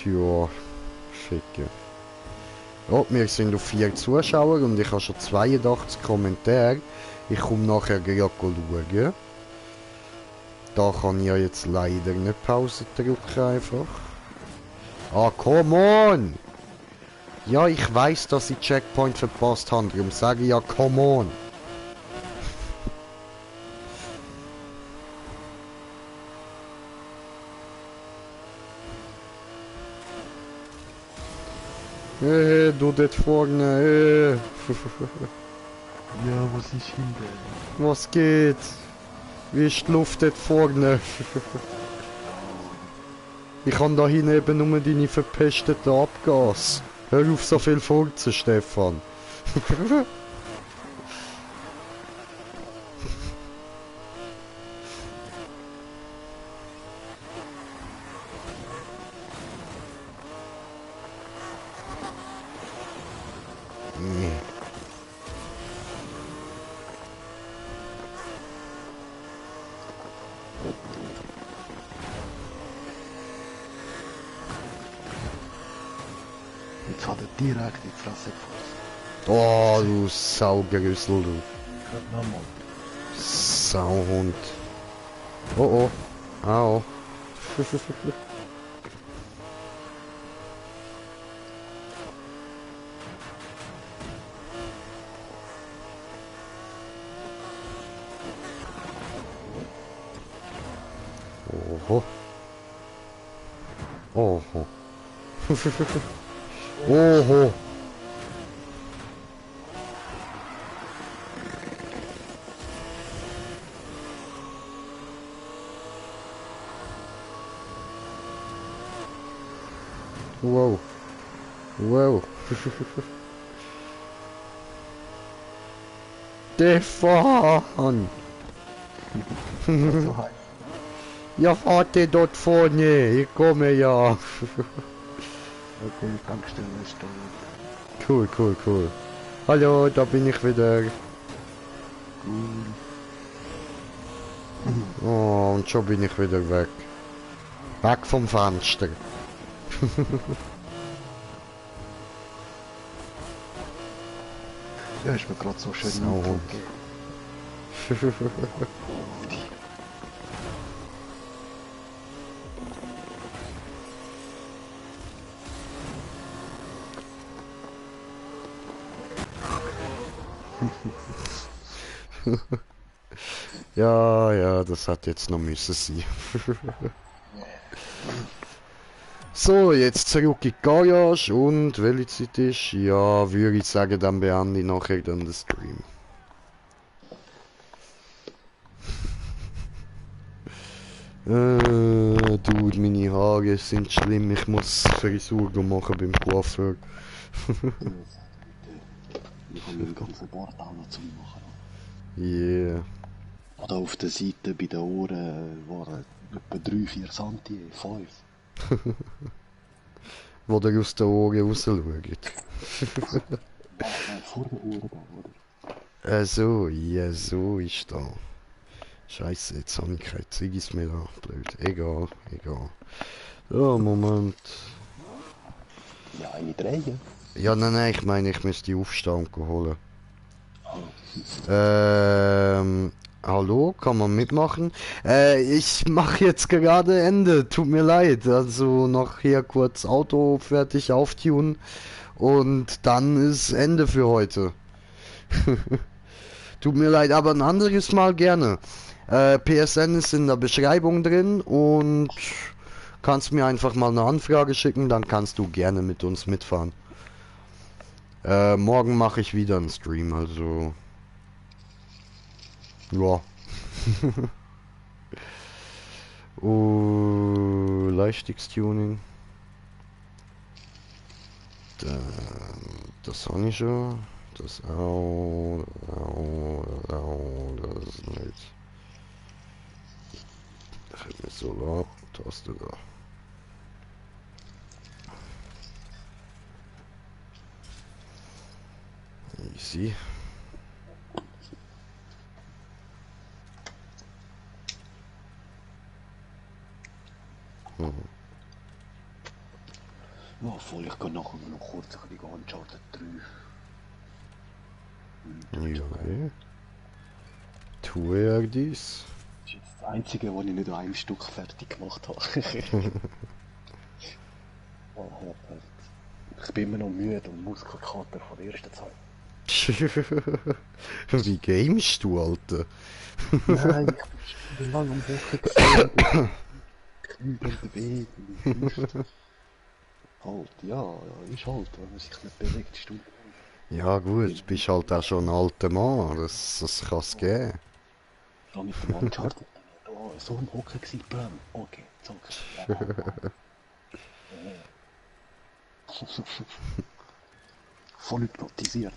Ja, schicke. Oh, wir sind auf 4 Zuschauer und ich habe schon 82 Kommentare. Ich komme nachher gleich schauen. Da kann ich ja jetzt leider nicht Pause drücken einfach. Ah, come on! Ja, ich weiß, dass ich Checkpoint verpasst habe, darum sage ich ja come on. Du dort vorne, Ja, was ist hinten? Was geht? Wie ist die Luft dort vorne? Ich kann da hinten eben nur deine verpesteten Abgas. Hör auf so viel furzen, Stefan. Nee. Jetzt hat er direkt in die Fresse gefasst. Oh, du Saugerüssel, du. Gerade nochmal. Sauhund. Oh oh. Au. Oho. Oho. Oho. Wow. Wow. Stefan! So heiß. Ja, warte dort vorne, ich komme ja. Okay, Tankstelle ist da. Cool, cool, cool. Hallo, da bin ich wieder. Cool. Oh, und schon bin ich wieder weg. Weg vom Fenster. Ja, ist mir gerade so schön Sauhund. gegeben. Ja, ja, das hat jetzt noch müssen sein. So, jetzt zurück in die Garage und welche Zeit ist? Ja, würde ich sagen, dann beende ich nachher dann den Stream. Dude, meine Haare sind schlimm, ich muss Frisur machen beim Coiffeur. Ich habe meinen ganzen Bart auch noch zu machen. Yeah. Oder auf der Seite bei den Ohren waren etwa 3-4 cm, 5. Wo der aus den Ohren rausschaut. Vor den Ohren da, oder? So, ja, so ist da. Scheiße, jetzt habe ich keine Ziggis mehr da. Blöd. Egal, egal. So, Moment. Ja, eine drehen. Ja, nein, ich meine, ich müsste die aufstehen und holen. Hallo, kann man mitmachen? Ich mache jetzt gerade Ende, tut mir leid. Also noch hier kurz Auto fertig auftunen und dann ist Ende für heute. Tut mir leid, aber ein anderes Mal gerne. PSN ist in der Beschreibung drin und kannst mir einfach mal eine Anfrage schicken, dann kannst du gerne mit uns mitfahren. Morgen mache ich wieder einen Stream, also ja. Leichtstickstuning. Das habe ich schon. Das auch. Das ist nicht. Ich habe mir Solar-Taste da. Easy. Ja, voll, ich kann nachher noch kurz ein bisschen Uncharted 3. Ja, tue er dies. Das ist jetzt das Einzige, was ich nicht an einem Stück fertig gemacht habe. Oh, hart. Ich bin immer noch müde und Muskelkater von der ersten Zeit. Wie gamest du, Alter? Nein, ich bin lange am Wochen gesehen. Knie und Weh. Halt, ja, ja, ist halt, wenn man sich nicht bewegt, stimmt. Ja gut, du Weil, bist halt auch schon ein alter Mann, das kann's geben. da mit dem Uncharted, da so am Hocken gewesen, bam, okay, zack, bam, bam. Voll hypnotisiert.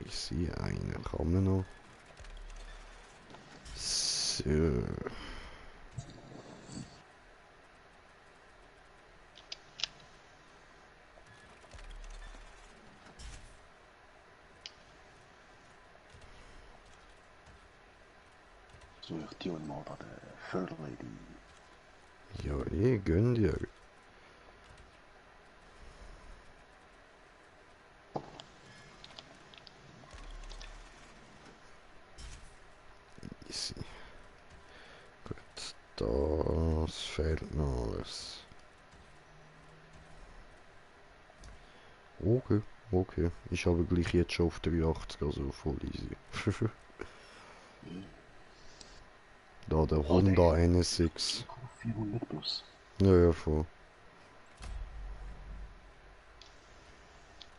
Ich sehe einen, kann man noch. So. So, ich tue mal da den Fur Lady. Ja, gönn dir. Easy. Gut, das fehlt noch alles. Okay, okay. Ich habe gleich jetzt schon auf 83, also voll easy. Da der Ah, der Honda hat NSX. 400 plus. Ja, voll.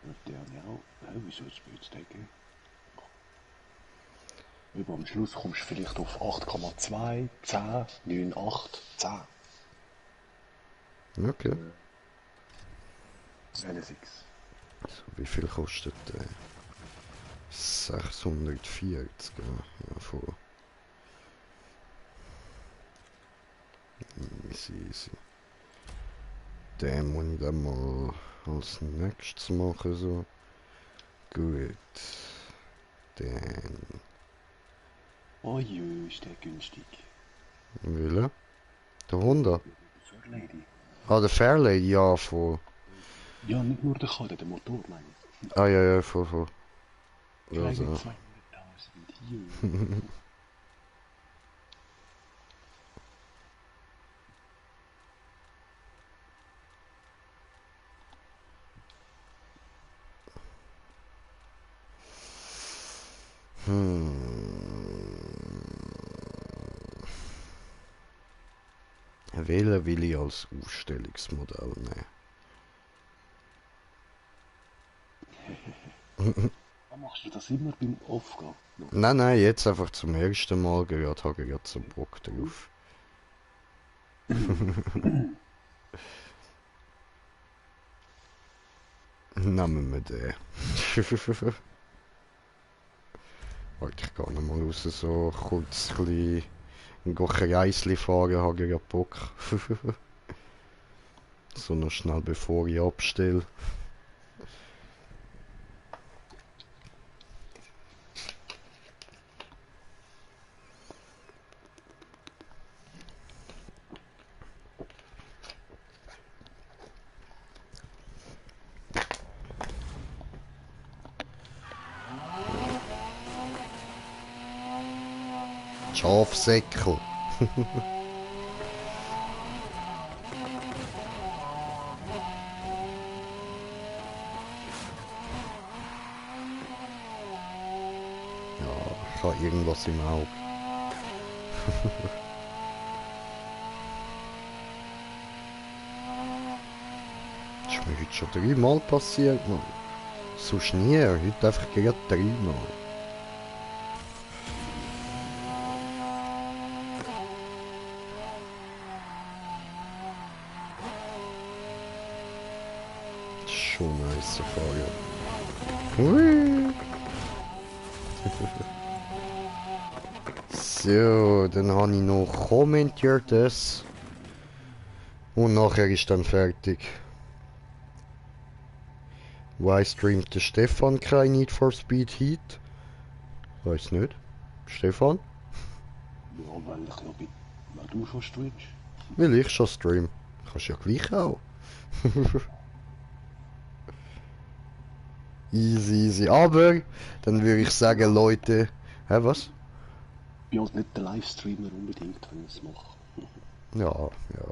Und der habe ich auch. Wieso jetzt bei jetzt denken? Über am Schluss kommst du vielleicht auf 8,2, 10, 9, 8, 10. Okay. NSX. So, wie viel kostet der? 640, ja, ja voll. Easy, easy. Den muss ich dann mal als nächstes machen, so. Gut. Dann... Oh jö, ist der günstig. Wille? Der Honda? Fur Lady. Ah, der Fairlady, ja, voll. Ja, nicht nur der Karre, der Motor meine ich. Ah, ja, ja, voll, voll. Keine Also, 200.000. Jö. Wählen will ich als Ausstellungsmodell nehmen. Machst du das immer beim Aufgehen? No. Nein, nein, jetzt einfach zum ersten Mal gerade, habe ich gerade so Bock drauf. Nehmen wir den. Warte, ich gehe noch mal raus, so kurz ein bisschen Kreisli fahren, habe ich gerade Bock. So noch schnell bevor ich abstelle. Schafsäckel. Ja, ich habe irgendwas im Auge. Das ist mir heute schon 3-mal passiert, Mann. Sonst nie, heute einfach gerade 3-mal. Das ist schon nice Fahrrad. Hui. So, dann habe ich noch kommentiert das. Und nachher ist dann fertig. Why streamt der Stefan kein Need for Speed Heat? Weiß nicht. Stefan? Ja, weil ich ja bin. Weil du schon streamst. Will ich schon streamen. Kannst ja gleich auch. Easy, easy. Aber, dann würde ich sagen, Leute... Hä, was? Ich bin halt nicht der Livestreamer unbedingt, wenn ich es mache. Ja, ja.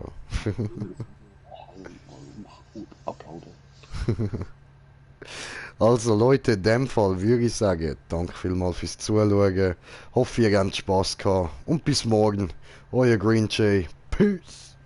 Uploaden. Also Leute, in dem Fall würde ich sagen, danke vielmals fürs Zuschauen. Hoffe, ihr habt Spaß gehabt. Und bis morgen. Euer Green Jay. Peace.